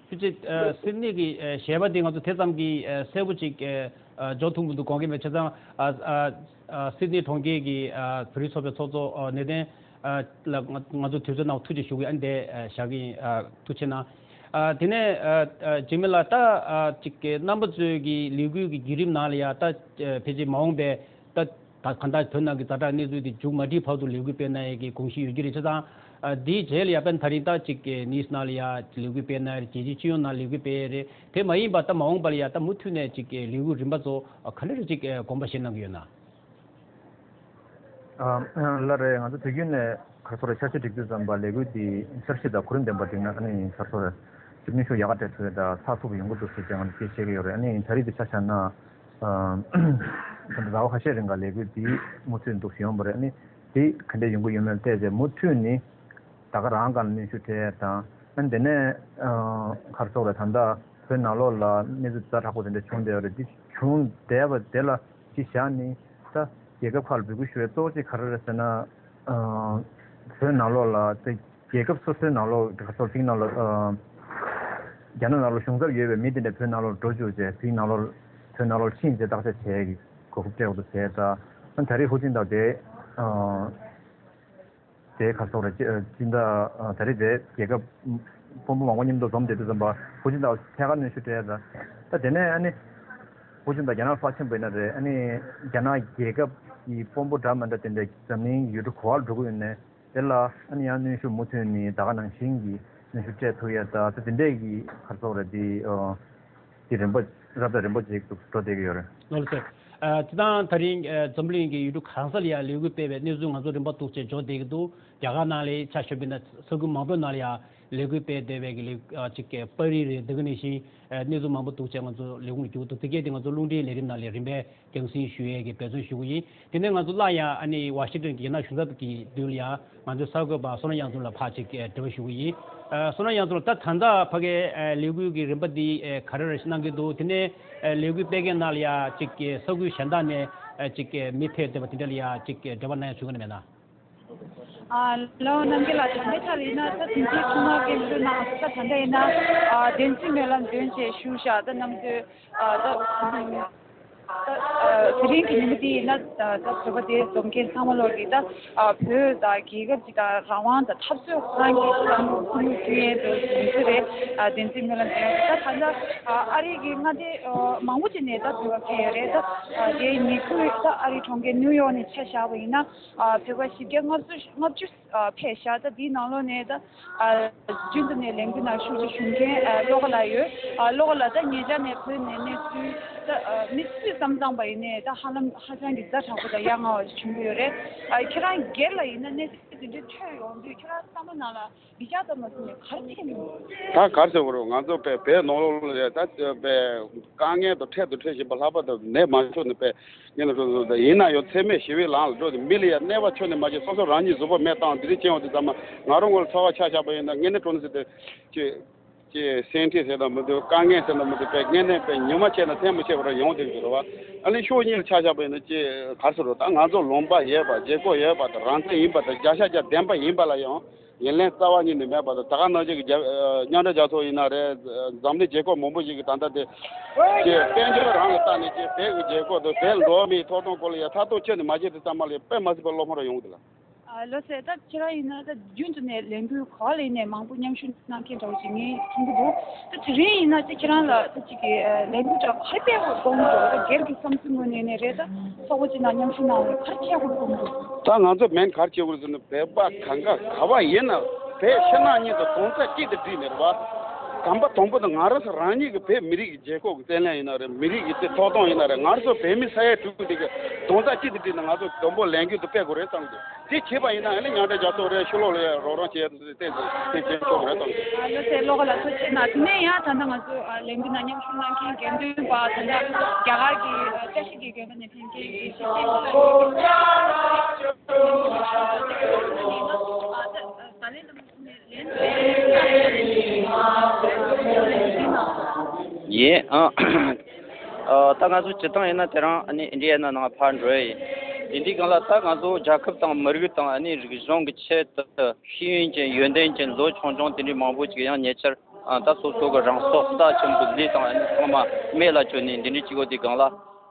ཕལ་ཆེར་ཨ། སིད་ནི་གི་ཨ། ཞལ་པར་དེ་ང་ཚོ་དེ་ཙམ་གྱི་ཨ། གསལ་པོ་ཅིག་ཨ། འཇོག་ཐུབ་མི་འདུག་དགོངས་ཀྱི་མེད། བྱས་ཙང་ཨ། ཨ། ཨ། སིད་ནི་གྲོང་ཁྱེར་གྱི་ཨ། བོད་རིགས་ཚོགས་པའི་ཚོགས་གཙོ་ཨ། ནེ་ཐན་ཨ། ལ་ང་ང་ཚོ་དུས་ཚོད་གནང་བ་ཐུགས་རྗེ་ཞུ་གི་ཡིན། ཨ་ནི་དེ་ཨ། བཞག་གི་ཡིན། ཨ། ཐུགས་རྗེ་གནང་། ཨ། དེ་ནས་ཨ། ཨ། འཇིགས་མེད་ལགས། ད་ཨ། ཅིག་གི་རྣམ་པ་ཚོའི་གི་ལས་འགུལ་གྱི་བརྒྱུད་རིམ་ནང་ལ་ཡ་ད་ཨ། ཕལ་ཆེར་མ་འོངས་པའི་ད་ད་གང་ལྟར་བོད་ནང་གི་ཛ་དྲག་གནས་ཚུལ་དེ་མཇུག་མ་སྒྲིལ་བར་དུ་ལས་འགུལ་སྤེལ་གནང་ཡས་ཀྱི་དགོངས་གཞི་ཡོད་ཀྱི་རེད། བྱས་ཙང་ཨ། དེའི་རྗེས་ལ་ཡ་དཔེར་ན་ད་རིང་ད་ཅིག་ནིས་ནང་ལ་ཡ་ལས་འགུལ་སྤེལ་གནང་ཡས་རེད། རྒྱལ་སྤྱིའི་སྤྱི་ཡོངས་ནང་ལས་འགུལ་སྤེལ་ཡས་རེད། དེ་མ་ཡིན་པ་ད་མ་འོངས་པ་ལ་ཡ་ད་མུ་མཐུད་ནས་ཅིག་ལས་འགུལ་རིམ་པ་ཚོ་ག་འདྲ་རེ་ཅིག་དགོངས་པ་བཞེས་གནང་གི་ཡོད་ན། ཨ། ལགས་རེད། ང་ཚོ་དུས་རྒྱུན་ནས་ག་རེ་ཟེར་དགོས་རེད། འཆར་གཞི་སྒྲིག་དུས་ཙམ་པ་ལས་འགུལ་འདི་འཆར་གཞི་དང་གོ་རིམ་ལྡན་པ་བསྒྲིགས་ན་ཨ་ནི་ག་རེ་ཟེར་དགོས་རེད། ཅིག་གནོན་ཤུགས་ཡག་ག་སྤྲད་ཐུབ་ཡས་དང་ཚགས་ཚུད་པོ་ཡོང་གི་འདུག་ཟེར་བྱས་ང་ཚོ་དེ་བཤད་ཀྱི་ཡོད་རེད། ཨ་ནི་ད་རེས་འདི་ཆ་བཞག་ན། ཨ། ད་ལྟ་ཟླ་བ་ཁ་ཤས་རིང་ག་ལས་འགུལ་འདི་མུ་མཐུད་འདུག་སེ་ཡོང་བ་རེད། ཨ་ནི་དེ་ག་འདྲས་ཡོང་གི་ཡོད་མེད་བལྟས་རྗེས་མུ་མཐུད་ནས་ད་ག་རང་སྒང་ལ་གནོན་ཤུགས་སྤྲད་ཡ་དང་། ཨ་ནི་དེ་ནས་ཨ། ག་རེ་ཟེར་དགོས་རེད། ད་ལྟ་བོད་ནང་ལོགས་ལ་གནས་ཚུལ་ཛ་དྲག་པོ་དེ་འདྲ་བྱུང་བསྡད་ཡོད་རེད། འདི་བྱུང་བསྡད་པ་དེ་ལ་གཞི་བཞག་ནས་ད་རྒྱལ་ཁབ་ཁག་ལ་འབོད་སྐུལ་ཞུ་ཡ་གཙོ་བོ་གཅིག་ག་རེ་རེད་ཟེར་ན། ཨ། བོད་ནང་ལོགས་ལ་དེ་རྒྱལ་ཁབ་སོ་སོའི་ནང་ལོགས་ག་རེ་ཟེར་དེའི་ནང་ལ་ཨ། རྒྱ་ནག་ནང་ལ་གཞུང་ཚབ་ཡོད་པའི་མི་དེ་འདྲ་བོད་ནང་ལོགས་འགྲོ་བཅུག་བྱས་དེའི་ནང་ལོགས་བོད་ནང་ལོགས་ཕྱིན་བྱས་བརྟག་དཔྱད་བྱས་ཀྱི་གོ་སྐབས་སྤྲད་དགོས་འདུག་ཟེར། ད་ད་རེས་ཧུའུ་ཅིན་ཐའོ་དེ་ཨ། དེ་ག་རེ་ཟེར་དགོས་རེད། སྤྱི་ཟླ་ད་རེས་དེ་རྒྱལ་ཁབ་དཔོན་པོ་མང་པོ་མཉམ་དུ་འཛོམས་བསྡད་དུས་ཙམ་པ་ཧུའུ་ཅིན་ཐའོ་ཐད་ཀར་གནོན་ཤུགས་སྤྲད་ཡ། ད་ད་དེ་ནས་ཨ་ནི་ཧུའུ་ཅིན་ཐའོ་རྒྱ་ནག་ཕར་ཕྱིན་པ་ཡིན་ན་རེད། ཨ་ནི་རྒྱ་ནག་རྒྱལ་ཁབ་ཀྱི་དཔོན་པོ་འདྲ་མི་འདྲ་དེ་འདྲ་འཛམ་གླིང་ཡུལ་གྲུ་ག་པར་འགྲོ་གི་ཡོད་ནའི་དེ་ལ་ཨ་ནི་ཡང་གནོན་ཤུགས་མུ་མཐུད་ནས་ད་ག་ནང་བཞིན་གྱི་གནོན་ཤུགས་སྤྲད་ཐུབ་ཡ། ད་ད་དེ་འདྲས་ཀྱི་ག་རེ་ཟེར་དགོས་རེད། དེ་ཨ། དེ་རིམ་པ་རབ་དང་རིམ་པ་ཅིག་ཏུ་འགྲོ་བསྡད་ཀྱི་ཡོད་རེད། ལགས་སོ། ཨ། སྤྱིར་བཏང་ད་རིང་ཨ། འཛམ་གླིང་གི་ཡུལ་གྲུ་གང་ས་ལ་ཡང་ལས་འགུལ་སྤེལ་བའི་གནས་ཚུལ་ང་ཚོ་རིམ་པ་འདུག་སེ་འབྱོར་བསྡད་ཀྱི་འདུག་རྒྱ་གར་ནང་ལ་ཆ་བཞག་པ་ཡིན་ན་ས་ཁུལ་མང་པོའི་ནང་ལ་ཡང་ ལས་འགུལ་སྤེལ་བསྡད་པའི་གི་ལས་ཨ་ཅིག་གི་པར་རིས་རེད། འདི་ག་ནང་བཞིན་ཨ་གནས་ཚུལ་མང་པོ་འདུག་བྱས་ང་ཚོ་ལས་ཁུངས་ལ་བསྒྱུར་འདུག་དེ་གས་དེ་ང་ཚོ་རླུང་འཕྲིན་ལས་རིམ་ནང་ལ་རིམ་པས་རྒྱང་སྲིང་ཞུ་ཡས་ཀྱི་འབད་བརྩོན་ཞུ་གི་ཡིན། དེ་ནས་ང་ཚོ་སླར་ཡང་ཨ་ནི་ཝ་ཤིང་ཊོན་གྱི་རྒྱ་ནག་གཞུང་ཚབ་ཀྱི་མདུན་ལ་ཡང་ང་ཚོའི་གསར་འགོད་པ་བསོད་ནམས་གཡང་འཛོམས་ལ་ཕར་ཅིག་ཨ་འབྲེལ་བ་ཞུ་གི་ཡིན། ཨ་བསོད་ནམས་གཡང་འཛོམས་ལགས། ད་ད་ལྟ་ཕ་གའི་ཨ་ལས་འགུལ་གྱི་རིམ་པ་འདི་ཨ་ག་རེ་རེ་གནང་གི་འདུག་དེ་ནས་ཨ་ལས་འགུལ་སྤེལ་མཁན་ནང་ལ་ཡང་ཅིག་ཨ་ས་ཁུལ་གཞན་དག་ནས་ཨ་ཅིག་ཨ་མི་ཕེབས་བསྡད་པ་དེ་འདྲ་ལ་ཡང་ཅིག་ཨ་འབྲེལ་བ་གནང་ཡ་བྱུང་གི་ན་མེད་ན། ཨ་ལོ་རྣམ་རྒྱལ་ལགས། ད་ལྟའི་ཆར་ཡིན་ན་ད་དེང་དུས་ཐོག་མར་སྐད་འབོད་གནང་། ད་ད་ལྟ་ཡིན་ན་ཨ་བདེན་ཚིག་སྨོན་ལམ་འདོན་བྱས་བཞུགས་བཞག་ད་རྣམ་ཐོས་ཨ་ད་ད་ཨ་དེ་རིང་གི་ཉིན་མོ་འདི་ཡིན་ན་ད་ད་བོད་པ་དེ་འཛོམས་མཁན་ཚང་མ་ལོག་གིས་ད་ཨ་བོད་དང་རྒྱལ་ཁབ་ཅིག་དང་རང་དབང་དང་འཐབ་རྩོད་ཁོ་རང་གི་བསམ་བློ་ཐུགས་སྨོན་སྐྱོན་ཡས་དེ་མི་ཚེ་རེད། ཨ་བདེན་ཚིག་སྨོན་ལམ་འདོན་ཡས་ད་ད་ལྟ་ཨ་ཨ་རི་གི་མངའ་སྡེ་ཨ་མང་པོ་ཅིག་ནས་ད་བོད་པ་ཕེབས་ཡོད་རེད། ད་ཨ་དེའི་ཉེ་ཁུལ་ད་ཨ་རིའི་གྲོང་ཁྱེར་ནིའུ་ཡོག་ནས་ཆ་བཞག་པ་ཡིན་ན་ཨ་བོད་པ་བཞི་བརྒྱ་ལྔ་བཅུ་ལྔ་བཅུ་ཨ་ཕེབས་ཤག་ད་འདིའི་ནང་ལོགས་ནས་ད་ཨ་རྒྱུན་དུ་ནས་ལས་འགུལ་ནང་ཤུགས་ཆེ་ཞུགས་མཁན་ཨ་བློ་དགའ་ལགས་ཡོད། ཨ་བློ་དགའ་ལགས་ད་ཉེ་ཆར་ནས་བོད་ནས་གནས་ཚུལ་ད་ཨ་མི་སུས་བསམ་བསམ་པ་ཡིན་ནའི་ད་ཧ་ལམ་ཧ་ཅང་གི་ཛ་དྲག་པོ་དང་ཡ་ང་བ་ཞིག་བྱུང་གི་ཡོད་རེད། ཨ་ཁྱེད་རང་སྒེར་ལ་ཡིན་ན་གནས་ཚུལ་དེ་འདྲའི་ཐོས་ཡོང་དུས་ཁྱེད་རང་བསམ་བློ་ནང་ལ་འདི་ཤ་ཙམ་མ་ཟིན་ནས་ག་རེ་ཐེབས་མིན། ད་ག་རེ་ཟེར་དགོས་རེད། ང་ཚོ་བས་བོད་ནང་ལོགས་ལ་ད་བས་དཀའ་ངལ་དང་འཕྲད་དང་འཕྲད་བཞིན་པ་ལྷག་པར་དུ་ནད་མ་ཤོར་ནས་བས་ངན་ལ་སོ་སོ་དང་ཡིན་ན་ཡང་འཚེ་མེད་ཞི་བའི་ལམ་ལ་འགྲོ་དེ་མི་ལ་ཡང་གནོད་པ་ཁྱོན་ནས་མ་བྱེད། སོ་སོ་རང་ཉིད་གཟུགས་པོ་མེ་བཏང་དེ་འདྲ་བྱས་ཡོང་དུས་ཙམ་པ་ང་རང་ངོ་ལ་ཚོར་བ་ཆ་བཞག་པ་ཡིན་ན་ངན་ནས་གྲོང་ནས་ཟེར་ཏེ་ཅེས་ཅེས་སེམས་ཁྲལ་ཟེར་དང་མི་འདུག་དཀའ་ངལ་ཟེར་དང་མི་འདུག་བས་ངན་ནས་བས་ཉུང་མ་བྱས་ན་ཚད་མ་ཆེ་བ་ར་ཡོང་དེ་འགྱུར་བ། ཨ་ནི་ཕྱོགས་གཉིས་ལ་ཆ་བཞག་པ་ཡིན་ན་ཅེས་ག་རེ་ཟེར་རོ། ད་ང་ཚོ་ལུང་པ་ཡོད་པ་བརྗེ་སྐོར་ཡོད་པ་དང་རང་བཙན་ཡིན་པ་དང་བརྒྱ་ཆ་བརྒྱ་བདེན་པ་ཡིན་པ་ལ་ཡང་། ཡིན་ལན་རྩ་བ་ཉིད་ནས་མེད་པ་དང་། ད་ག་ནང་བཞིན་གྱི་རྒྱ་ཨ་མཉམ་འབྲེལ་རྒྱལ་ཚོགས་ཡིན་ན་རེད། འཛམ་གླིང་རྒྱལ་ཁབ་མང་པོ་ཞིག་གིས་ད་ལྟ་དེ་ཀྱི་དཔལ་འབྱོར་རང་ལ་བལྟས་ནས་ཀྱི་བོད་ཀྱི་རྒྱལ་ཁབ་དང་བོད་ལ་འགྲོ་བ་མིའི་ཐོབ་ཐང་སྐོར་ལ་ཡ་ཐག་གཏོང་ཁྱོན་ནས་མ་བྱས་དུས་ཙམ་པ་ལ་དཔེ་མ་སྲིད་པའི་བློ་ཕམ་རང་ཡོང་གི་འདུག་ལ། ཨ་ལགས་སེ། ད་ཁྱེད་རང་ཡིན་ན་ད་རྒྱུན་དུ་ནས་ལས་འགུལ་ག་པ་ལ་ཡིན་ནའི་མང་པོ་མཉམ་ཞུགས་གནང་མཁན་འདྲ་བོ་ཅིག་ངས་མཐོང་གི་འདུག་ད་དེ་རིང་ཡིན་ན་ད་ཁྱེད་རང་ལ་ད་ཅིག་གི་ཨ་ལས་འགུལ་འདྲ་ག་རེ་སྤེལ་དགོས་དགོངས་འདུག་ད་སྒེར་གྱི་བསམ་ཚུལ་ངོས་ནས་ནས་རེད། ད་ཚོགས་པ་ཅིག་ནང་མཉམ་ཞུགས་གནང་བ་ག་རེ་བྱེད་དགོས་དགོངས་འདུག་ད་ང་ཚོ་མིན་ག་རེ་བྱེད་དགོས་ཟེར་ན་བོད་པ་གང་ག་ག་པ་ཡིན་ན་བོད་ཕྱི་ནང་གཉིས་དང་གདོང་རྩ་གཅིག་ཏུ་བསྒྲིལ་ནས་རེད་བ། གོམ་པ་དང་པོ་དང་ང་རང་ཚོ་རང་ཉིད་ཀྱི་བོད་མི་རིགས་ཀྱི་རྒྱལ་ཁབ་ཀྱི་རྩལ་ལེན་ཡིན་ན་རེད། མི་རིགས་ཀྱི་ཐོབ་ཐང་ཡིན་ན་རེད། ང་ཚོ་བོད་མི་ས་ཡ་དྲུག་འདི་གི་གདོང་རྩ་གཅིག་ཏུ་བསྒྲིལ་ནས་ང་ཚོ་དང་པོ་ལས་འགུལ་དུ་སྤེལ་དགོས་རེད་བསམ་གི་འདུག་དེ་བྱས་པ་ཡིན་ན་ཨ་ནི་མཉམ་འབྲེལ་རྒྱལ་ཚོགས་རེད། ཕྱི་ལོགས་ལ་ཡང་རོགས་རམ་བྱེད་ཡ་དེ་དེ་བྱེད་ཆོག་གི་རེད་བསམ་གི་འདུག་ཨ་ལགས་སེ། བློ་དགའ་ལགས་ཐུགས་རྗེ་གནང་། དེ་ནས་ཡང་ད་ལྟ་ང་ཚོ་ཨ་ལས་འགུལ་ནང་མཉམ་ཞུགས་གནང་མཁན་དགེ་འདུན་པ་ད་ལྟ་རྒྱ་གར་གྱི་ཨ་བཀྲ་ཤིས་ཀྱི་དགོན་པ་ནས་ཕེབས་མཁན་དགེ་བཤེས་བསྟན་འཛིན་ལགས་ཀྱིས་ཨ་ད་ད་ལན་དུ་ཡིན། ཨ། ཨ། ད་ང་ཚོ་སྤྱིར་བཏང་ཡིན་ན་དེ་རིང་ཨ་ནི་ཨིན་ཌི་ཡ་ནང་ཕར་འགྲོ་ཡ་ཡིན། དེ་འདྲའི་སྒང་ལ་ད་ང་ཚོ་རྒྱལ་ཁབ་དང་མི་རིགས་དང་ཨ་ནི་རིག་གཞུང་གི་ཆེད་དུ་ཤེས་ཡོན་ཅན་ཡོན་ཏན་ཅན་ལོ་ཆུང་ཆུང་དེ་འདྲའི་མང་པོ་ཅིག་ཡང་ཉེ་ཆར་ཨ་ད་སོ་སོ་གི་རང་སྲོག་རྩ་ཆེན་པོ་ལས་དང་ཨ་ནི་ཚང་མ་མེ་ལ་བཅོལ་ནས་འདི་འདྲའི་ཅིག་ཡོད་དེ་སྒང་ལ་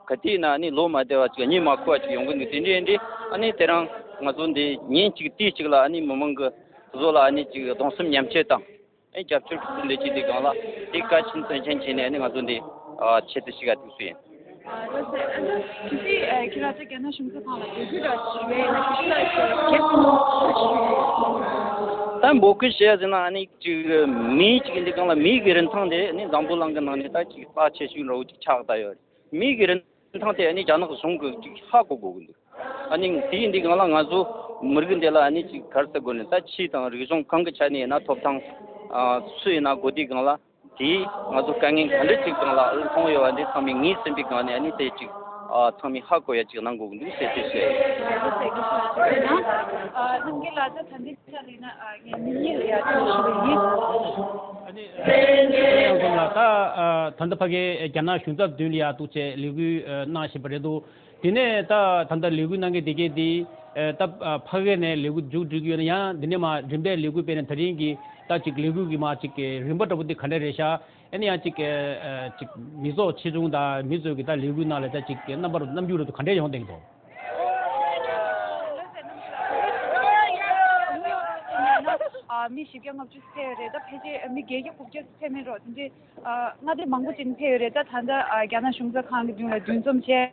ག་དུས་ན་ཨ་ནི་ལོ་མ་བདེ་བ་ཅིག་གཉིད་མ་ཁུག་པ་ཅིག་ཡོང་གི་འདུག་དེ་འདྲའི་འདི་ཨ་ནི་དེ་རིང་ང་ཚོ་འདི་ཉིན་གཅིག་དུས་གཅིག་ལ་ཨ་ནི་མི་མང་གི་བཟོ་ལ་ཨ་ནི་ཅིག་གདུང་སེམས་མཉམ་སྐྱེད་དང་། ཨེ་རྒྱབ་སྐྱོར་ཕུལ་འདོད་ཀྱི་འདི་སྒང་ལ་དེ་གལ་ཆེན་དོན་ཆེན་བྱས་ནས་ཨ་ནི་ང་ཚོ་འདི་ཨ་ཆེད་དུ་ཞིག་ག་ཐུག་སུ་ཡིན། ཨ་ལགས་སེ། ཨ་ནི་དེ་དུས་ཨ་ཁྱེད་རང་ཚོ་རྒྱ་ནག་གཞུང་ཚབ་ཁང་ལ་འབོད་སྐུལ་འདྲ་ཞུ་བའི་ཡིན་ན་དེ་ཚོ་ལ་ཁྱེད་རང་ཚོ་ག་རེ་ཞུ་ཡོད། ད་འབོད་སྐུལ་བྱས་ཟིན་ན་ཨ་ནི་ཅིག་མི་གཅིག་འདི་སྒང་ལ་མི་གི་རིན་ཐང་དེ་ཨ་ནི་འཛམ་བུ་གླིང་གི་ནང་ནས་ད་ཅིག་རྩ་ཆེ་ཤོས་འདྲ་བོ་ཅིག་ཆགས་བསྡད་ཡོད་རེད། མི་གི་རིན་ཐང་དེ་ཨ་ནི་རྒྱ་ནག་གཞུང་གིས་ཅིག་ཧ་གོ་དགོས་ཀྱི་འདུག་ཨ་ནི་དེ་ཡིན་དུས་སྒང་ལ་ང་ཚོ་མི་རིགས་འདི་ལ་ཨ་ནི་ཅིག་ག་རེ་ཟེར་དགོས་ནས་ད་ཆོས་དང་རིག་གཞུང་གང་གི་ཆ་ནས་ཡིན་ན་ཐོབ་ཐང་ཨ་སུ་ཡིན་ན་དགོས་དུས་སྒང་ལ་དེས་ང་ཚོ་དཀའ་ངལ་ག་འདྲ་ཅིག་སྒང་ལ་ལྷུང་ཡོད་པ་འདི་ཚང་མས་ངོས་ཟིན་པའི་སྒང་ནས་ཨ་ནི་དེ་ཅིག་ཨ་ཚང་མས་ཧ་གོ་ཡ་ཅིག་གནང་དགོས་ཀྱི་འདུག་ཟེར་དེ་བཤད། ཨ་ལགས་སེ། རྣམ་རྒྱལ་ལགས་ད་ད་འདི། ཡིན་ན་ཨ་ངས་མི་གཉིས་ལ་ཡ་ཐུགས་ཞུ་བ་ཡིན། ཨ་ནི་ཨ་ཡང་ཁོང་ལ་ད་ཨ་ད་ལྟ་ཕ་གིའི་རྒྱ་ནག་གཞུང་ཚབ་མདུན་ལ་ཡ་འདུག་བྱས་ལས་འགུལ་ཨ་གནང་བཞིན་པ་རེད་འདུག་དེ་ནས་ད་ད་ལྟ་ལས་འགུལ་གནང་མཁན་དེ་གས་དེ་ཨ་ད་ཨ་ཕ་གི་ནས་ལས་འགུལ་མཇུག་སྒྲིལ་གྱི་ཡོད་ན་ཡང་དེ་ནས་མ་རིམ་པས་ལས་འགུལ་སྤེལ་ནས་ད་རིང་གི་ད་ཅིག་ལས་འགུལ་གྱི་མ་ཅིག་གི་རིམ་པ་འདྲ་པོ་དེ་ག་འདྲ་རེད་ཤག་ཨ་ནི་ཡང་ཅིག་གི་ཨ་ཅིག་མི་ཚོགས་ཆེ་ཆུང་དང་མི་ཚོས་ཀྱི་ད་ལས་འགུལ་ནང་ལ་ད་ཅིག་གི་རྣམ་པ་རྣམ་འགྱུར་རབ་ཏུ་ག་འདྲ་ཡོང་བསྡད་ཀྱི་འདུག་ཨ་མི་བཞི་བརྒྱ་ལྔ་བཅུ་ཕེབས་ཡོད་རེད། ད་ཕལ་ཆེར་མི་བརྒྱད་བརྒྱ་དགུ་བརྒྱ་ཕེབས་མེད་རོགས་དེ་འདྲའི་ཨ་མངའ་སྡེ་མང་པོ་ཅིག་ནས་ཕེབས་ཡོད་རེད། ད་ད་ལྟ་ཨ་རྒྱ་ནག་གཞུང་ཚབ་ཁང་གི་མདུན་ལ་འདུ་འཛོམས་བྱས།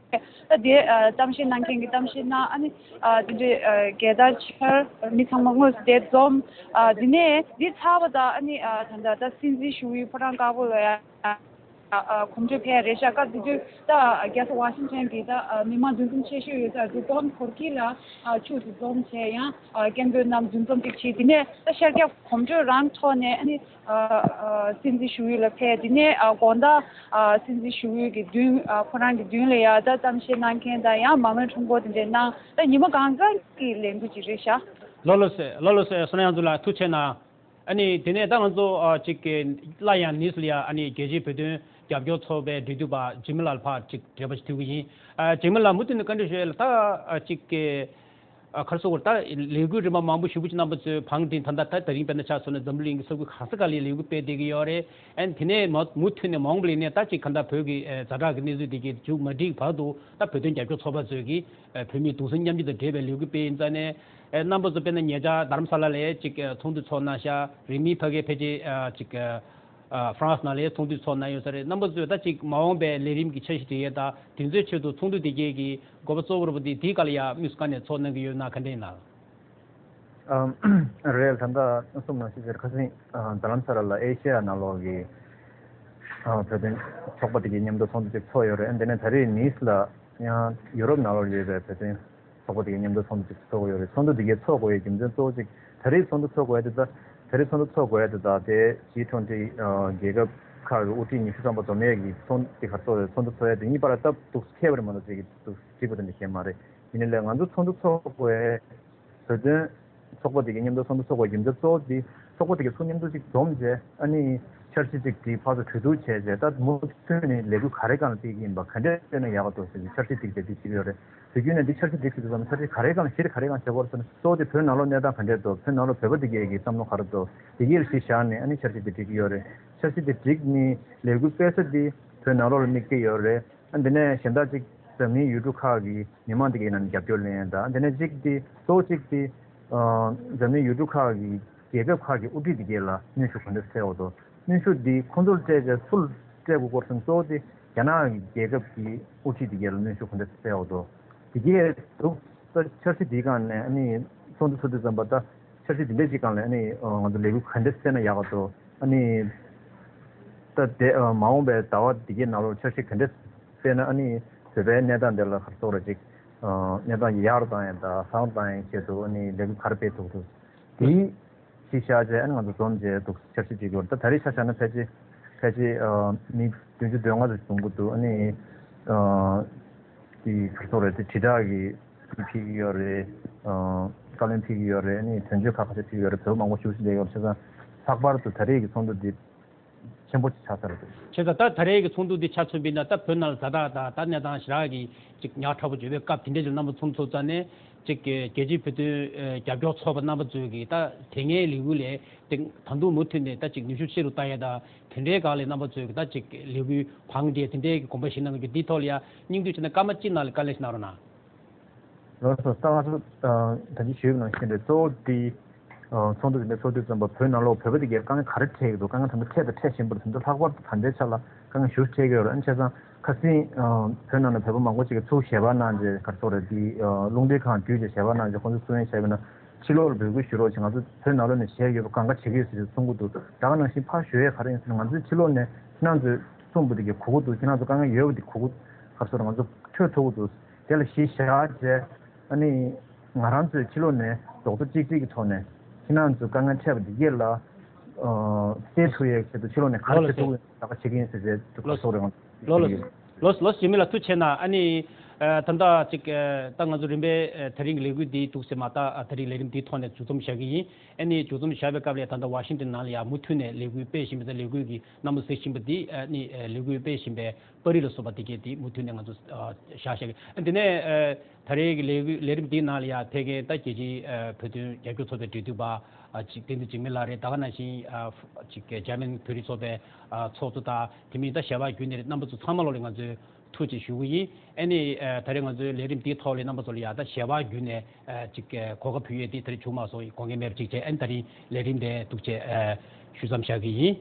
ད་དེ་ཨ་གཏམ་བཤད་གནང་མཁན་གྱི་གཏམ་བཤད་གནང་། ཨ་ནི་ཨ་དེ་འདྲའི་ཨ་རྒྱལ་དར་འཕྱར། མི་ཚང་མ་དངོས་སུ་དེ་འཛོམས། ཨ་དེ་ནས་འདི་ཚར་བ་དང་ཨ་ནི་ཨ་ད་ལྟ་ད་སྲིད་འཛིན་ཞུ་ཡུལ་ཕོ་བྲང་དཀར་པོ་ལ་ཡ། ཨ་གོམ་བགྲོད་ཕེབས་རེད་ཤག་སྐབས་དེ་དུས་ད་རྒྱལ་ས་ཝ་ཤིང་ཊོན་གྱི་ད་མི་མང་འདུ་འཛོམས་ཆེ་ཤོས་ཡོད་ས་རུ་དཔོན་གོར་ཀི་ལ་ཕྱོགས་སུ་འཛོམས་བྱས། ཡང་སྐད་འབོད་གནང་འདུ་འཛོམས་ཅིག་བྱས། དེ་ནས་ད་ཤར་རྒྱག་གོམ་བགྲོད་རང་ཐོག་ནས་ཨ་ནི་ཨ་སྲིད་འཛིན་ཞུ་ཡུལ་ལ་ཕེབས། དེ་ནས་ཨ་དགོང་དག་ཨ་སྲིད་འཛིན་ཞུ་ཡུལ་གྱི་མདུན་ཨ་ཁོ་རང་གི་མདུན་ལ་ཡ་ད་གཏམ་བཤད་གནང་མཁན་དང་། ཡང་མ་མོན་ཁྲོམ་སྐོར་དེ་འདྲ་གནང་། ད་ཉི་མ་གང་ག་གི་ལས་འགུལ་ཅིག་རེད་ཤག་ལགས་ལགས་སེ། ལགས་ལགས་སེ། བསོད་ནམས་ཡང་རྫོང་ལགས་ཐུགས་རྗེ་གནང་། ཨ་ནི་དེ་ནས་ད་ང་ཚོ་ཨ་ཅིག་གི་སླར་ཡང་ནིས་ལ་ཡ་ཨ་ནི་རྒྱལ་སྤྱིའི་བོད་དོན་རྒྱབ་སྐྱོར་ཚོགས་པའི་འབྲེལ་མཐུད་པ་འཇིགས་མེད་ལགས་ལ་ཕར་ཅིག་འབྲེལ་བ་ཞིག་མཐུད་ཀྱི་ཡིན། ཨ་འཇིགས་མེད་ལགས་མུ་མཐུད་ནས་བཀའ་འདྲི་ཞུ་ཡ་ལ། ད་ཨ་ཅིག་གི་ཨ་ག་རེ་ཟེར་དགོས་རེད། ད་ལས་འགུལ་རིམ་པ་མང་པོ་ཞེ་པོ་ཅིག་རྣམ་པ་ཚོས་བང་བསྒྲིགས། ད་ལྟ་ད་དེ་རིང་དཔེར་ན་ཆ་མཚོན་ན་འཛམ་བུ་གླིང་གི་ས་ཁུལ་ག་ས་ག་ལ་ལས་འགུལ་སྤེལ་བསྡད་ཀྱི་ཡོད་རེད། ཨ་ནི་དེ་ནས་མ་མུ་མཐུད་ནས་མ་འོངས་པ་ལ་ནས་ད་ཅིག་གང་ལྟར་བོད་ཀྱི་ཨ་ཛ་དྲག་གི་གནས་ཚུལ་དེ་གའི་མཇུག་མ་སྒྲིལ་བར་དུ་ད་བོད་དོན་རྒྱབ་སྐྱོར་ཚོགས་པ་ཚོས་ཀྱིས་ཨ་བོད་མིའི་གདུང་སེམས་མཉམ་སྐྱེད་དང་འབྲེལ་བའི་ལས་འགུལ་སྤེལ་ཡིན་ཙང་ནས། ཨ་རྣམ་པ་ཚོ་དཔེར་ན་ཉེ་ཆར་རྡ་རམ་ས་ལ་ལ་ཅིག་ཨ་ཚོགས་འདུ་ཚོགས་གནང་ཤག་རིང་མིན་ཕ་གིར་ཕལ་ཆེར་ཨ་ཅིག་ཨ་ཨ་ཧྥ་རན་སི་ནང་ལ་ཚོགས་འདུ་ཚོགས་གནང་ཡོད་ས་རེད། རྣམ་པ་ཚོས་ད་ཅིག་མ་འོངས་པའི་ལས་རིམ་གྱི་འཆར་གཞི་སྒྲིག་ཡས་དང་། དེ་ཚོའི་ཆེད་དུ་ཚོགས་འདུ་དེ་གའི་གི་དགོས་པ་གཙོ་བོ་ར་བ་དེ་དེའི་སྒང་ལ་ཡ་དམིགས་སུ་བཀར་ནས་ཚོགས་གནང་གི་ཡོད་ན་ག་འདྲ་ཡིན་ན། ཨམ། རེད། ད་ལྟ་གསུངས་ནང་བཞིན་ཟེར། ཁ་སང་ཨ་རྡ་རམ་ས་ལ་ལ་ཨེ་ཤེ་ཡ་ནང་ལོགས་ཀྱི་ཨ་བོད་དོན་ཚོགས་པ་དེ་གའི་མཉམ་དུ་ཚོགས་འདུ་ཅིག་ཚོགས་ཡོད་རེད། ཨ་དེ་ནས་ད་རེས་ནིས་ལ་ཡང་ཡུ་རོབ་ནང་ལོགས་ཡོད་པའི་བོད་དོན་ཚོགས་པ་དེ་གའི་མཉམ་དུ་ཚོགས་འདུ་ཅིག་ཚོགས་ཡོད་རེད། ཚོགས་འདུ་དེ་གའི་ཚོགས་དགོས་ཡའི་རྒྱུ་མཚན་གཙོ་བོ་ཅིག་ད་རེས་ཚོགས་འདུ་ཚོགས་དགོས་ཡ་དེ་ད་ད་རེས་ཚོགས་འདུ་ཚོགས་དགོས་ཡ་དེ་ད་དེ་ཇི་ཊུ་ཝེན་ཊི་ཨ་རྒྱལ་ཁབ་ཁག་གི་དབུ་ཁྲིད་ཉི་ཤུ་ཐམ་པ་འཛོམས་ཡས་ཀྱི་ཚོགས་འདུ་དེ་ག་ཚོགས་རེད། ཚོགས་འདུ་ཚོགས་ཡ་དེ་གཉིས་བར་ལ་སྟབས་སྡུག་ཁེལ་བ་རེད་མ་གཏོགས་ཅིག་སྡུག་འགྲིག་པ་དེ་འདྲ་གང་ཡང་མ་རེད། ཡིན་ནའི་ལས་ང་ཚོ་ཚོགས་འདུ་ཚོགས་དགོས་ཡ། བོད་དོན་ཚོགས་པ་དེ་གའི་མཉམ་དུ་ཚོགས་འདུ་ཚོགས་པའི་རྒྱུ་མཚན་གཙོ་བོ་དེ་ཚོགས་པ་དེ་གའི་ཚོགས་མཉམ་དུ་ཅིག་འཛོམས་བྱས། ཨ་ནི་འཆར་གཞི་ཅིག་བསྒྲིགས། ཕར་ཚུར་གྲོས་བསྡུར་བྱས་བྱས། ད་མུ་མཐུད་ནས་ལས་འགུལ་ག་རེ་སྒང་ལ་སྤེལ་གྱི་ཡིན་པ། ག་འདྲས་སྤེལ་ན་ཡག་ག་འདུག་ཟེར་གྱི་འཆར་གཞི་སྒྲིགས་བྱས་དེ་བྱེད་ཀྱི་ཡོད་རེད། དེ་བརྒྱུད་ནས་འདི་འཆར་གཞི་སྒྲིགས་ཟེར་དུས་ཙམ། འཆར་གཞི་ག་རེ་སྒང་ལ་གཞི་ག་རེ་སྒང་བྱེད་དགོས་རེད་ཟེར་ན། གཙོ་བོ་དེ་བོད་ནང་ལོགས་གནས་སྟངས་ག་འདྲས་འདུག་བོད་ནང་ལོགས་བོད་པ་དེ་གའི་གི་བསམ་བློ་ག་རེ་འདུག་དེ་གའི་གཞི་བཞག་ནས་ཨ་ནི་འཆར་གཞི་དེ་སྒྲིག་གི་ཡོད་རེད། འཆར་གཞི་དེ་སྒྲིག་ནས་ལས་འགུལ་སྤེལ་ས་དེ་བོད་ནང་ལོགས་ལ་དམིགས་བསྡད་ཡོད་རེད། ཨ་འདི་ནས་གཞན་དག་ཅིག་འཛམ་གླིང་ཡུལ་གྲུ་ཁག་གི་མི་མང་དེ་གའི་ནང་ནས་རྒྱབ་སྐྱོར་ལེན་ཡ་དང་། འདི་ནས་གཅིག་དེ་གཙོ་བོ་གཅིག་དེ་ཨ་འཛམ་གླིང་ཡུལ་གྲུ་ཁག་གི་རྒྱལ་ཁབ་ཁག་གི་དབུ་ཁྲིད་དེ་གའི་ལ་གནོན་ཤུགས་ག་འདྲ་སྤྲད་འོ་དོ། གནོན་ཤུགས་དེ་ཁོང་ཚོར་སྤྲད་བྱས་སུ་ལ་སྤྲད་དགོས་སྐོར་སོང་། གཙོ་བོ་དེ་རྒྱ་ནག་གི་རྒྱལ་ཁབ་ཀྱི་དབུ་ཁྲིད་དེ་གའི་ལ་གནོན་ཤུགས་ག་འདྲ་སྤྲད་འོ་དོ། དེ་གའི་འདུག་ད་འཆར་གཞི་དེའི་སྒང་ནས་ཨ་ནི་ཚོགས་འདུ་ཚོགས་དུས་ཙམ་པ། ད་འཆར་གཞི་དེ་འདྲ་ཅིག་སྒང་ལ་ཨ་ནི་ང་ཚོ་ལས་འགུལ་ག་འདྲ་སྤེལ་ན་ཡག་ག་འདུག་ཨ་ནི་ད་དེ་མ་འོངས་པའི་ཟླ་བ་འདི་གའི་ནང་ལོགས་འཆར་གཞི་ག་འདྲ་སྤེལ་ན་ཨ་ནི་བོད་པའི་གནས་སྟངས་འདི་ལ་ག་རེ་ཟེར་དགོས་རེད། ཅིག་གནས་སྟངས་ཡག་རུ་བཏང་ཡ་དང་བཟང་རུ་བཏང་ཡའི་ཆེད་དུ་ཨ་ནི་ལས་འགུལ་ག་རེ་སྤེལ་ཐུབ་ཐུབ་དེའི་གཞི་བཞག་བྱས། ཨ་ནི་ང་ཚོ་འཛོམས་བྱས་འདུག་འཆར་གཞི་སྒྲིག་དགོས་རེད། ད་ད་རེས་ཆ་བཞག་ན་ཕལ་ཆེར་ཕལ་ཆེར་ཨ་མི་བདུན་ཅུ་དོན་ལྔ་ཙམ་འཛོམས་ཀྱི་འདུག་ཨ་ནི་ཨ་དེ་ག་རེ་ཟེར་དགོས་རེད། དེ་དྲིལ་བསྒྲགས་ཀྱི་ཕུལ་གྱི་ཡོད་རེད། ཨ་བཀའ་བློན་ཕུལ་གྱི་ཡོད་རེད། ཨ་ནི་དོན་གཅོད་ཁག་ཁ་ཤས་ཕུལ་གྱི་ཡོད་རེད། བོད་པ་མང་པོ་ཞེ་པོ་ཅིག་སླེབས་ཡོད་རེད། བྱས་ཙང་ལྷག་པར་དུ་ད་རེས་ཀྱི་ཚོགས་འདུ་འདི་ཆེན་པོ་ཆགས་ཚར་འདུག་བྱས་ཙང་ད་ད་རེས་ཀྱི་ཚོགས་འདུ་འདི་ཆ་མཚོན་པ་ཡིན་ན། ད་བོད་ནང་ལ་ཛ་དྲག་དང་ད་གནས་སྟངས་ཞེ་དྲག་གི་ཅིག་ཉག་ཕྲ་པོ་བརྗོད་པའི་སྐབས་དེ་འདྲ་ཅིག་རྣམ་པ་ཚོ་ཚོ་རྩ་ནས་ཅིག་རྒྱལ་སྤྱིའི་བོད་དོན་རྒྱབ་སྐྱོར་ཚོགས་པ་རྣམ་པ་ཚོས་ཀྱིས་ད་དེ་སྔའི་ལས་འགུལ་ལས་དེ་ད་དུང་མུ་མཐུད་ནས་ད་ཅིག་ནུས་ཤུགས་ཆེ་རུ་བཏང་ཡ་དང་། དེ་འདྲའི་སྒང་ལ་རྣམ་པ་ཚོས་ཀྱིས་ད་ཅིག་ལས་འགུལ་བང་སྒྲིག་དེ་འདྲའི་གི་གོམ་པ་བཞེས་གནང་གི་འདུག་འདིའི་ཐོག་ལ་ཡ་སྙིང་བསྡུས་བྱས་ན་སྐར་མ་གཅིག་ནང་ལ་བཀའ་ལན་ཞིག་གནང་རོགས་གནང་། ལགས་སོ། ད་ང་ཚོ་ད་ཅི་ཞུས་པ་ནང་བཞིན་རེད། གཙོ་བོ་དེ་ཚོགས་འདུ་དེ་འདྲ་ཚོགས་དུས་ཙམ་པ་བོད་ནང་ལོགས་བོད་པ་དེ་གའི་དཀའ་ངལ་ག་རེ་འཕྲད་ཀྱི་འདུག་དཀའ་ངལ་ད་ལྟ་འཕྲད་དང་འཕྲད་བཞིན་པ་རེད། དེ་ཚོ་ལྷག་པར་དུ་ད་ལྟའི་ཆ་ལ་དཀའ་ངལ་ཞེ་པོ་འཕྲད་ཀྱི་ཡོད་རེད། ཨ་ནི་བྱས་ཙང་ཁ་སང་བོད་ནང་ནས་བོད་པ་མང་པོ་ཅིག་གིས་ཚུར་ཞལ་པར་གནང་རྗེས་ག་རེ་ཟེར་དགོས་རེད། དེ་རླུང་འཕྲིན་ཁང་བརྒྱུད་བྱས་ཞལ་པར་གནང་རྗེས་ཁོང་ཚོས་གསུང་ཡ་བྱས་པ་ཡིན་ན། ཕྱི་ལོགས་ལ་འབོད་སྐུལ་ཞུ་རོགས་བྱས། ང་ཚོ་བོད་ནང་ལོགས་ནས་ཞལ་ཡོད་པ་གང་ག་བྱེད་ཀྱི་ཡོད་ཟེར་གསུང་གི་འདུག་ད་ག་ནང་བཞིན་ཕར་ཞུ་ཡས་ག་རེ་ཡིན་ཟེར་ན། ང་ཚོས་ཕྱི་ལོགས་ནས་ཁྱེད་རང་ཚོས་གསུངས་པ་དེ་གའི་གོ་གི་འདུག་ཁྱེད་རང་ཚོ་དཀའ་ངལ་ཡོད་པ་དེ་གོ་གི། ག་རེ་ཟེར། ང་ཚོ་ཐོས་ཐུབ་ཀྱི་འདུག་དེ་ལ་གཞི་བཞག་བྱས། ཨ་ནི་ང་རང་ཚོས་ཕྱི་ལོགས་ནས་རྡོག་རྡོག་གཅིག་གཅིག་གི་ཐོག་ནས་ཁྱེད་རང་ཚོ་དཀའ་ངལ་འཕྲད་པ་འདི་གས་ལ་ཨ་སེལ་ཐུབ་ཡས་ཆེད་དུ་ཕྱི་ལོགས་ནས་ག་རེ་ལགས་བྱེད་ཐུབ་ཀྱི་ཡོད་ད་ག་བྱེད་ཀྱི་ཡིན་ཟེར་བྱས་འདུག་ལགས་ལགས་ཁ་ཐོག་རེད། ང་ཚོ་ལགས་ལགས་ལགས་ལགས་ལགས། འཇིགས་མེད་ལགས་ཐུགས་རྗེ་གནང་། ཨ་ནི་ཨ་ད་ལྟ་ཅིག་ཨ་ད་ང་ཚོ་རིམ་པས་ཨ་དེ་རིང་གི་ལས་འགུལ་འདི་འདུག་སེ་མར་ད་ཨ་དེ་རིང་ལས་རིམ་འདིའི་ཐོག་ནས་མཇུག་བསྡོམས་བཞག་གི་ཡིན། ཨ་ནི་མཇུག་བསྡོམས་བཞག་པའི་སྐབས་ལ་ད་ལྟ་ཝ་ཤིང་ཏོན་ནང་ལ་ཡང་མུ་མཐུད་ནས་ལས་འགུལ་སྤེལ་བཞིན་པ་དང་། ལས་འགུལ་གྱི་རྣམ་པ་གཟིགས་བཞིན་པ་འདི་ཨ་ནི་ཨ་ལས་འགུལ་སྤེལ་བཞིན་པའི་པར་རིས་ལ་སོགས་པ་དེ་གས་དེ་མུ་མཐུད་ནས་ང་ཚོ་ཨ་བཞག་བཞག་གི། ཨ་དེ་ནས་ཨ་ད་རེས་ཀྱི་ལས་འགུལ་ལས་རིམ་འདིའི་ནང་ལ་ཡང་ཕེབས་མཁན་ད་རྒྱལ་སྤྱིའི་ཨ་བོད་དོན་རྒྱབ་སྐྱོར་ཚོགས་པའི་འབྲེལ་མཐུད་པ་ཨ་ཅིག་བསྟན་འཛིན་འཇིགས་མེད་ལགས་རེད། ད་ག་ནང་བཞིན་ཨ་ཅིག་འཇར་མན་བོད་རིགས་ཚོགས་པའི་ཨ་ཚོགས་གཙོ་དང་། དེ་མིན་ད་ཞལ་པར་བརྒྱུད་ནས་རྣམ་པ་ཚོ་ཚང་མ་ལོག་ལ་ང་ཚོས་ཐུགས་རྗེ་ཆེ་ཞུ་གི་ཡིན། ཨ་ནི་ཨ་ད་རེས་ང་ཚོའི་ལས་རིམ་འདིའི་ཐོག་ལ་རྣམ་པ་ཚོ་ལ་ཡང་ད་ཞལ་པར་བརྒྱུད་ནས་ཨ་ཅིག་གོ་སྐབས་ཕུལ་ཡས་དེ་ད་རེས་བྱུང་མ་སོང་། དགོངས་འགལ་མེད་པ་ཅིག་བྱས། ཨ་ནི་ད་རེས་ལས་རིམ་དེ་འདུག་བྱས་ཨ་ཞུ་མཚམས་བཞག་གི་ཡིན།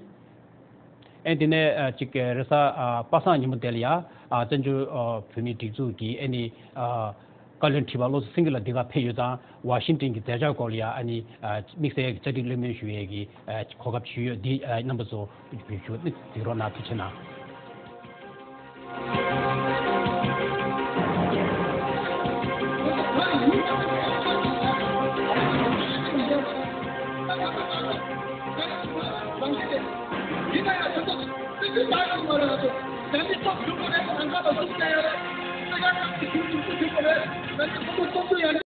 ཨ་ནི་དེ་ནས་ཨ་ཅིག་རེས་གཟའ་ཨ་པ་སངས་ཉིན་མོ་དེ་ལ་ཡང་ཨ་བཙན་བྱོལ་ཨ་བོད་མིའི་སྒྲིག་འཛུགས་ཀྱི་ཨ་ནི་ཨ་བཀའ་བློན་ཁྲི་པ་བློ་བཟང་སེང་གེ་ལགས་འདི་གར་ཕེབས་ཡོད་ཙང་། ཝ་ཤིང་ཏོན་གྱི་མཛད་འཆར་སྐོར་ལ་ཡང་ཨ་ནི་ཨ་དམིགས་བསལ་གྱི་བཅར་འདྲི་གླེང་མོལ་ཞུ་ཡས་ཀྱི་ཨ་གོ་སྐབས་ཞུས་ཡོད། འདི་ཨ་རྣམ་པ་ཚོ་ཞུ་གཟིགས་རོགས་གནང་། ཐུགས་རྗེ་གནང་།